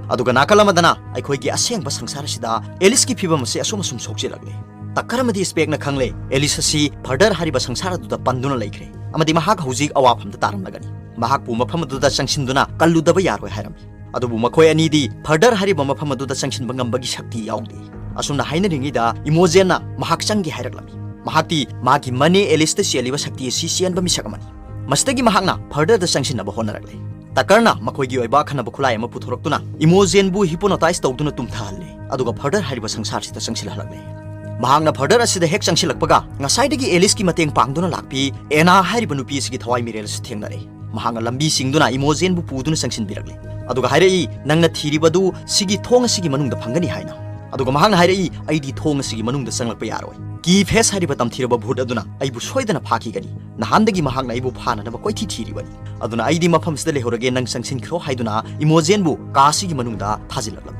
ꯑꯗꯨꯒ ꯅꯥꯀꯜ ꯑꯃꯗꯅ ꯑꯩꯈꯣꯏꯒꯤ ꯑꯁꯦꯡꯕ ꯁꯪꯁꯥꯔ ꯑꯁꯤꯗ ꯑꯦꯂꯤꯁꯀꯤ ꯐꯤꯕꯝ ꯑꯁꯤ ꯑꯁꯨꯝ ꯑꯁꯨꯝ ꯁꯣꯛꯆꯤꯜꯂꯛꯂꯦ꯫ ꯇꯛꯀꯔ ꯑꯃꯗꯤ ꯁ꯭ꯄꯦꯛꯅ ꯈꯪꯂꯦ, ꯑꯦꯂꯤꯁ ꯑꯁꯤ ꯐꯔꯗꯔ ꯍꯥꯏꯔꯤꯕ ꯁꯪꯁꯥꯔ ꯑꯗꯨꯗ ꯄꯟꯗꯨꯅ ꯂꯩꯈ꯭ꯔꯦ ꯑꯃꯗꯤ ꯃꯍꯥꯛ ꯍꯧꯖꯤꯛ ꯑꯋꯥꯐꯝꯗ ꯇꯥꯔꯝꯂꯒꯅꯤ꯫ ꯃꯍꯥꯛꯄꯨ ꯃꯐꯝ ꯑꯗꯨꯗ ꯆꯪꯁꯤꯟꯗꯨꯅ ꯀꯜꯂꯨꯗꯕ ꯌꯥꯔꯣꯏ ꯍꯥꯏꯔꯝꯃꯤ꯫ ꯑꯗꯨꯕꯨ ꯃꯈꯣꯏ ꯑꯅꯤꯗꯤ ꯐꯔꯗꯔ ꯍꯥꯏꯔꯤꯕ ꯃꯐꯝ ꯑꯗꯨꯗ ꯆꯪꯁꯤꯟꯕ ꯉꯝꯕꯒꯤ ꯁꯛꯇꯤ ꯌꯥꯎꯗꯦ꯫ ꯑꯁꯨꯝꯅ ꯍꯥꯏꯅꯔꯤꯉꯩꯗ ꯏꯃꯣꯖꯦꯟꯅ ꯃꯍꯥꯛ ꯆꯪꯒꯦ ꯍꯥꯏꯔꯛꯂꯝꯃꯤ꯫ ꯃꯍꯥꯛꯇꯤ ꯃꯥꯒꯤ ꯃꯅꯦ ꯑꯦꯂꯤꯁꯇ ꯆꯦꯜꯂꯤꯕ ꯁꯛꯇꯤ ꯑꯁꯤ ꯆꯦꯟꯕ ꯃꯤꯁꯛ ꯑꯃꯅꯤ꯫ ꯃꯁꯤꯗꯒꯤ ꯃꯍꯥꯛꯅ ꯐꯔꯗꯔꯗ ꯆꯪꯁꯤꯟꯅꯕ ꯍꯣꯠꯅꯔꯛꯂꯦ꯫ ꯇꯀꯔꯅ ꯃꯈꯣꯏꯒꯤ ꯑꯣꯏꯕ ꯑꯈꯟꯅꯕ ꯈꯨꯠꯂꯥꯏ ꯑꯃ ꯄꯨꯊꯣꯔꯛꯇꯨꯅ ꯏꯃꯣꯖꯦꯟꯕꯨ ꯍꯤꯄꯣꯅꯣꯇꯥꯏꯁ ꯇꯧꯗꯨꯅ ꯇꯨꯝꯊꯍꯜꯂꯦ, ꯑꯗꯨꯒ ꯐꯔꯗꯔ ꯍꯥꯏꯔꯤꯕ ꯁꯪꯁꯥꯔꯁꯤꯗ ꯆꯪꯁꯤꯜꯍꯜꯂꯛꯂꯦ꯫ ꯃꯍꯥꯛꯅ ꯐꯔꯗꯔ ꯑꯁꯤꯗ ꯍꯦꯛ ꯆꯪꯁꯤꯜꯂꯛꯄꯒ ꯉꯁꯥꯏꯗꯒꯤ ꯑꯦꯂꯤꯁꯀꯤ ꯃꯇꯦꯡ ꯄꯥꯡꯗꯨꯅ ꯂꯥꯛꯄꯤ ꯑꯦꯅꯥ ꯍꯥꯏꯔꯤꯕ ꯅꯨꯄꯤ ꯑꯁꯤꯒꯤ ꯊꯋꯥꯏ ꯃꯤꯔꯦꯜ ꯑꯁꯤ ꯊꯦꯡꯅꯔꯦ꯫ ꯃꯍꯥꯛꯅ ꯂꯝꯕꯤ ꯆꯤꯡꯗꯨꯅ ꯏꯃꯣꯖꯦꯟꯕꯨ ꯄꯨꯗꯨꯅ ꯆꯪꯁꯤꯟꯕꯤꯔꯛꯂꯦ, ꯑꯗꯨꯒ ꯍꯥꯏꯔꯛꯏ, "ꯅꯪꯅ ꯊꯤꯔꯤꯕꯗꯨ ꯁꯤꯒꯤ ꯊꯣꯡ ꯑꯁꯤꯒꯤ ꯃꯅꯨꯡꯗ ꯐꯪꯒꯅꯤ" ꯍꯥꯏꯅ꯫ ꯑꯗꯨꯒ ꯃꯍꯥꯛꯅ ꯍꯥꯏꯔꯛꯏ, "ꯑꯩꯗꯤ ꯊꯣꯡ ꯑꯁꯤꯒꯤ ꯃꯅꯨꯡꯗ ꯆꯪꯂꯛꯄ ꯌꯥꯔꯣꯏ꯫ ꯀꯤ ꯐꯦꯁ ꯍꯥꯏꯔꯤꯕ ꯇꯝꯊꯤꯔꯕ ꯚꯨꯠ ꯑꯗꯨꯅ ꯑꯩꯕꯨ ꯁꯣꯏꯗꯅ ꯐꯥꯈꯤꯒꯅꯤ꯫ ꯅꯍꯥꯟꯗꯒꯤ ꯃꯍꯥꯛꯅ ꯑꯩꯕꯨ ꯐꯥꯅꯅꯕ ꯀꯣꯏꯊꯤ ꯊꯤꯔꯤꯕꯅꯤ꯫ ꯑꯗꯨꯅ ꯑꯩꯗꯤ ꯃꯐꯝꯁꯤꯗ ꯂꯩꯍꯧꯔꯒꯦ, ꯅꯪ ꯆꯪꯁꯤꯟꯈ꯭ꯔꯣ" ꯍꯥꯏꯗꯨꯅ ꯏꯃꯣꯖꯦꯟꯕꯨ ꯀꯥ ꯑꯁꯤꯒꯤ ꯃꯅꯨꯡꯗ ꯊꯥꯖꯤꯜꯂꯛꯂꯝꯃꯤ꯫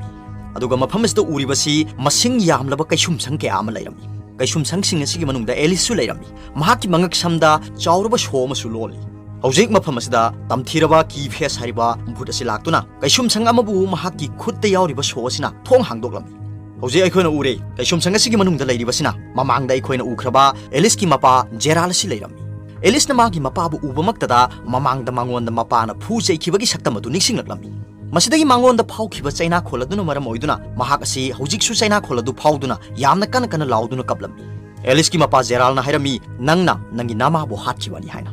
ꯑꯗꯨꯒ ꯃꯐꯝ ꯑꯁꯤꯗ ꯎꯔꯤꯕꯁꯤ ꯃꯁꯤꯡ ꯌꯥꯝꯂꯕ ꯀꯩꯁꯨꯝꯁꯪ ꯀꯌꯥ ꯑꯃ ꯂꯩꯔꯝꯃꯤ꯫ ꯀꯩꯁꯨꯝꯁꯪꯁꯤꯡ ꯑꯁꯤꯒꯤ ꯃꯅꯨꯡꯗ ꯑꯦꯂꯤꯁꯁꯨ ꯂꯩꯔꯝꯃꯤ꯫ ꯃꯍꯥꯛꯀꯤ ꯃꯉꯛ ꯁꯝꯗ ꯆꯥꯎꯔꯕ ꯁꯣ ꯑꯃꯁꯨ ꯂꯣꯜꯂꯤ꯫ ꯍꯧꯖꯤꯛ ꯃꯐꯝ ꯑꯁꯤꯗ ꯇꯝꯊꯤꯔꯕ ꯀꯤ ꯐꯦꯁ ꯍꯥꯏꯔꯤꯕ ꯚꯨꯠ ꯑꯁꯤ ꯂꯥꯛꯇꯨꯅ ꯀꯩꯁꯨꯝꯁꯪ ꯑꯃꯕꯨ ꯃꯍꯥꯛꯀꯤ ꯈꯨꯠꯇ ꯌꯥꯎꯔꯤꯕ ꯁꯣ ꯑꯁꯤꯅ ꯊꯣꯡ ꯍꯥꯡꯗꯣꯛꯂꯝꯃꯤ꯫ ꯍꯧꯖꯤꯛ ꯑꯩꯈꯣꯏꯅ ꯎꯔꯦ, ꯀꯩꯁꯨꯝꯁꯪ ꯑꯁꯤꯒꯤ ꯃꯅꯨꯡꯗ ꯂꯩꯔꯤꯕꯁꯤꯅ ꯃꯃꯥꯡꯗ ꯑꯩꯈꯣꯏꯅ ꯎꯈ꯭ꯔꯕ ꯑꯦꯂꯤꯁꯀꯤ ꯃꯄꯥ ꯖꯦꯔꯥꯜ ꯑꯁꯤ ꯂꯩꯔꯝꯃꯤ꯫ ꯑꯦꯂꯤꯁꯅ ꯃꯥꯒꯤ ꯃꯄꯥꯕꯨ ꯎꯕꯃꯛꯇꯗ ꯃꯃꯥꯡꯗ ꯃꯉꯣꯟꯗ ꯃꯄꯥꯅ ꯐꯨ ꯆꯩꯈꯤꯕꯒꯤ ꯁꯛꯇꯝ ꯑꯗꯨ ꯅꯤꯡꯁꯤꯡꯂꯛꯂꯝꯃꯤ꯫ ꯃꯁꯤꯗꯒꯤ ꯃꯉꯣꯟꯗ ꯐꯥꯎꯈꯤꯕ ꯆꯩꯅꯥꯈꯣꯜ ꯑꯗꯨꯅ ꯃꯔꯝ ꯑꯣꯏꯗꯨꯅ ꯃꯍꯥꯛ ꯑꯁꯤ ꯍꯧꯖꯤꯛꯁꯨ ꯆꯩꯅꯥꯈꯣꯜ ꯑꯗꯨ ꯐꯥꯎꯗꯨꯅ ꯌꯥꯝꯅ ꯀꯟꯅ ꯀꯟꯅ ꯂꯥꯎꯗꯨꯅ ꯀꯞꯂꯝꯃꯤ꯫ ꯑꯦꯂꯤꯁꯀꯤ ꯃꯄꯥ ꯖꯦꯔꯥꯜꯅ ꯍꯥꯏꯔꯝꯃꯤ, "ꯅꯪꯅ ꯅꯪꯒꯤ ꯅꯃꯥꯕꯨ ꯍꯥꯠꯈꯤꯕꯅꯤ" ꯍꯥꯏꯅ꯫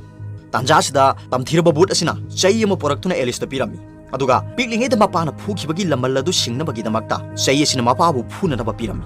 ꯇꯥꯟꯖꯥꯁꯤꯗ ꯇꯝꯊꯤꯔꯕ ꯚꯨꯠ ꯑꯁꯤꯅ ꯆꯩ ꯑꯃ ꯄꯨꯔꯛꯇꯨꯅ ꯑꯦꯂꯤꯁꯇ ꯄꯤꯔꯝꯃꯤ꯫ ꯑꯗꯨꯒ ꯄꯤꯛꯂꯤꯉꯩꯗ ꯃꯄꯥꯅ ꯐꯨꯈꯤꯕꯒꯤ ꯂꯃꯟ ꯑꯗꯨ ꯁꯤꯡꯅꯕꯒꯤꯗꯃꯛꯇ ꯆꯩ ꯑꯁꯤꯅ ꯃꯄꯥꯕꯨ ꯐꯨꯅꯅꯕ ꯄꯤꯔꯝꯃꯤ꯫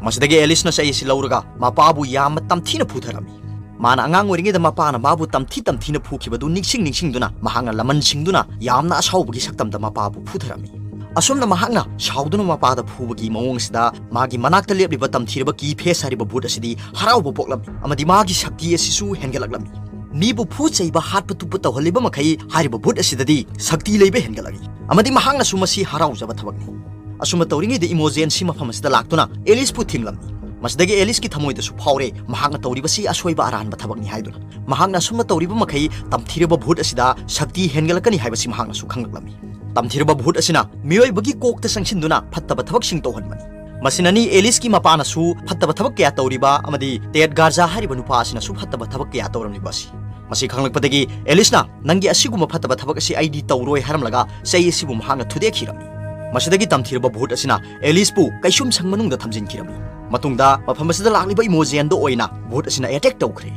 ꯃꯁꯤꯗꯒꯤ ꯑꯦꯂꯤꯁꯅ ꯆꯩ ꯑꯁꯤ ꯂꯧꯔꯒ ꯃꯄꯥꯕꯨ ꯌꯥꯝꯅ ꯇꯝꯊꯤꯅ ꯐꯨꯊꯔꯝꯃꯤ꯫ ꯃꯥꯅ ꯑꯉꯥꯡ ꯑꯣꯏꯔꯤꯉꯩꯗ ꯃꯄꯥꯅ ꯃꯥꯕꯨ ꯇꯝꯊꯤ ꯇꯝꯊꯤꯅ ꯐꯨꯈꯤꯕꯗꯨ ꯅꯤꯡꯁꯤꯡ ꯅꯤꯡꯁꯤꯡꯗꯨꯅ ꯃꯍꯥꯛꯅ ꯂꯃꯟ ꯁꯤꯡꯗꯨꯅ ꯌꯥꯝꯅ ꯑꯁꯥꯎꯕꯒꯤ ꯁꯛꯇꯝꯗ ꯃꯄꯥꯕꯨ ꯐꯨꯊꯔꯝꯃꯤ꯫ ꯑꯁꯨꯝꯅ ꯃꯍꯥꯛꯅ ꯁꯥꯎꯗꯨꯅ ꯃꯄꯥꯗ ꯐꯨꯕꯒꯤ ꯃꯑꯣꯡ ꯑꯁꯤꯗ ꯃꯥꯒꯤ ꯃꯅꯥꯛꯇ ꯂꯦꯞꯂꯤꯕ ꯇꯝꯊꯤꯔꯕ ꯀꯤ ꯐꯦꯁ ꯍꯥꯏꯔꯤꯕ ꯚꯨꯠ ꯑꯁꯤꯗꯤ ꯍꯔꯥꯎꯕ ꯄꯣꯛꯂꯝꯃꯤ ꯑꯃꯗꯤ ꯃꯥꯒꯤ ꯁꯛꯇꯤ ꯑꯁꯤꯁꯨ ꯍꯦꯟꯒꯠꯂꯛꯂꯝꯃꯤ꯫ ꯃꯤꯕꯨ ꯐꯨ ꯆꯩꯕ, ꯍꯥꯠꯄ ꯇꯨꯞꯄ ꯇꯧꯍꯜꯂꯤꯕ ꯃꯈꯩ ꯍꯥꯏꯔꯤꯕ ꯚꯨꯠ ꯑꯁꯤꯗꯗꯤ ꯁꯛꯇꯤ ꯂꯩꯕ ꯍꯦꯟꯒꯠꯂꯛꯏ ꯑꯃꯗꯤ ꯃꯍꯥꯛꯅꯁꯨ ꯃꯁꯤ ꯍꯔꯥꯎꯖꯕ ꯊꯕꯛꯅꯤ꯫ ꯑꯁꯨꯝꯅ ꯇꯧꯔꯤꯉꯩꯗ ꯏꯃꯣꯖꯦꯟꯁꯤ ꯃꯐꯝ ꯑꯁꯤꯗ ꯂꯥꯛꯇꯨꯅ ꯑꯦꯂꯤꯁꯄꯨ ꯊꯤꯡꯂꯝꯃꯤ꯫ ꯃꯁꯤꯗꯒꯤ ꯑꯦꯂꯤꯁꯀꯤ ꯊꯃꯣꯏꯗꯁꯨ ꯐꯥꯎꯔꯦ, ꯃꯍꯥꯛꯅ ꯇꯧꯔꯤꯕꯁꯤ ꯑꯁꯣꯏꯕ ꯑꯔꯥꯟꯕ ꯊꯕꯛꯅꯤ ꯍꯥꯏꯗꯨꯅ꯫ ꯃꯍꯥꯛꯅ ꯑꯁꯨꯝꯅ ꯇꯧꯔꯤꯕ ꯃꯈꯩ ꯇꯝꯊꯤꯔꯕ ꯚꯨꯠ ꯑꯁꯤꯗ ꯁꯛꯇꯤ ꯍꯦꯟꯒꯠꯂꯛꯀꯅꯤ ꯍꯥꯏꯕꯁꯤ ꯃꯍꯥꯛꯅꯁꯨ ꯈꯪꯂꯛꯂꯝꯃꯤ꯫ ꯇꯝꯊꯤꯔꯕ ꯚꯨꯠ ꯑꯁꯤꯅ ꯃꯤꯑꯣꯏꯕꯒꯤ ꯀꯣꯛꯇ ꯆꯪꯁꯤꯟꯗꯨꯅ ꯐꯠꯇꯕ ꯊꯕꯛꯁꯤꯡ ꯇꯧꯍꯟꯕꯅꯤ꯫ ꯃꯁꯤꯅꯅꯤ ꯑꯦꯂꯤꯁꯀꯤ ꯃꯄꯥꯅꯁꯨ ꯐꯠꯇꯕ ꯊꯕꯛ ꯀꯌꯥ ꯇꯧꯔꯤꯕ ꯑꯃꯗꯤ ꯇꯦꯠ ꯒꯥꯔꯖꯥ ꯍꯥꯏꯔꯤꯕ ꯅꯨꯄꯥ ꯑꯁꯤꯅꯁꯨ ꯐꯠꯇꯕ ꯊꯕꯛ ꯀꯌꯥ ꯇꯧꯔꯝꯂꯤꯕ ꯑꯁꯤ꯫ ꯃꯁꯤ ꯈꯪꯂꯛꯄꯗꯒꯤ ꯑꯦꯂꯤꯁꯅ, "ꯅꯪꯒꯤ ꯑꯁꯤꯒꯨꯝꯕ ꯐꯠꯇꯕ ꯊꯕꯛ ꯑꯁꯤ ꯑꯩꯗꯤ ꯇꯧꯔꯣꯏ" ꯍꯥꯏꯔꯝꯂꯒ ꯆꯩ ꯑꯁꯤꯕꯨ ꯃꯍꯥꯛꯅ ꯊꯨꯗꯦꯛꯈꯤꯔꯝꯃꯤ꯫ ꯃꯁꯤꯗꯒꯤ ꯇꯝꯊꯤꯔꯕ ꯚꯨꯠ ꯑꯁꯤꯅ ꯑꯦꯂꯤꯁꯄꯨ ꯀꯩꯁꯨꯝꯁꯪ ꯃꯅꯨꯡꯗ ꯊꯝꯖꯤꯟꯈꯤꯔꯝꯃꯤ꯫ ꯃꯇꯨꯡꯗ ꯃꯐꯝ ꯑꯁꯤꯗ ꯂꯥꯛꯂꯤꯕ ꯏꯃꯣꯖꯦꯟꯗ ꯑꯣꯏꯅ ꯚꯨꯠ ꯑꯁꯤꯅ ꯑꯦꯇꯦꯛ ꯇꯧꯈ꯭ꯔꯦ꯫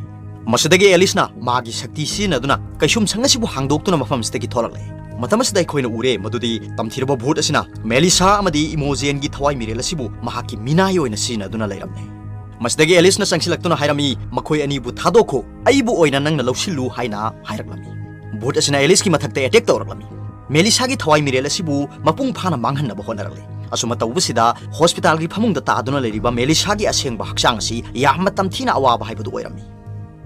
ꯃꯁꯤꯗꯒꯤ ꯑꯦꯂꯤꯁꯅ ꯃꯥꯒꯤ ꯁꯛꯇꯤ ꯁꯤꯖꯤꯟꯅꯗꯨꯅ ꯀꯩꯁꯨꯝꯁꯪ ꯑꯁꯤꯕꯨ ꯍꯥꯡꯗꯣꯛꯇꯨꯅ ꯃꯐꯝ ꯑꯁꯤꯗꯒꯤ ꯊꯣꯛꯂꯛꯂꯦ꯫ ꯃꯇꯝ ꯑꯁꯤꯗ ꯑꯩꯈꯣꯏꯅ ꯎꯔꯦ ꯃꯗꯨꯗꯤ ꯇꯝꯊꯤꯔꯕ ꯚꯨꯠ ꯑꯁꯤꯅ ꯃꯦꯂꯤꯁꯥ ꯑꯃꯗꯤ ꯏꯃꯣꯖꯦꯟꯒꯤ ꯊꯋꯥꯏ ꯃꯤꯔꯦꯜ ꯑꯁꯤꯕꯨ ꯃꯍꯥꯛꯀꯤ ꯃꯤꯅꯥꯏ ꯑꯣꯏꯅ ꯁꯤꯖꯤꯟꯅꯗꯨꯅ ꯂꯩꯔꯝꯂꯦ꯫ ꯃꯁꯤꯗꯒꯤ ꯑꯦꯂꯤꯁꯅ ꯆꯪꯁꯤꯜꯂꯛꯇꯨꯅ ꯍꯥꯏꯔꯝꯃꯤ, "ꯃꯈꯣꯏ ꯑꯅꯤꯕꯨ ꯊꯥꯗꯣꯛꯈꯣ, ꯑꯩꯕꯨ ꯑꯣꯏꯅ ꯅꯪꯅ ꯂꯧꯁꯤꯜꯂꯨ" ꯍꯥꯏꯅ ꯍꯥꯏꯔꯛꯂꯝꯃꯤ꯫ ꯚꯨꯠ ꯑꯁꯤꯅ ꯑꯦꯂꯤꯁꯀꯤ ꯃꯊꯛꯇ ꯑꯦꯇꯦꯛ ꯇꯧꯔꯛꯂꯝꯃꯤ꯫ ꯃꯦꯂꯤꯁꯥꯒꯤ ꯊꯋꯥꯏ ꯃꯤꯔꯦꯜ ꯑꯁꯤꯕꯨ ꯃꯄꯨꯡ ꯐꯥꯅ ꯃꯥꯡꯍꯟꯅꯕ ꯍꯣꯠꯅꯔꯛꯂꯦ꯫ ꯑꯁꯨꯝꯅ ꯇꯧꯕꯁꯤꯗ ꯍꯣꯁꯄꯤꯇꯥꯜꯒꯤ ꯐꯃꯨꯡꯗ ꯇꯥꯗꯨꯅ ꯂꯩꯔꯤꯕ ꯃꯦꯂꯤꯁꯥꯒꯤ ꯑꯁꯦꯡꯕ ꯍꯛꯆꯥꯡ ꯑꯁꯤ ꯌꯥꯝꯅ ꯇꯝꯊꯤꯅ ꯑꯋꯥꯕ ꯍꯥꯏꯕꯗꯨ ꯑꯣꯏꯔꯝꯃꯤ꯫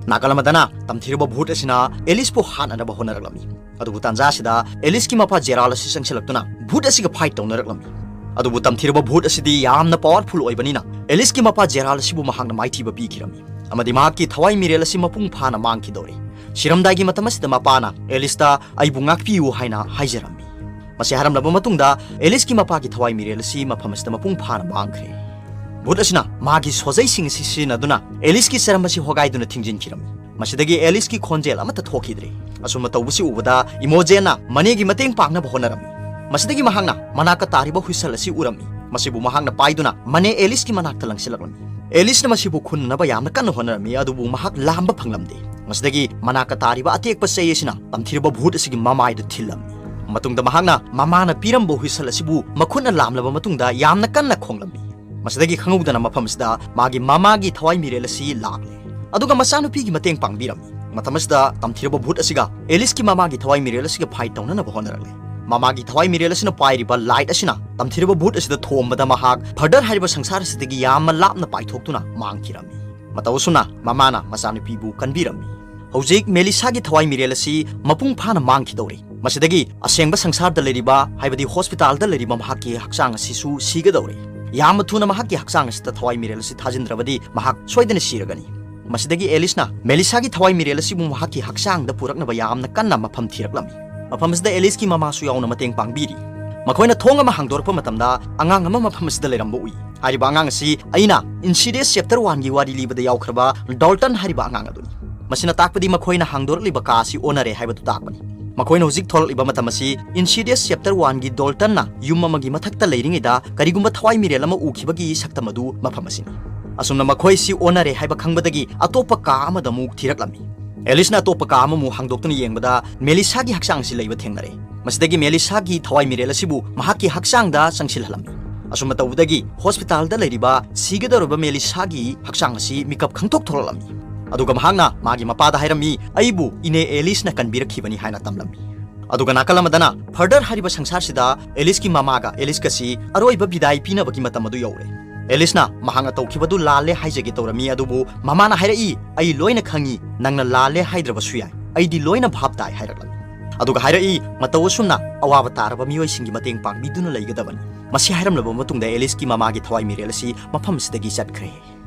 ꯅꯥꯀꯜ ꯑꯃꯗꯅ ꯇꯝꯊꯤꯔꯕ ꯚꯨꯠ ꯑꯁꯤꯅ ꯑꯦꯂꯤꯁꯄꯨ ꯍꯥꯠꯅꯅꯕ ꯍꯣꯠꯅꯔꯛꯂꯝꯃꯤ꯫ ꯑꯗꯨꯕꯨ ꯇꯥꯟꯖꯥ ꯑꯁꯤꯗ ꯑꯦꯂꯤꯁꯀꯤ ꯃꯄꯥ ꯖꯦꯔꯥꯜ ꯑꯁꯤ ꯆꯪꯁꯤꯜꯂꯛꯇꯨꯅ ꯚꯨꯠ ꯑꯁꯤꯒ ꯐꯥꯏꯠ ꯇꯧꯅꯔꯛꯂꯝꯃꯤ꯫ ꯑꯗꯨꯕꯨ ꯇꯝꯊꯤꯔꯕ ꯚꯨꯠ ꯑꯁꯤꯗꯤ ꯌꯥꯝꯅ ꯄꯥꯋꯔꯐꯨꯜ ꯑꯣꯏꯕꯅꯤꯅ ꯑꯦꯂꯤꯁꯀꯤ ꯃꯄꯥ ꯖꯦꯔꯥꯜ ꯑꯁꯤꯕꯨ ꯃꯍꯥꯛꯅ ꯃꯥꯏꯊꯤꯕ ꯄꯤꯈꯤꯔꯝꯃꯤ ꯑꯃꯗꯤ ꯃꯍꯥꯛꯀꯤ ꯊꯋꯥꯏ ꯃꯤꯔꯦꯜ ꯑꯁꯤ ꯃꯄꯨꯡ ꯐꯥꯅ ꯃꯥꯡꯈꯤꯗꯧꯔꯦ꯫ ꯁꯤꯔꯝꯗꯥꯏꯒꯤ ꯃꯇꯝ ꯑꯁꯤꯗ ꯃꯄꯥꯅ ꯑꯦꯂꯤꯁꯇ, "ꯑꯩꯕꯨ ꯉꯥꯛꯄꯤꯌꯨ" ꯍꯥꯏꯅ ꯍꯥꯏꯖꯔꯝꯃꯤ꯫ ꯃꯁꯤ ꯍꯥꯏꯔꯝꯂꯕ ꯃꯇꯨꯡꯗ ꯑꯦꯂꯤꯁꯀꯤ ꯃꯄꯥꯒꯤ ꯊꯋꯥꯏ ꯃꯤꯔꯦꯜ ꯑꯁꯤ ꯃꯐꯝ ꯑꯁꯤꯗ ꯃꯄꯨꯡ ꯐꯥꯅ ꯃꯥꯡꯈ꯭ꯔꯦ꯫ ꯚꯨꯠ ꯑꯁꯤꯅ ꯃꯥꯒꯤ ꯁꯣꯖꯩꯁꯤꯡ ꯑꯁꯤ ꯁꯤꯖꯤꯟꯅꯗꯨꯅ ꯑꯦꯂꯤꯁꯀꯤ ꯆꯔꯝ ꯑꯁꯤ ꯍꯣꯒꯥꯏꯗꯨꯅ ꯊꯤꯡꯖꯤꯟꯈꯤꯔꯝꯃꯤ꯫ ꯃꯁꯤꯗꯒꯤ ꯑꯦꯂꯤꯁꯀꯤ ꯈꯣꯟꯖꯦꯜ ꯑꯃꯠꯇ ꯊꯣꯛꯈꯤꯗ꯭ꯔꯦ꯫ ꯑꯁꯨꯝꯅ ꯇꯧꯕꯁꯤ ꯎꯕꯗ ꯏꯃꯣꯖꯦꯟꯅ ꯃꯅꯦꯒꯤ ꯃꯇꯦꯡ ꯄꯥꯡꯅꯕ ꯍꯣꯠꯅꯔꯝꯃꯤ꯫ ꯃꯁꯤꯗꯒꯤ ꯃꯍꯥꯛꯅ ꯃꯅꯥꯛꯇ ꯇꯥꯔꯤꯕ ꯍꯨꯏꯁꯜ ꯑꯁꯤ ꯎꯔꯝꯃꯤ꯫ ꯃꯁꯤꯕꯨ ꯃꯍꯥꯛꯅ ꯄꯥꯏꯗꯨꯅ ꯃꯅꯦ ꯑꯦꯂꯤꯁꯀꯤ ꯃꯅꯥꯛꯇ ꯂꯪꯁꯤꯜꯂꯛꯂꯝꯃꯤ꯫ ꯑꯦꯂꯤꯁꯅ ꯃꯁꯤꯕꯨ ꯈꯨꯟꯅꯅꯕ ꯌꯥꯝꯅ ꯀꯟꯅ ꯍꯣꯠꯅꯔꯝꯃꯤ, ꯑꯗꯨꯕꯨ ꯃꯍꯥꯛ ꯂꯥꯝꯕ ꯐꯪꯂꯝꯗꯦ꯫ ꯃꯁꯤꯗꯒꯤ ꯃꯅꯥꯛꯇ ꯇꯥꯔꯤꯕ ꯑꯇꯦꯛꯄ ꯆꯩ ꯑꯁꯤꯅ ꯇꯝꯊꯤꯔꯕ ꯚꯨꯠ ꯑꯁꯤꯒꯤ ꯃꯃꯥꯏꯗ ꯊꯤꯜꯂꯝꯃꯤ꯫ ꯃꯇꯨꯡꯗ ꯃꯍꯥꯛꯅ ꯃꯃꯥꯅ ꯄꯤꯔꯝꯕ whistle ꯑꯁꯤꯕꯨ ꯃꯈꯨꯠꯅ ꯂꯥꯝꯂꯕ ꯃꯇꯨꯡꯗ ꯌꯥꯝꯅ ꯀꯟꯅ ꯈꯣꯡꯂꯝꯃꯤ꯫ ꯃꯁꯤꯗꯒꯤ ꯈꯪꯍꯧꯗꯅ ꯃꯐꯝ ꯑꯁꯤꯗ ꯃꯥꯒꯤ ꯃꯃꯥꯒꯤ ꯊꯋꯥꯏ ꯃꯤꯔꯦꯜ ꯑꯁꯤ ꯂꯥꯛꯂꯦ꯫ ꯑꯗꯨꯒ ꯃꯆꯥꯅꯨꯄꯤꯒꯤ ꯃꯇꯦꯡ ꯄꯥꯡꯕꯤꯔꯝꯃꯤ꯫ ꯃꯇꯝ ꯑꯁꯤꯗ ꯇꯝꯊꯤꯔꯕ ꯚꯨꯠ ꯑꯁꯤꯒ ꯑꯦꯂꯤꯁꯀꯤ ꯃꯃꯥꯒꯤ ꯊꯋꯥꯏ ꯃꯤꯔꯦꯜ ꯑꯁꯤꯒ fight ꯇꯧꯅꯅꯕ ꯍꯣꯠꯅꯔꯛꯂꯦ꯫ ꯃꯃꯥꯒꯤ ꯊꯋꯥꯏ ꯃꯤꯔꯦꯜ ꯑꯁꯤꯅ ꯄꯥꯏꯔꯤꯕ light ꯑꯁꯤꯅ ꯇꯝꯊꯤꯔꯕ ꯚꯨꯠ ꯑꯁꯤꯗ ꯊꯣꯝꯕꯗ ꯃꯍꯥꯛ further ꯍꯥꯏꯔꯤꯕ ꯁꯪꯁꯥꯔ ꯑꯁꯤꯗꯒꯤ ꯌꯥꯝꯅ ꯂꯥꯞꯅ ꯄꯥꯏꯊꯣꯛꯇꯨꯅ ꯃꯥꯡꯈꯤꯔꯝꯃꯤ꯫ ꯃꯇꯧ ꯑꯁꯨꯝꯅ ꯃꯃꯥꯅ ꯃꯆꯥꯅꯨꯄꯤꯕꯨ ꯀꯟꯕꯤꯔꯝꯃꯤ꯫ ꯍꯧꯖꯤꯛ ꯃꯦꯂꯤꯁꯥꯒꯤ ꯊꯋꯥꯏ ꯃꯤꯔꯦꯜ ꯑꯁꯤ ꯃꯄꯨꯡ ꯐꯥꯅ ꯃꯥꯡꯈꯤꯗꯧꯔꯦ꯫ ꯃꯁꯤꯗꯒꯤ ꯑꯁꯦꯡꯕ ꯁꯪꯁꯥꯔꯗ ꯂꯩꯔꯤꯕ, ꯍꯥꯏꯕꯗꯤ hospitalꯗ ꯂꯩꯔꯤꯕ ꯃꯍꯥꯛꯀꯤ ꯍꯛꯆꯥꯡ ꯑꯁꯤꯁꯨ ꯁꯤꯒꯗꯧꯔꯦ꯫ ꯌꯥꯝꯅ ꯊꯨꯅ ꯃꯍꯥꯛꯀꯤ ꯍꯛꯆꯥꯡ ꯑꯁꯤꯗ ꯊꯋꯥꯏ ꯃꯤꯔꯦꯜ ꯑꯁꯤ ꯊꯥꯖꯤꯟꯗ꯭ꯔꯕꯗꯤ ꯃꯍꯥꯛ ꯁꯣꯏꯗꯅ ꯁꯤꯔꯒꯅꯤ꯫ ꯃꯁꯤꯗꯒꯤ ꯑꯦꯂꯤꯁꯅ ꯃꯦꯂꯤꯁꯥꯒꯤ ꯊꯋꯥꯏ ꯃꯤꯔꯦꯜ ꯑꯁꯤꯕꯨ ꯃꯍꯥꯛꯀꯤ ꯍꯛꯆꯥꯡꯗ ꯄꯨꯔꯛꯅꯕ ꯌꯥꯝꯅ ꯀꯟꯅ ꯃꯐꯝ ꯊꯤꯔꯛꯂꯝꯃꯤ꯫ ꯃꯐꯝ ꯑꯁꯤꯗ ꯑꯦꯂꯤꯁꯀꯤ ꯃꯃꯥꯁꯨ ꯌꯥꯎꯅ ꯃꯇꯦꯡ ꯄꯥꯡꯕꯤꯔꯤ꯫ ꯃꯈꯣꯏꯅ ꯊꯣꯡ ꯑꯃ ꯍꯥꯡꯗꯣꯔꯛꯄ ꯃꯇꯝꯗ ꯑꯉꯥꯡ ꯑꯃ ꯃꯐꯝ ꯑꯁꯤꯗ ꯂꯩꯔꯝꯕ ꯎꯏ꯫ ꯍꯥꯏꯔꯤꯕ ꯑꯉꯥꯡ ꯑꯁꯤ ꯑꯩꯅ Insidious Chapter Oneꯒꯤ ꯋꯥꯔꯤ ꯂꯤꯕꯗ ꯌꯥꯎꯈ꯭ꯔꯕ ꯗꯣꯜꯇꯟ ꯍꯥꯏꯔꯤꯕ ꯑꯉꯥꯡ ꯑꯗꯨꯅꯤ꯫ ꯃꯁꯤꯅ ꯇꯥꯛꯄꯗꯤ ꯃꯈꯣꯏꯅ ꯍꯥꯡꯗꯣꯔꯛꯂꯤꯕ ꯀꯥ ꯑꯁꯤ ꯑꯣꯟꯅꯔꯦ ꯍꯥꯏꯕꯗꯨ ꯇꯥꯛꯄꯅꯤ꯫ ꯃꯈꯣꯏꯅ ꯍꯧꯖꯤꯛ ꯊꯣꯔꯛꯂꯤꯕ ꯃꯇꯝ ꯑꯁꯤ Insidious Chapter Oneꯒꯤ ꯗꯣꯜꯇꯟꯅ ꯌꯨꯝ ꯑꯃꯒꯤ ꯃꯊꯛꯇ ꯂꯩꯔꯤꯉꯩꯗ ꯀꯔꯤꯒꯨꯝꯕ ꯊꯋꯥꯏ ꯃꯤꯔꯦꯜ ꯑꯃ ꯎꯈꯤꯕꯒꯤ ꯁꯛꯇꯝ ꯑꯗꯨ ꯃꯐꯝ ꯑꯁꯤꯅꯤ꯫ ꯑꯁꯨꯝꯅ ꯃꯈꯣꯏꯁꯤ ꯑꯣꯟꯅꯔꯦ ꯍꯥꯏꯕ ꯈꯪꯕꯗꯒꯤ ꯑꯇꯣꯞꯄ ꯀꯥ ꯑꯃꯗ ꯑꯃꯨꯛ ꯊꯤꯔꯛꯂꯝꯃꯤ꯫ ꯑꯦꯂꯤꯁꯅ ꯑꯇꯣꯞꯄ ꯀꯥ ꯑꯃꯃꯨꯛ ꯍꯥꯡꯗꯣꯛꯇꯨꯅ ꯌꯦꯡꯕꯗ ꯃꯦꯂꯤꯁꯥꯒꯤ ꯍꯛꯆꯥꯡ ꯑꯁꯤ ꯂꯩꯕ ꯊꯦꯡꯅꯔꯦ꯫ ꯃꯁꯤꯗꯒꯤ ꯃꯦꯂꯤꯁꯥꯒꯤ ꯊꯋꯥꯏ ꯃꯤꯔꯦꯜ ꯑꯁꯤꯕꯨ ꯃꯍꯥꯛꯀꯤ ꯍꯛꯆꯥꯡꯗ ꯆꯪꯁꯤꯜꯍꯜꯂꯝꯃꯤ꯫ ꯑꯁꯨꯝꯅ ꯇꯧꯕꯗꯒꯤ ꯍꯣꯁꯄꯤꯇꯥꯜꯗ ꯂꯩꯔꯤꯕ ꯁꯤꯒꯗꯧꯔꯕ ꯃꯦꯂꯤꯁꯥꯒꯤ ꯍꯛꯆꯥꯡ ꯑꯁꯤ ꯃꯤꯀꯞ ꯈꯪꯊꯣꯛ ꯊꯣꯛꯂꯛꯂꯝꯃꯤ꯫ ꯑꯗꯨꯒ ꯃꯍꯥꯛꯅ ꯃꯥꯒꯤ ꯃꯄꯥꯗ ꯍꯥꯏꯔꯝꯃꯤ, "ꯑꯩꯕꯨ ꯏꯅꯦ ꯑꯦꯂꯤꯁꯅ ꯀꯟꯕꯤꯔꯛꯈꯤꯕꯅꯤ" ꯍꯥꯏꯅ ꯇꯝꯂꯝꯃꯤ꯫ ꯑꯗꯨꯒ ꯅꯥꯀꯜ ꯑꯃꯗꯅ further ꯍꯥꯏꯔꯤꯕ ꯁꯪꯁꯥꯔꯁꯤꯗ ꯑꯦꯂꯤꯁꯀꯤ ꯃꯃꯥꯒ ꯑꯦꯂꯤꯁꯀꯁꯤ ꯑꯔꯣꯏꯕ ꯕꯤꯗꯥꯏ ꯄꯤꯅꯕꯒꯤ ꯃꯇꯝ ꯑꯗꯨ ꯌꯧꯔꯦ꯫ ꯑꯦꯂꯤꯁꯅ ꯃꯍꯥꯛꯅ ꯇꯧꯈꯤꯕꯗꯨ ꯂꯥꯜꯂꯦ ꯍꯥꯏꯖꯒꯦ ꯇꯧꯔꯝꯃꯤ, ꯑꯗꯨꯕꯨ ꯃꯃꯥꯅ ꯍꯥꯏꯔꯛꯏ, "ꯑꯩ ꯂꯣꯏꯅ ꯈꯪꯏ, ꯅꯪꯅ ꯂꯥꯜꯂꯦ ꯍꯥꯏꯗ꯭ꯔꯕꯁꯨ ꯌꯥꯏ, ꯑꯩꯗꯤ ꯂꯣꯏꯅ ꯚꯥꯞ ꯇꯥꯏ" ꯍꯥꯏꯔꯛꯂꯝꯃꯤ꯫ ꯑꯗꯨꯒ ꯍꯥꯏꯔꯛꯏ, "ꯃꯇꯧ ꯑꯁꯨꯝꯅ ꯑꯋꯥꯕ ꯇꯥꯔꯕ ꯃꯤꯑꯣꯏꯁꯤꯡꯒꯤ ꯃꯇꯦꯡ ꯄꯥꯡꯕꯤꯗꯨꯅ ꯂꯩꯒꯗꯕꯅꯤ"꯫ ꯃꯁꯤ ꯍꯥꯏꯔꯝꯂꯕ ꯃꯇꯨꯡꯗ ꯑꯦꯂꯤꯁꯀꯤ ꯃꯃꯥꯒꯤ ꯊꯋꯥꯏ ꯃꯤꯔꯦꯜ ꯑꯁꯤ ꯃꯐꯝ ꯑꯁꯤꯗꯒꯤ ꯆꯠꯈ꯭ꯔꯦ꯫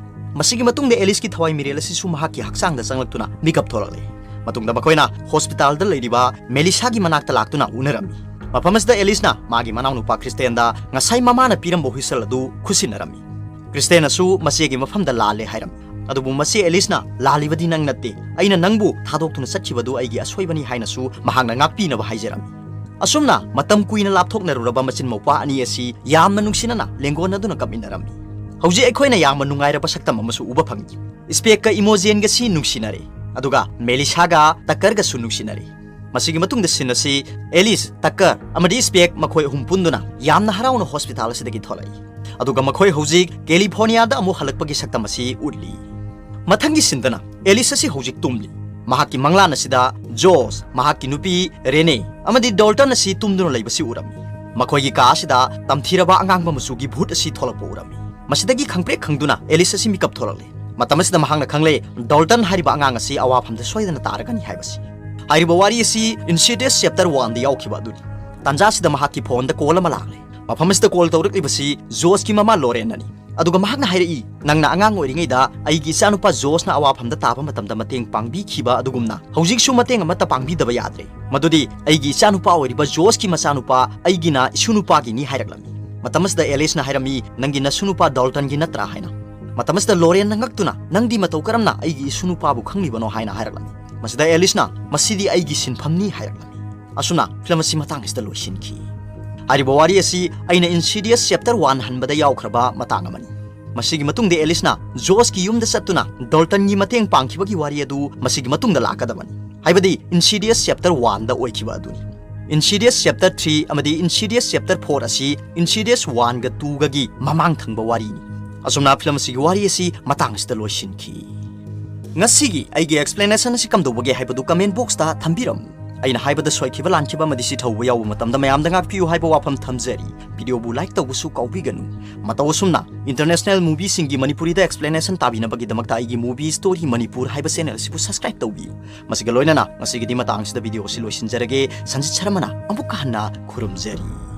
ꯃꯁꯤꯒꯤ ꯃꯇꯨꯡꯗ ꯑꯦꯂꯤꯁꯀꯤ ꯊꯋꯥꯏ ꯃꯤꯔꯦꯜ ꯑꯁꯤꯁꯨ ꯃꯍꯥꯛꯀꯤ ꯍꯛꯆꯥꯡꯗ ꯆꯪꯂꯛꯇꯨꯅ ꯃꯤꯀꯞ ꯊꯣꯛꯂꯛꯂꯦ꯫ ꯃꯇꯨꯡꯗ ꯃꯈꯣꯏꯅ ꯍꯣꯁꯄꯤꯇꯥꯜꯗ ꯂꯩꯔꯤꯕ ꯃꯦꯂꯤꯁꯥꯒꯤ ꯃꯅꯥꯛꯇ ꯂꯥꯛꯇꯨꯅ ꯎꯅꯔꯝꯃꯤ꯫ ꯃꯐꯝ ꯑꯁꯤꯗ ꯑꯦꯂꯤꯁꯅ ꯃꯥꯒꯤ ꯃꯅꯥꯎꯅꯨꯄꯥ ꯀ꯭ꯔꯤꯁꯇꯦꯟꯗ ꯉꯁꯥꯏ ꯃꯃꯥꯅ ꯄꯤꯔꯝꯕ whistle ꯑꯗꯨ ꯈꯨꯠꯁꯤꯟꯅꯔꯝꯃꯤ꯫ ꯀ꯭ꯔꯤꯁꯇꯦꯟꯅꯁꯨ ꯃꯆꯦꯒꯤ ꯃꯐꯝꯗ ꯂꯥꯜꯂꯦ ꯍꯥꯏꯔꯝꯃꯤ꯫ ꯑꯗꯨꯕꯨ ꯃꯆꯦ ꯑꯦꯂꯤꯁꯅ, "ꯂꯥꯜꯂꯤꯕꯗꯤ ꯅꯪ ꯅꯠꯇꯦ, ꯑꯩꯅ ꯅꯪꯕꯨ ꯊꯥꯗꯣꯛꯇꯨꯅ ꯆꯠꯈꯤꯕꯗꯨ ꯑꯩꯒꯤ ꯑꯁꯣꯏꯕꯅꯤ" ꯍꯥꯏꯅꯁꯨ ꯃꯍꯥꯛꯅ ꯉꯥꯛꯄꯤꯅꯕ ꯍꯥꯏꯖꯔꯝꯃꯤ꯫ ꯑꯁꯨꯝꯅ ꯃꯇꯝ ꯀꯨꯏꯅ ꯂꯥꯞꯊꯣꯛꯅꯔꯨꯔꯕ ꯃꯆꯤꯟ ꯃꯧꯄ꯭ꯋꯥ ꯑꯅꯤ ꯑꯁꯤ ꯌꯥꯝꯅ ꯅꯨꯡꯁꯤꯅꯅ ꯂꯦꯡꯒꯣꯟꯅꯗꯨꯅ ꯀꯞꯃꯤꯟꯅꯔꯝꯃꯤ꯫ ꯍꯧꯖꯤꯛ ꯑꯩꯈꯣꯏꯅ ꯌꯥꯝꯅ ꯅꯨꯡꯉꯥꯏꯔꯕ ꯁꯛꯇꯝ ꯑꯃꯁꯨ ꯎꯕ ꯐꯪꯉꯤ꯫ ꯁ꯭ꯄꯦꯛꯀ ꯏꯃꯣꯖꯦꯟꯒꯁꯤ ꯅꯨꯡꯁꯤꯅꯔꯦ꯫ ꯑꯗꯨꯒ ꯃꯦꯂꯤꯁꯥꯒ ꯇꯛꯀꯔꯒꯁꯨ ꯅꯨꯡꯁꯤꯅꯔꯤ꯫ ꯃꯁꯤꯒꯤ ꯃꯇꯨꯡꯗ ꯁꯤꯟ ꯑꯁꯤ ꯑꯦꯂꯤꯁ, ꯇꯛꯀꯔ ꯑꯃꯗꯤ ꯁ꯭ꯄꯦꯛ ꯃꯈꯣꯏ ꯑꯍꯨꯝ ꯄꯨꯟꯗꯨꯅ ꯌꯥꯝꯅ ꯍꯔꯥꯎꯅ ꯍꯣꯁꯄꯤꯇꯥꯜ ꯑꯁꯤꯗꯒꯤ ꯊꯣꯛꯂꯛꯏ꯫ ꯑꯗꯨꯒ ꯃꯈꯣꯏ ꯍꯧꯖꯤꯛ ꯀꯦꯂꯤꯐꯣꯔꯅꯤꯌꯥꯗ ꯑꯃꯨꯛ ꯍꯜꯂꯛꯄꯒꯤ ꯁꯛꯇꯝ ꯑꯁꯤ ꯎꯠꯂꯤ꯫ ꯃꯊꯪꯒꯤ ꯁꯤꯟꯗꯅ ꯑꯦꯂꯤꯁ ꯑꯁꯤ ꯍꯧꯖꯤꯛ ꯇꯨꯝꯂꯤ꯫ ꯃꯍꯥꯛꯀꯤ ꯃꯪꯂꯥꯟ ꯑꯁꯤꯗ ꯖꯣꯁ, ꯃꯍꯥꯛꯀꯤ ꯅꯨꯄꯤ ꯔꯦꯅꯦ ꯑꯃꯗꯤ ꯗꯣꯜꯇꯟ ꯑꯁꯤ ꯇꯨꯝꯗꯨꯅ ꯂꯩꯕꯁꯤ ꯎꯔꯝꯃꯤ꯫ ꯃꯈꯣꯏꯒꯤ ꯀꯥ ꯑꯁꯤꯗ ꯇꯝꯊꯤꯔꯕ ꯑꯉꯥꯡꯕ ꯃꯆꯨꯒꯤ ꯚꯨꯠ ꯑꯁꯤ ꯊꯣꯛꯂꯛꯄ ꯎꯔꯝꯃꯤ꯫ ꯃꯁꯤꯗꯒꯤ ꯈꯪꯄ꯭ꯔꯦꯛ ꯈꯪꯗꯨꯅ ꯑꯦꯂꯤꯁ ꯑꯁꯤ ꯃꯤꯀꯞ ꯊꯣꯛꯂꯛꯂꯦ꯫ ꯃꯇꯝ ꯑꯁꯤꯗ ꯃꯍꯥꯛꯅ ꯈꯪꯂꯦ, ꯗꯣꯜꯇꯟ ꯍꯥꯏꯔꯤꯕ ꯑꯉꯥꯡ ꯑꯁꯤ ꯑꯋꯥꯐꯝꯗ ꯁꯣꯏꯗꯅ ꯇꯥꯔꯒꯅꯤ ꯍꯥꯏꯕꯁꯤ꯫ ꯍꯥꯏꯔꯤꯕ ꯋꯥꯔꯤ ꯑꯁꯤ ꯏꯟꯁꯤꯗꯤꯌꯁ ꯆꯦꯞꯇꯔ ꯋꯥꯟꯗ ꯌꯥꯎꯈꯤꯕ ꯑꯗꯨꯅꯤ꯫ ꯇꯥꯟꯖꯥ ꯑꯁꯤꯗ ꯃꯍꯥꯛꯀꯤ ꯐꯣꯟꯗ ꯀꯣꯜ ꯑꯃ ꯂꯥꯛꯂꯦ꯫ ꯃꯐꯝ ꯑꯁꯤꯗ ꯀꯣꯜ ꯇꯧꯔꯛꯂꯤꯕꯁꯤ ꯖꯣꯁꯀꯤ ꯃꯃꯥ ꯂꯣꯔꯦꯟꯅꯅꯤ꯫ ꯑꯗꯨꯒ ꯃꯍꯥꯛꯅ ꯍꯥꯏꯔꯛꯏ, "ꯅꯪꯅ ꯑꯉꯥꯡ ꯑꯣꯏꯔꯤꯉꯩꯗ ꯑꯩꯒꯤ ꯏꯆꯥꯅꯨꯄꯥ ꯖꯣꯁꯅ ꯑꯋꯥꯐꯝꯗ ꯇꯥꯕ ꯃꯇꯝꯗ ꯃꯇꯦꯡ ꯄꯥꯡꯕꯤꯈꯤꯕ ꯑꯗꯨꯒꯨꯝꯅ ꯍꯧꯖꯤꯛꯁꯨ ꯃꯇꯦꯡ ꯑꯃꯠꯇ ꯄꯥꯡꯕꯤꯗꯕ ꯌꯥꯗ꯭ꯔꯦ꯫ ꯃꯗꯨꯗꯤ ꯑꯩꯒꯤ ꯏꯆꯥꯅꯨꯄꯥ ꯑꯣꯏꯔꯤꯕ ꯖꯣꯁꯀꯤ ꯃꯆꯥꯅꯨꯄꯥ ꯑꯩꯒꯤꯅ ꯏꯁꯨ ꯅꯨꯄꯥꯒꯤꯅꯤ" ꯍꯥꯏꯔꯛꯂꯝꯃꯤ꯫ ꯃꯇꯝ ꯑꯁꯤꯗ ꯑꯦꯂꯤꯁꯅ ꯍꯥꯏꯔꯝꯃꯤ, "ꯅꯪꯒꯤ ꯅꯁꯨ ꯅꯨꯄꯥ ꯗꯣꯜꯇꯟꯒꯤ ꯅꯠꯇ꯭ꯔꯥ?" ꯍꯥꯏꯅ꯫ ꯃꯇꯝ ꯑꯁꯤꯗ ꯂꯣꯔꯦꯟꯅ ꯉꯛꯇꯨꯅ, "ꯅꯪꯗꯤ ꯃꯇꯧ ꯀꯔꯝꯅ ꯑꯩꯒꯤ ꯏꯁꯨ ꯅꯨꯄꯥꯕꯨ ꯈꯪꯂꯤꯕꯅꯣ?" ꯍꯥꯏꯅ ꯍꯥꯏꯔꯛꯂꯝꯃꯤ꯫ ꯃꯁꯤꯗ ꯑꯦꯂꯤꯁꯅ, "ꯃꯁꯤꯗꯤ ꯑꯩꯒꯤ ꯁꯤꯟꯐꯝꯅꯤ" ꯍꯥꯏꯔꯛꯂꯝꯃꯤ꯫ ꯑꯁꯨꯝꯅ ꯐꯤꯂꯝ ꯑꯁꯤ ꯃꯇꯥꯡ ꯑꯁꯤꯗ ꯂꯣꯏꯁꯤꯟꯈꯤ꯫ ꯍꯥꯏꯔꯤꯕ ꯋꯥꯔꯤ ꯑꯁꯤ ꯑꯩꯅ ꯏꯟꯁꯤꯗꯤꯌꯁ ꯆꯦꯞꯇꯔ ꯋꯥꯟ ꯍꯟꯕꯗ ꯌꯥꯎꯈ꯭ꯔꯕ ꯃꯇꯥꯡ ꯑꯃꯅꯤ꯫ ꯃꯁꯤꯒꯤ ꯃꯇꯨꯡꯗ ꯑꯦꯂꯤꯁꯅ ꯖꯣꯁꯀꯤ ꯌꯨꯝꯗ ꯆꯠꯇꯨꯅ ꯗꯣꯜꯇꯟꯒꯤ ꯃꯇꯦꯡ ꯄꯥꯡꯈꯤꯕꯒꯤ ꯋꯥꯔꯤ ꯑꯗꯨ ꯃꯁꯤꯒꯤ ꯃꯇꯨꯡꯗ ꯂꯥꯛꯀꯗꯕꯅꯤ꯫ ꯍꯥꯏꯕꯗꯤ ꯏꯟꯁꯤꯗꯤꯌꯁ ꯆꯦꯞꯇꯔ ꯋꯥꯟꯗ ꯑꯣꯏꯈꯤꯕ ꯑꯗꯨꯅꯤ꯫ ꯏꯟꯁꯤꯗꯤꯌꯁ ꯆꯦꯞꯇꯔ ꯊ꯭ꯔꯤ ꯑꯃꯗꯤ ꯏꯟꯁꯤꯗꯤꯌꯁ ꯆꯦꯞꯇꯔ ꯐꯣꯔ ꯑꯁꯤ ꯏꯟꯁꯤꯗꯤꯌꯁ ꯋꯥꯟꯒ ꯇꯨꯒꯒꯤ ꯃꯃꯥꯡ ꯊꯪꯕ ꯋꯥꯔꯤꯅꯤ꯫ ꯑꯁꯨꯝꯅ ꯐꯤꯂꯝ ꯑꯁꯤꯒꯤ ꯋꯥꯔꯤ ꯑꯁꯤ ꯃꯇꯥꯡ ꯑꯁꯤꯗ ꯂꯣꯏꯁꯤꯟꯈꯤ꯫ ꯉꯁꯤꯒꯤ ꯑꯩꯒꯤ explanation ꯑꯁꯤ ꯀꯝꯗꯧꯕꯒꯦ ꯍꯥꯏꯕꯗꯨ comment box ꯇ ꯊꯝꯕꯤꯔꯝꯃꯨ꯫ ꯑꯩꯅ ꯍꯥꯏꯕꯗ ꯁꯣꯏꯈꯤꯕ ꯂꯥꯟꯈꯤꯕ ꯑꯃꯗꯤ ꯁꯤꯊꯧꯕ ꯌꯥꯎꯕ ꯃꯇꯝꯗ ꯃꯌꯥꯝꯗ ꯉꯥꯛꯄꯤꯌꯨ ꯍꯥꯏꯕ ꯋꯥꯐꯝ ꯊꯝꯖꯔꯤ꯫ Video ꯕꯨ like ꯇꯧꯕꯁꯨ ꯀꯥꯎꯕꯤꯒꯅꯨ꯫ ꯃꯇꯧ ꯑꯁꯨꯝꯅ international movie ꯁꯤꯡꯒꯤ ꯃꯅꯤꯄꯨꯔꯤꯗ explanation ꯇꯥꯕꯤꯅꯕꯒꯤꯗꯃꯛꯇ ꯑꯩꯒꯤ Movie Story ꯃꯅꯤꯄꯨꯔ ꯍꯥꯏꯕ channel ꯑꯁꯤꯕꯨ subscribe ꯇꯧꯕꯤꯌꯨ꯫ ꯃꯁꯤꯒ ꯂꯣꯏꯅꯅ ꯉꯁꯤꯒꯤꯗꯤ ꯃꯇꯥꯡ ꯑꯁꯤꯗ video ꯑꯁꯤ ꯂꯣꯏꯁꯤꯟꯖꯔꯒꯦ꯫ ꯁꯟꯖꯤꯠ ꯁꯔꯃꯅ ꯑꯃꯨꯛꯀ ꯍꯟꯅ ꯈꯨꯔꯨꯝꯖꯔꯤ꯫